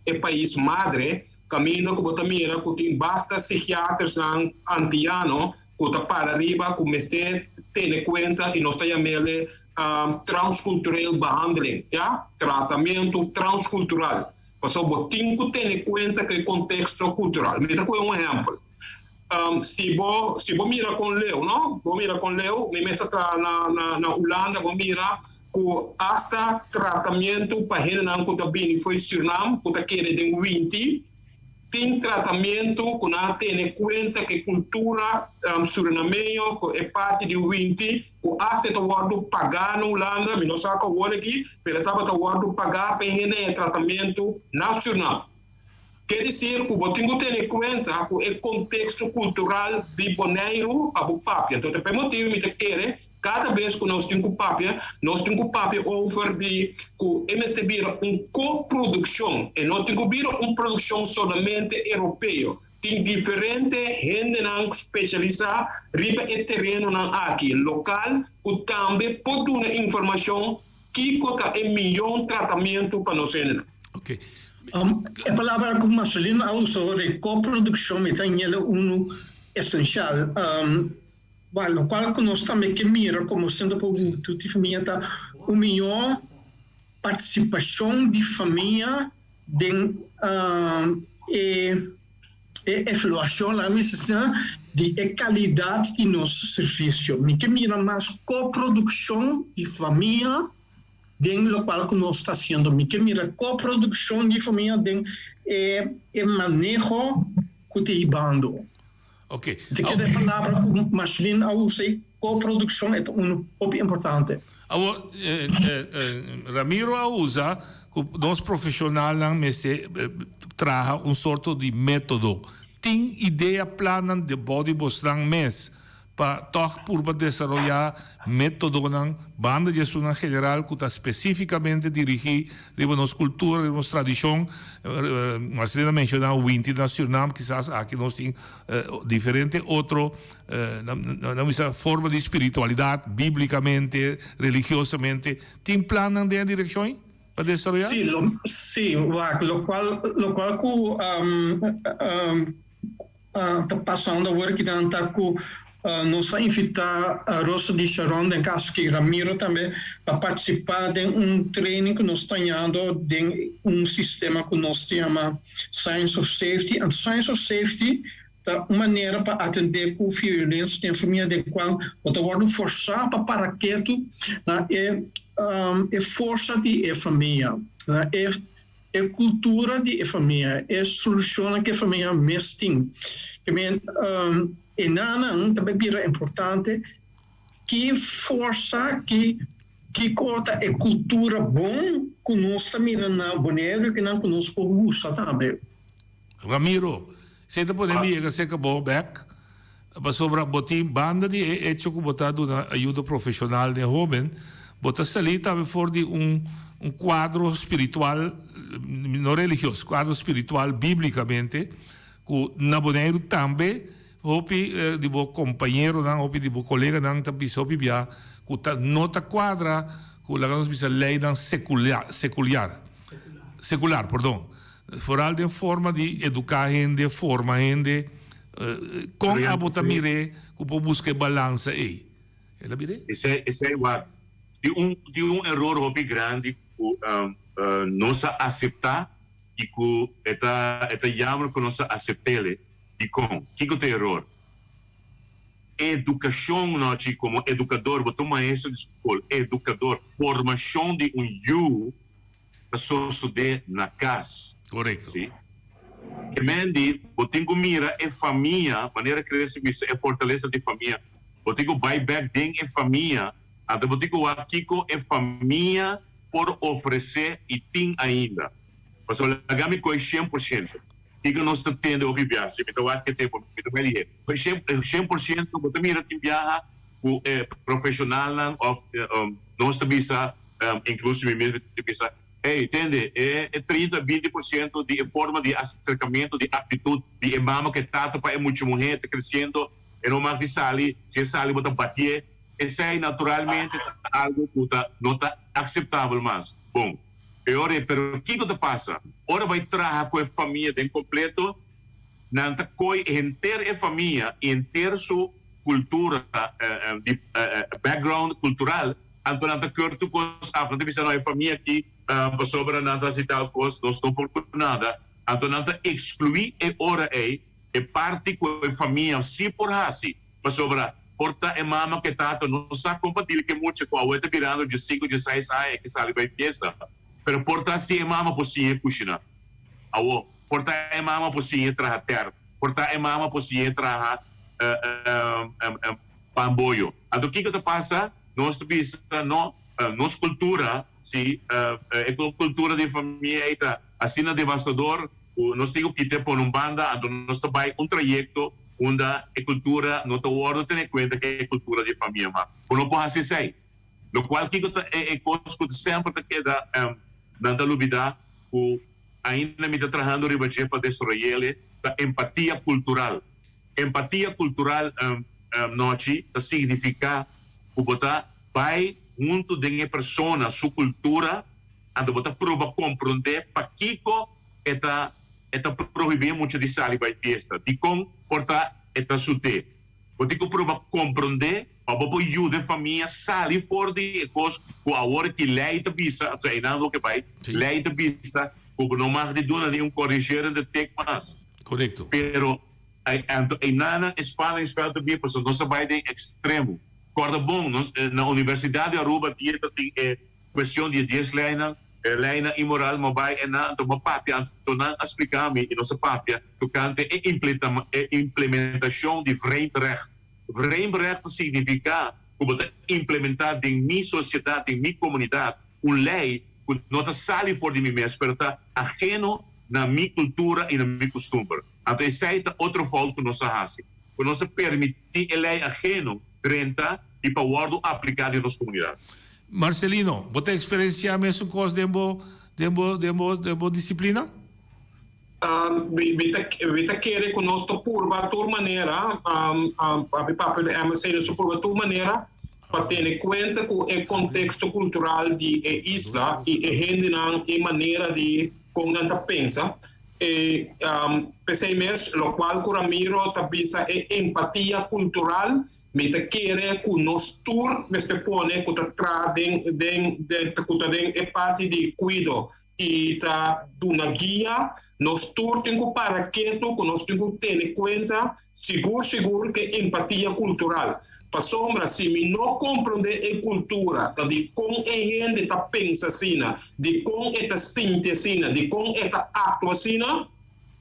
e pais madre, kaminda ku bo ta mira ku tin basta psikiatersnan antiano ku ta para riba ku mester tene kuenta i nos ta yam'ele transcultureel behandeling, ya, tratamentu transcultural. Pasobra bo tin ku tene kuenta ku e konteksto kultural. Mi ta kohe un ehèmpel. Si bo si bo mira kon leu, no, bo mira kon leu, mi mes a traha na na na Hulanda, bo mira ku asta tratamentu pa hendenan ku ta bini fo'i Sürnam ku ta kere den winti, Tin tratamentu ku nan a tene kuenta ku e kultura surinameño, ku e parti di winti ku asta e ta wòrdu pagá na Hulanda, mi no sa ku awor aki, pero e tabata wòrdu pagá pa e hende haña tratamentu na Surinam. Ke disir ku bo tin ku tene kuenta ku e konteksto kultural di Boneiru pa bo papia. Entonces pa e motibu mi ta kere Kada bes ku nos tin ku papia, nos tin ku papia over di ku e mester bira un ko-produkshon, e no tin ku bira un produkshon solamente europeo. Tin diferente hendenan spesialisá riba e terenonan aki, lokal, ku tambe por duna informashon kiko ta e mihó tratamentu pa nos hendenan. E palabra ku Marcelino a usa over di ko-produkshon mi ta ñele unu esenshal. Bueno, locual cu nos tambe ke mira como Centro pa Hubentud di Famia ta un mihor participacion di famia den e e evaluacion, laga mi bisa, di e calidad di nos servicio. Mi ke mira mas coproduccion di famia den locual cu nos ta haciendo. Mi ke mira coproduccion di famia den e e maneho cu ta hibando. Ok. Te keda e palabra ku Marceline a usa ei, koprodukshon, e ta unu hopi importante. Awor, Ramiro a usa ku nos profeshonalnan mester traha un sorto di metodo. Tin idea, plannan de bou di bosnan mes pa tòg purba desaroyá metodonan banda di esunnan general ku ta spesífikamente dirigí riba nos kultura, riba nos tradishon? Marcelino a menshoná winti na Surinam, kisas aki nos tin diferente otro nan bisa forma di spiritualidat bíblikamente, religiosamente. Tin plannan den e direkshon ei pa desaroyá? Sí, sí, wak, lokual lokual ku ta pasando awor kinan ta ku nos a invitá Rosa di Sharon den kaso ki Ramiro tambe pa partisipá den un training ku nos ta hañando den un sistema ku nos ta yama Science of Safety. Anto Science of Safety ta un manera pa atendé ku violensia den famia den kual bo ta wòrdu forsá pa para ketu na e e forsa di e famia, na e E kultura di e famia, e solushonnan ku e famia mes tin. Ke men e nannan ta bai bira importante ki forsa, ki kiko ta e kultura bon ku nos ta mira na Boneiru i kinan ku nos por usa tambe. Ramiro, si e ta pone mi yega serka bo bek, pasobra bo tin banda di e echo ku bo ta duna ayudo profeshonal den hoben, bo ta salí tambe for di un un kuadro spiritual, no religioso, kuadro spiritual bíblikamente, ku na Boneiru tambe hopi di bo kompañeronan, hopi di bo koleganan ta bisa hopi bia ku ta no ta kuadra ku laga nos bisa leinan sekular, sekular, perdon. Foral den forma di eduká hende, forma hende. Kon abo ta mir'é ku por buska e balansa ei? El a mir'é? Esei, esei wak. Tin un, tin un eror hopi grandi ku nos a aseptá i ku e ta, e ta jammer ku nos a asept'el. Dikon? Kiko ta e eror? Edukashon, nochi, komo edukador, bo ta un maestro di skol, edukador, formashon di un yu ta sosodé na kas. Korekto. Sí. Ke men di, bo tin ku mira e famia, manera Chris a bisa, e fortalesa di famia. Bo tin ku bai bek den e famia, anto bo tin ku wak kiko e famia por ofresé i tin ainda. Pasobra laga mi koe 100%. Kiko nos ta tende hopi biaha, si mi ta wak e tempu, mi ta bai lihe. 100% bo ta mira tin biaha ku e profeshonalnan òf nos ta bisa, inkluso mi mes mi ta bisa, Ey, tende, e e 30, 20% di e forma di aserkamentu, di aktitut di e mama ku e tata pa e mucha muhé ta kresiendo, e no mag di sali, si e sali bo ta batié. Esei naturalmente ta algu ku ta no ta akseptabel mas. Bon, peor e, pero kiko ta pasa? Ora bai traha ku e famia den kompleto, nan ta koi henter e famia i henter su kultura, di background kultural, Anto nan ta keur tur kos af. Nan ta bisa, No, e famia aki, pasobra nan ta hasi tal kos, nos no por ku nada. Anto nan ta ekskluí e ora ei e parti ku e famia sí por hasi, pasobra por ta e mama ku e tata no sa kon pa dil ku e mucha ku awe ta birando diesinku, dieseis aña e ke sali bai fiesta. Pero por ta si e mama por siña e kushiná. Awo, por ta e mama por siña e traha tèrt. Por ta e mama por siña e traha pan boyo. Anto kiko ta pasa? Nos ta bisa no, nos cultura, si, e cultura di famia ei ta asina devastador cu nos tin cu kita e pone un banda, anto nos ta bay un trayecto unda e cultura no ta wordo tene cuenta cu e cultura di famia mas. Bo no por haci esey. Locual kiko ta e cos cu semper ta keda nan ta lubida cu ainda mi ta trahando riba dje pa desaroyele ta empatia cultural. Empatia kultural nochi ta signifiká ku bo ta bai huntu den e persona su kultura, anto bo ta proba komprondé pakiko e ta e ta prohibí mucha di sali bai fiesta, dikon por ta e ta sut'é. Bo tin ku proba komprondé pa bo por yuda e famia sali for di e kos ku awor ki lei ta bisa, osea einan loke bai, lei ta bisa ku bo no mag di duna ni un korigerende tik mas. Korekto. Pero Anto einanan e spanningsveld ta bin pasobra nos a bai den extremo. Corda bon, nos na Universidad di Aruba dia ta tin e cuestion di e dies leynan, e leynan inmoral, mo bai einan anto mo papia, anto nan a splica mi y nos a papia tocante e e implementacion di vreemd recht. Vreemd recht ta significa cu bo ta implementa den mi sociedad, den mi comunidad un ley cu no ta sali for di mi mes pero ta ajeno na mi cultura y na mi custumber. Anto esei ta otro fout ku nos a hasi, ku nos a permití e lei ajeno drenta i pa wòrdu apliká den nos komunidat. Marcelino, bo ta eksperensiá mesun kos den bo den bo den bo den bo disiplina? Mi ta mi ta kere ku nos ta purba tur manera, papi papia di MSC, nos ta purba tur manera pa tene kuenta ku e konteksto kultural di e isla i e hendenan e manera di kon nan ta pensa. E p'esei mes, lokual ku Ramiro ta bisa e empatia kultural, mi ta kere ku nos tur mester pone ku ta traha den den ku ta den e parti di kuido i ta duna guia, nos tur tin ku para ketu ku nos tin ku tene kuenta sigur sigur ku e empatia kultural. Pasobra si mi no komprondé e kultura ta di kon e hende ta pensa asina, di kon e ta sinti asina, di kon e ta aktua asina,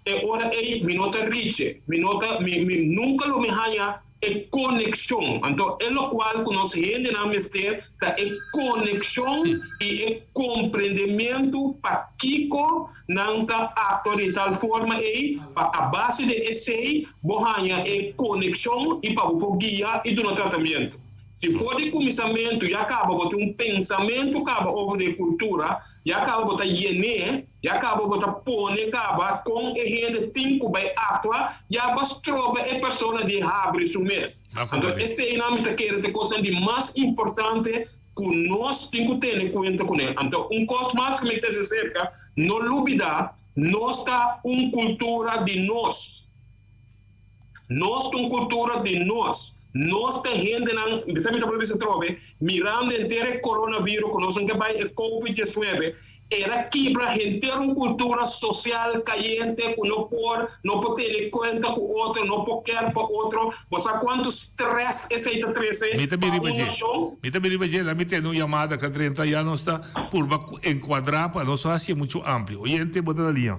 e ora ei mi no ta riche, mi no ta, mi, mi nunka lo mi haña e konekshon. Anto e lokual ku nos hendenan mester ta e konekshon i e komprendementu pakiko Nan ta aktua di tal forma ei pa a base di esei bo haña e konekshon i pa bo por guia i duna tratamentu. Si for di kuminsamentu ya kaba bo tin un pensamentu kaba over di e kultura, ya kaba bo ta yen'é, ya kaba bo ta pone kaba kon e hende tin ku bai aktua, ya bo a stroba e persona di habri su mes. Anto eseinan mi ta kere ta e kosnan di mas importante ku nos tin ku tene kuenta kuné. Anto un kos mas ku mi ta aserka, no lubidá, nos ta un kultura di nos. Nos ta un kultura di nos. Nos ta hendenan, mi ta por bisa atrobe, mirando henter e coronavirus ku nos a ke bai e covid 19, Era kibra henter un kultura sosial kayente ku no por no por tene kuenta ku otro, no por kèr pa otro. Bo sa kuantu strès esei ta trese Mi ta pa bini un riba dje. nashon? Mi ta bini riba dje. Laat mi tene un yamada ka drenta ya nos ta purba enkuadrá pa nos no hasié muchu amplio. Oyente, bo ta na liña.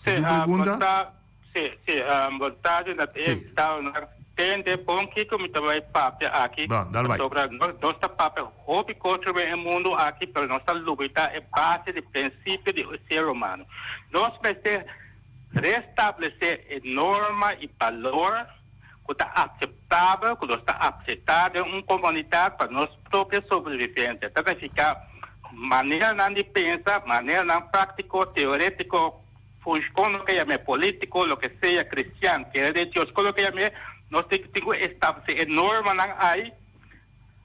Sí, Tin pregunta? Bo sí, sí, bo ta di dat e invitadonan tende bon kiko mi ta bai papia aki. Bon, dal bai. Pasobra nos ta papia hopi kos riba e mundu aki, pero nos ta lubida e base di prinsipio di e ser humano. Nos mester restablesé e norma i balor ku ta akseptabel, ku nos ta akseptá den un komunidat pa nos propio sobrevivensia. Ta nifiká maneranan di pensa, maneranan práktiko, teorétiko, kon lo ke yam'é, polítiko, loke sea, kristian, kere den Dios, kon lo ke yam'é, nos tin ku establesé e normanan ai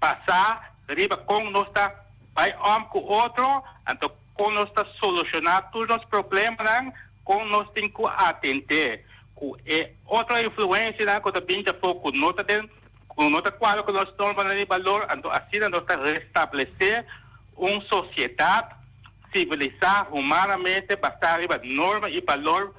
basá riba kon nos ta bai òm ku otro, anto kon nos ta solushoná tur nos problemanan, kon nos tin ku atendé ku e otro influensianan ku ta bin djafó ku no ta den ku no ta kuadra ku nos normanan di balor, anto asina nos ta restablesé un sosiedat sivilisá humanamente basá riba norma i balor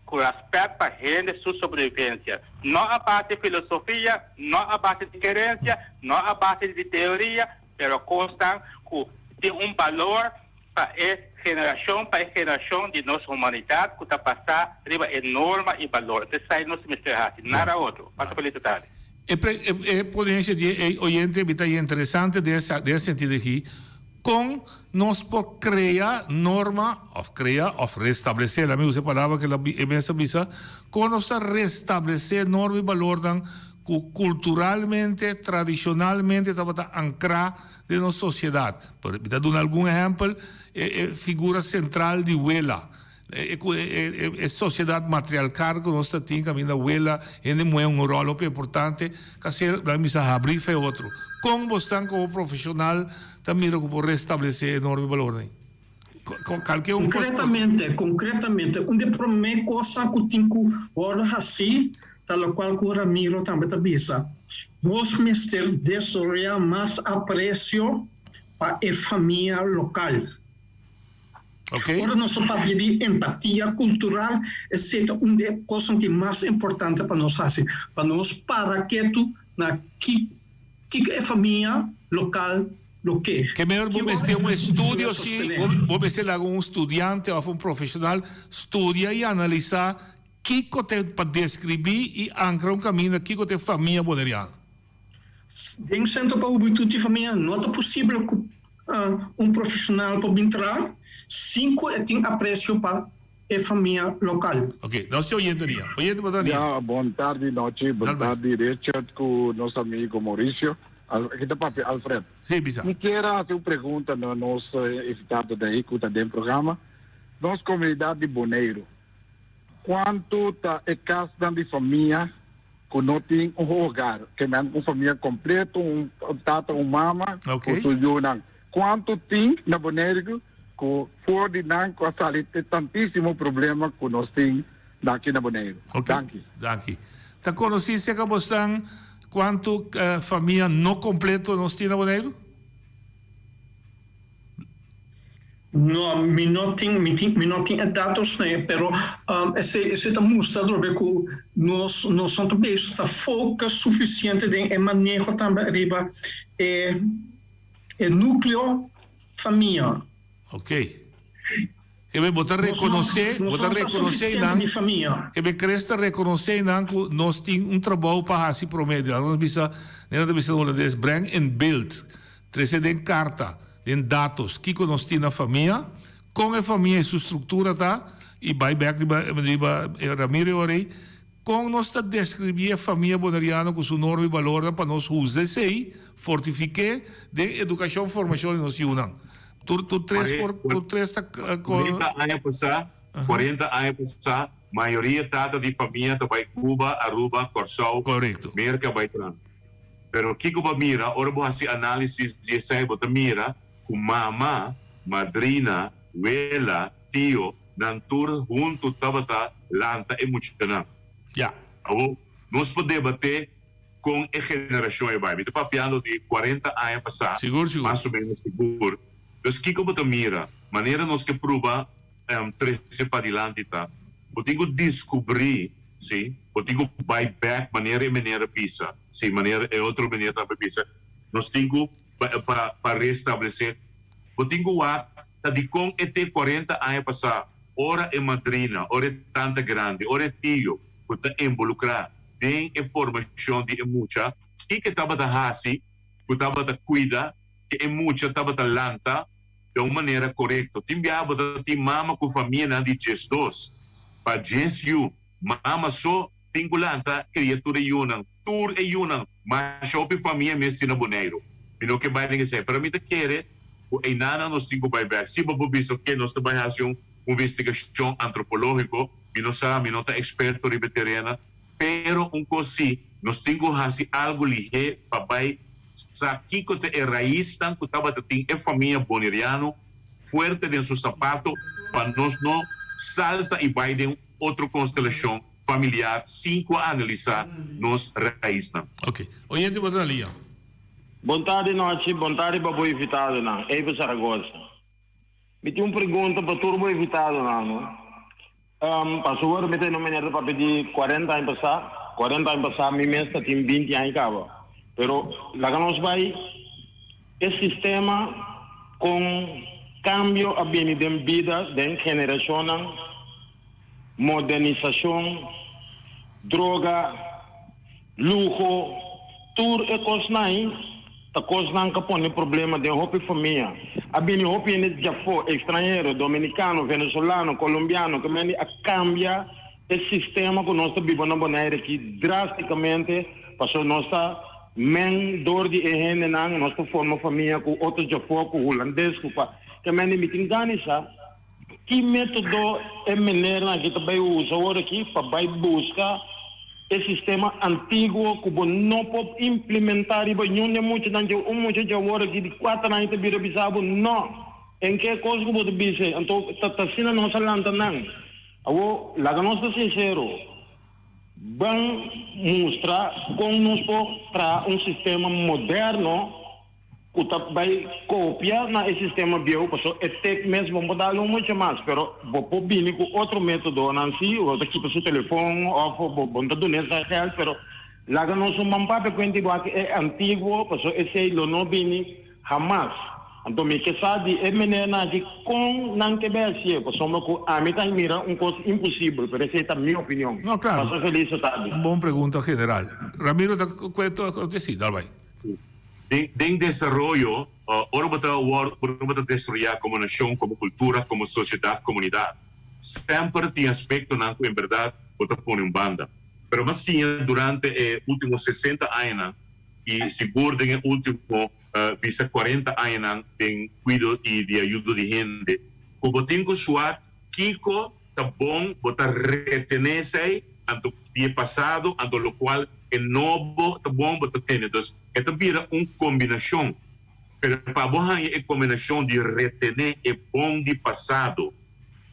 ku rèspèt pa hende su sobrevivensia, no a base di filosofia, no a base di kerensia, no a base di teoria, pero kosnan ku tin un balor pa e generashon pa e generashon di nos humanidat ku ta basá riba e norma i balor. Esei nos mester hasi, nada otro. Pasa felis tardi. E e ponencia di e oyente mi ta interesante den e sentido aki, con nos por crea norma of crea of restablece, laat mi usa e palabra cu e mes a bisa, con nos ta restablece norma y balornan cu culturalmente, tradicionalmente tabata ancra den nos sociedad. Por mi ta duna algun ehempel, e e figura central di wela, e cu e e sociedad matriarcal cu nos ta tin caminda wela hende muhe un rol hopi importante, ca ser nan bisa habri fe otro. Con bo stan como profesional ta mira cu por restablece e norma y balornan ey? Calke un cos. Concretamente, concretamente, un di e prome cosnan cu tin cu wordo haci ta locual cu Ramiro tambe ta bisa, nos mester desaroya mas aprecio pa e famia local. Ora nos ta papia di empatia cultural, esey ta un di e cosnan di mas importante pa nos haci, pa nos para ketu na ki kiko e famia local lo ke. Ke mehor bo mester un estudio si, bo mester laga un studiante of un profesional studia y analisa kiko te pa describi y ancra un caminda kiko te famia boneriano. Den Centro pa Hubentud y Famia no ta posibel cu un profesional por bin traha sin cu e tin aprecio pa e famia local. Ok, nos tin oyente dia. Oyente bo ta dia. Ya, bon tardi nochi, bon tardi Richard cu nos amigo Mauricio. Aki ta papia Alfred. Sí, bisa. Mi kier a haci un pregunta na nos invitado de ahi cu ta den programa. Nos comunidad di Boneiru, cuanto ta e casnan di famia cu no tin un hogar, ke men un famia completo, un tata, un mama cu su yunan? Cuanto tin na Boneiru cu for di nan cu a sali e tantisimo problema cu nos tin aki na Boneiru? Danki. Danki. Ta conoci cerca bosnan cuanto famia no completo nos tin na Boneiru? No, mi no tin, mi tin, mi no tin e datos nee, pero esei, esei ta mustra atrobe cu nos, nos no ta bezig ta focus suficiente den e maneho tambe riba e, e nucleo famia. Ok. Kebe bo ta reconoce, bo ta reconoce nan, kebe Chris ta reconoce nan cu nos tin un trabou pa haci prome. Nos bisa, nan ta bisa na Holandes, breng in beeld, trece den carta, den datos, kico nos tin na famia, con e famia y su structura ta, y bay bek riba, riba Ramiro e ora ey, Kon nos ta deskribí e famia boneriano ku su norma i balornan pa nos huza esei, fortifik'é den edukashon formashon di nos yunan? Tur tur tres por tur tres ta Kuarenta aña pasá, kuarenta aña pasá, mayoria tata di famia ta bai Cuba, Aruba, Kòrsou, Merka bai traha. Pero kiko bo a mira ora bo hasi análisis di esei bo ta mira ku mama, madrina, wela, tio, Nan tur huntu tabata lanta e muchanan. Ya. Awor, nos por debaté kon e generashon e bai. Mi ta papiando di kuarenta aña pasá, Sigur, sigur. mas o ménos sigur. Dus kiko bo ta mira? Manera nos ke pruba trese padilanti ta, bo tin ku diskubrí, sí, bo tin ku bai bèk manera e meneer a bisa, sí, manera e otro meneer tambe a bisa, nos tin ku pa pa restablesé. Bo tin ku wak Ta dikon e te kuarenta aña pasá? Ora e madrina, ora e tanta grandi, ora e tio ku ta involukrá den e formashon di e mucha, kiko e tabata hasi ku tabata kuida ku e mucha tabata lanta den un manera korekto? Tin biaha bo ta tin mama ku famianan di 12 pa djes yu. Mama so tin ku lanta kria tur e yunan, tur e yunan. Masha hopi famia mes tin na Boneiru. Mi no ke bai den esei, pero mi ta kere ku einanan nos tin ku bai bek. Si bo por bisa oke, nos ta bai hasi un investigashon antropológiko, mi no sa, mi no ta eksperto riba e terena, pero un kos si, nos tin ku hasi algu lihé pa bai sa kiko ta e raisnan ku tabata tin e famia boneriano fuerte den su sapato pa nos no salta i bai den otro konstelashon familiar sin ku a analisá nos raisnan. Ok. Oyente bo ta na liña. Bon tardi nochi, bon tardi pa bo invitadonan, Eva Zaragoza. Mi tin un pregunta pa tur bo invitadonan no. Um, pasobra mi ta eno meneer ta papia di 40 aña pasá, 40 aña pasá mi mes ta tin 20 aña kaba. Pero laga nos bai e sistema kon kambio a bini den bida den generashonnan. Modernisashon, droga, luho, tur e kosnan ei ta kosnan ku a pone problema den hopi famia. A bini hopi hende djafó, ekstranhero, dominikano, venezolano, kolombiano, ku mende a kambia e sistema ku nos ta biba na Bonaire aki drástikamente, pasobra nos ta men dor di e hendenan, nos ta forma famia ku otro djafó, ku hulandes, ku kua. Ke mende mi tin gana di sa. Ki método e menernan aki ta bai usa awor aki pa bai buska e sistema antiguo ku bo no por implementá riba ñun di e muchanan dje? Un mucha dje awor aki di kuater aña ta bira bisa bo, No! En ke kos ku bo ta bisa ei? Anto ta asina nos a lanta nan. Awor, laga nos ta sinsero, ban mustra kon nos por traha un sistema moderno ku ta bai kopia na e sistema bieu paso e tek mes bo por dal un mucho mas pero bo por bini ku otro metodonan si bo ta kita su telefon of bo bo no ta duna esa geld pero laga nos un ban papia kuenti bo aki e antiguo paso esei lo no bini hamas anto mi ke sa di e menernan aki kon nan ke bai hasie pasobra ku ami ta mira un kos imposibel pero esei ta mi opinion No, claro. Pasa feliz tardi. Un bon pregunta general. Ramiro ta cuento, si, dal bai. Den desaroyo, ora bo ta wòrdu, ora bo ta desaroyá komo nashon, komo kultura, komo sosiedat, komunidat, semper tin aspektonan ku en bèrdat bo ta pone un banda. Pero mi a siña durante e último sesenta añanan i sigur den e último bisa kuarenta añanan den kuido i di ayudo di hende ku bo tin ku suak kiko ta bon bo ta retené esei anto di e pasado anto lokual e nobo ta bon bo ta tene. Dus e ta bira un kombinashon. Pero pa bo haña e kombinashon di retené e bon di pasado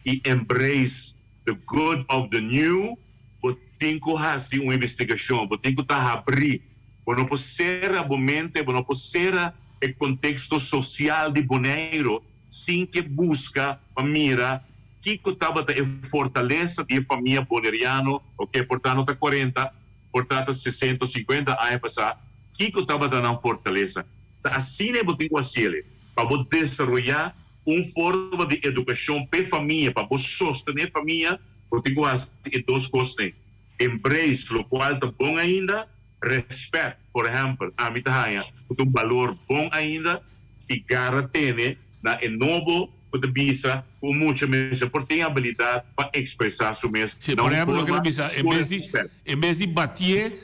i embrace the good of the new bo tin ku hasi un investigashon, bo tin ku ta habrí. Bo no por sera bo mente, bo no por sera e konteksto sosial di Boneiru sin ke buska pa mira kiko tabata e fortalesa di e famia boneriano, oke, por ta no ta kuarenta, por ta ta sesenta o sinkuenta aña pasá, kiko tabata nan fortalesa. Ta asina e bo tin ku hasiel pa bo desaroyá un forma di edukashon p'e famia, pa bo sostené famia, bo tin ku hasi e dos kosnan, embrace lokual ta bon ainda, Respet, por ehempel, ami ta haña ku ta un balor bon ainda i gara tene na e nobo ku ta bisa ku un mucha mester por tin abilidat pa ekspresá su mes Sí, na por un ehempel, loke forma ta bisa, en ku bes di, respet. en bes di batié,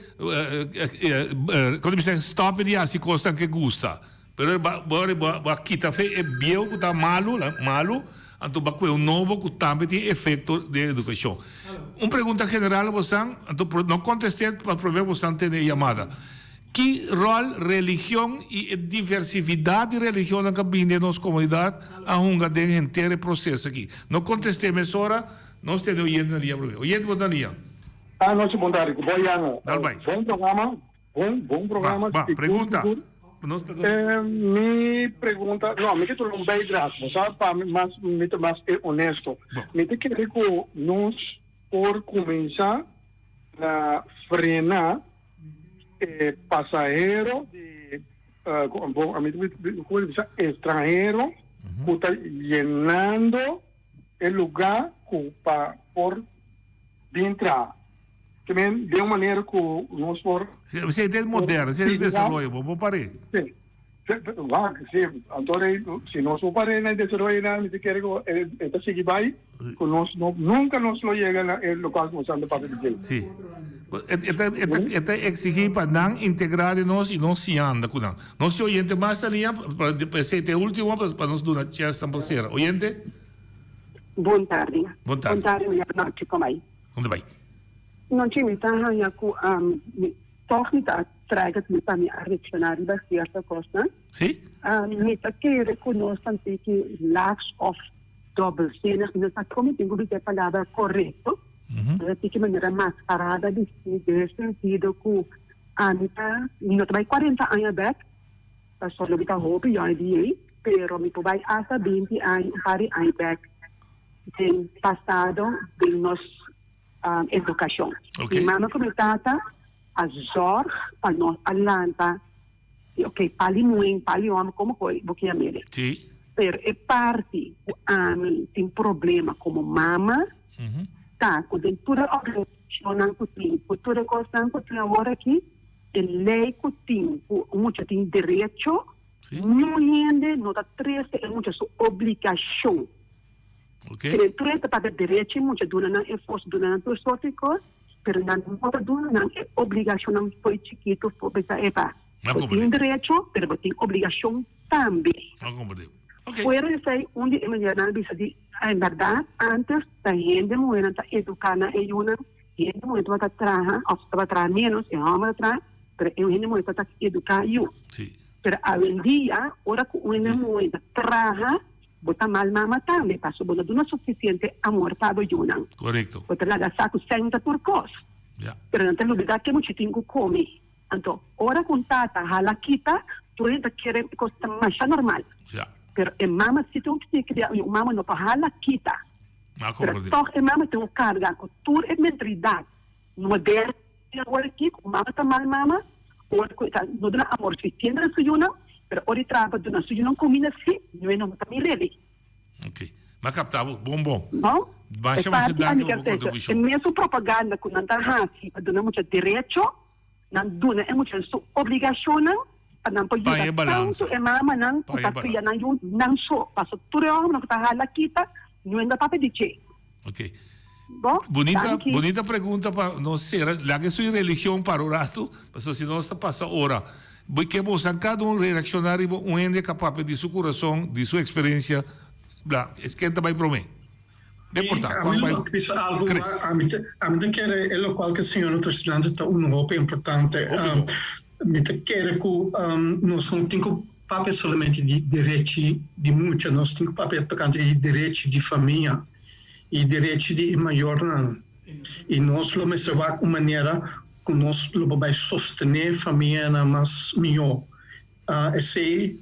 kon ta bisa, stòp di hasi kosnan ke gusta. Pero bo bo bo a kita fe e bieu ku ta malu, malu, anto bo a kue un nobo ku tambe tin efekto den edukashon. Un pregunta general bosan, anto no kontest'é pa promé bosan tene e yamada. Ki ròl religion i e diversifidat di religionnan ku a bini den nos komunidat a hunga den henter e proseso aki? No kontest'é mesora, nos tene oyente na liña promé. Oyente bo ta na liña? Anochi bon tardi, ku bo Jana. Dal bai. Bon programa. Bon, bon programa. Ba, ba, pregunta. Nos ta eh, mi pregunta, no, mi ke tula un bijdrage, bo sa, pa mi mas, mi ta mas e honesto. Mi ta kere ku nos por kuminsá na frena e pasahero di, eh, bon, mi, mi, mi, como bisa, estranhero ku ta yenando. e lugá ku pa por bin traha. Ke men den un manera ku nos por. Si, esei ta e moderno, esei ta e desaroyo, bo por par'é. Si, wak, si, anto rei, si nos por par'é na e desaroyonan, mi ta kere ku e ta sigui bai, ku nos no, nunka nos lo yega na e lokual ku nos a papia di dje. Si. E ta, e ta, e ta eksigí pa nan integrá den nos i nos siña anda ku nan. Nos tin oyente mas na liña, pa esei ta e último pa nos duna chèns nan pa sera. Oyente? Bon tardi. Bon tardi. Bon tardi, meneer Nochi, kon bai? Kon ta bai? Nochi, mi ta haña ku mi tòg mi ta trèk mi pa mi a reakshoná riba sierto kosnan. Sí. Mi ta kere ku nos ta tiki laks òf dòbelzinnig, mi no sa kon mi tin ku bisa e palabra korekto, nos ta tiki manera maskarada bisti den e sentido ku ami ta, mi no ta bai kuarenta aña bèk, pasobra mi ta hopi yòn di ei, pero mi por bai asta binti aña, un par di aña bèk den pasado den nos edukashon. Mi mama ku mi tata a zòrg pa nos a lanta di ok, pali muhé, pali hòmber, komo ku bo kia mira. Pero e parti ku ami tin problema komo mama ta ku den tur e organisashonnan ku tin, ku tur e kosnan ku tin awor aki, e lei ku tin ku un mucha tin derecho, niun hende no ta trese e mucha su obligashon. Pero tur e ta papia derecho e mucha duna nan e forsa, duna nan tur sorto di kos, pero nan no ta duna nan e obligashonnan fo'i chikitu for bisa epa, bo tin derecho pero bo tin obligashon tambe. Fuera di esei un di e maneranan a bisa di en bèrdat ántes ta hende muhénan ta eduká nan e yunan, hende muhé tabata traha òf tabata traha ménos, e hòmber ta traha, pero e hende muhé tabata eduká yu. Pero awendia ora ku un hende muhé ta traha Bo ta mal mama tambe, paso bo no duna sufisiente amor pa bo yunan. Korekto. Bo ta laga sa ku sèn ta tur kos. Ya. Pero nan ta lubidá ke muchu tin ku kome. Anto, ora ku un tata hala kita, tur hende ta kere e kos ta masha normal. Ya. Pero e mama si tin un kria un mama no por hala kita. Mi a Pero komprendé. tòg e mama tin un karga ku tur e mentalidat moderno di awor aki, ku mama ta mal mama, ora ku e ta no duna amor sufisiente na su yunan, pero ora e traha pa duna su yunan kuminda si, nu e no ta mir'é. Ok. Mi a kapta bo. Bon bon. No? Masha E masha parti ami danki pa kier bo sesha, e kontribushon. mesun propaganda ku nan ta hasi pa duna mucha derecho, nan duna e mucha su obligashonnan pa nan por Pa yuda e balansa. tantu e mamanan ku Pa e ta kria balansa. nan yu nan so. Pasobra tur e hòmbernan ku ta hala kita, nu e no ta papia di dje. Ok. Bo? Bunita, Danki. bunita pregunta pa nos cera. Laga su religion para un rato, pasobra si no nos ta pasa ora. Bo ke bosan cada un reacciona riba un hende ka papia di su curason, di su experiencia. Bla, es ken ta bay prome? No importa, A cual mi bay lo bisa algo, Chris. a mi ta, a mi ta kere e locual ke señor presidente ta un hopi importante. Hopi bon. Mi ta kere ku nos no tin ku papia solamente di derechi di mucha, nos tin ku papia tokante di derechi di famia i derechi di e mayornan. I nos lo mester wak un manera ku nos lo por bai sostené famianan mas mihó. Esei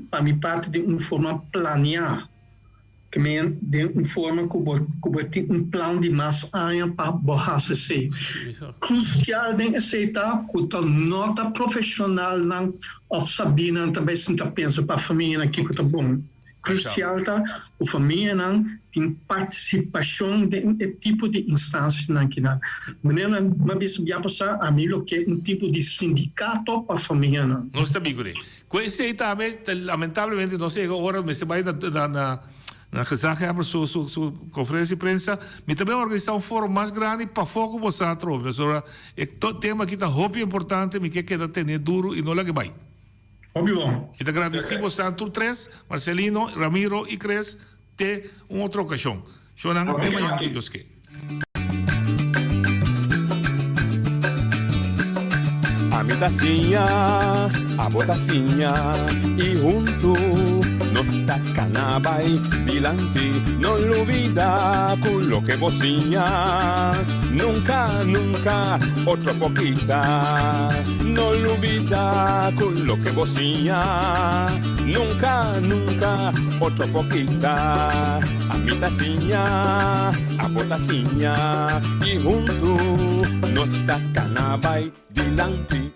pa mi parti den un forma planiá. Ke men den un forma ku bo ku bo tin un plan di mas aña pa bo hasi esei. Krusial den esei ta ku ta no ta profeshonalnan òf sabinan ta bai sinta pensa pa famianan kiko ta bon. Krusial ta ku famianan tin partisipashon den e tipo di instansianan kinan. Manera mi a bisa bia pasá ami lo ke un tipo di sindikato pa famianan. Nos ta bin kuné. Cu esey tambe ta lamentablemente nos a yega ora mester bay na na na gezaghebber su su su conferencia di prensa mi ta bay organisa un foro mas grandi pafo cu bo sa atrobe pasobra e tema aki ta hopi importante mi ke keda tene duro y no laga bay. Hopi bon. Mi ta gradici bosan tur tres Marcelino, Ramiro y Chris te un otro ocasion. Shonan te mañana cu Dios ke. Ami ta siña, abo ta siña y huntu nos ta cana bay dilanti. No lubida cu loke bo siña nunca, nunca otro por kita. No lubida cu loke bo siña nunca, nunca otro por kita. Ami ta siña, abo ta siña y huntu nos ta cana bay dilanti.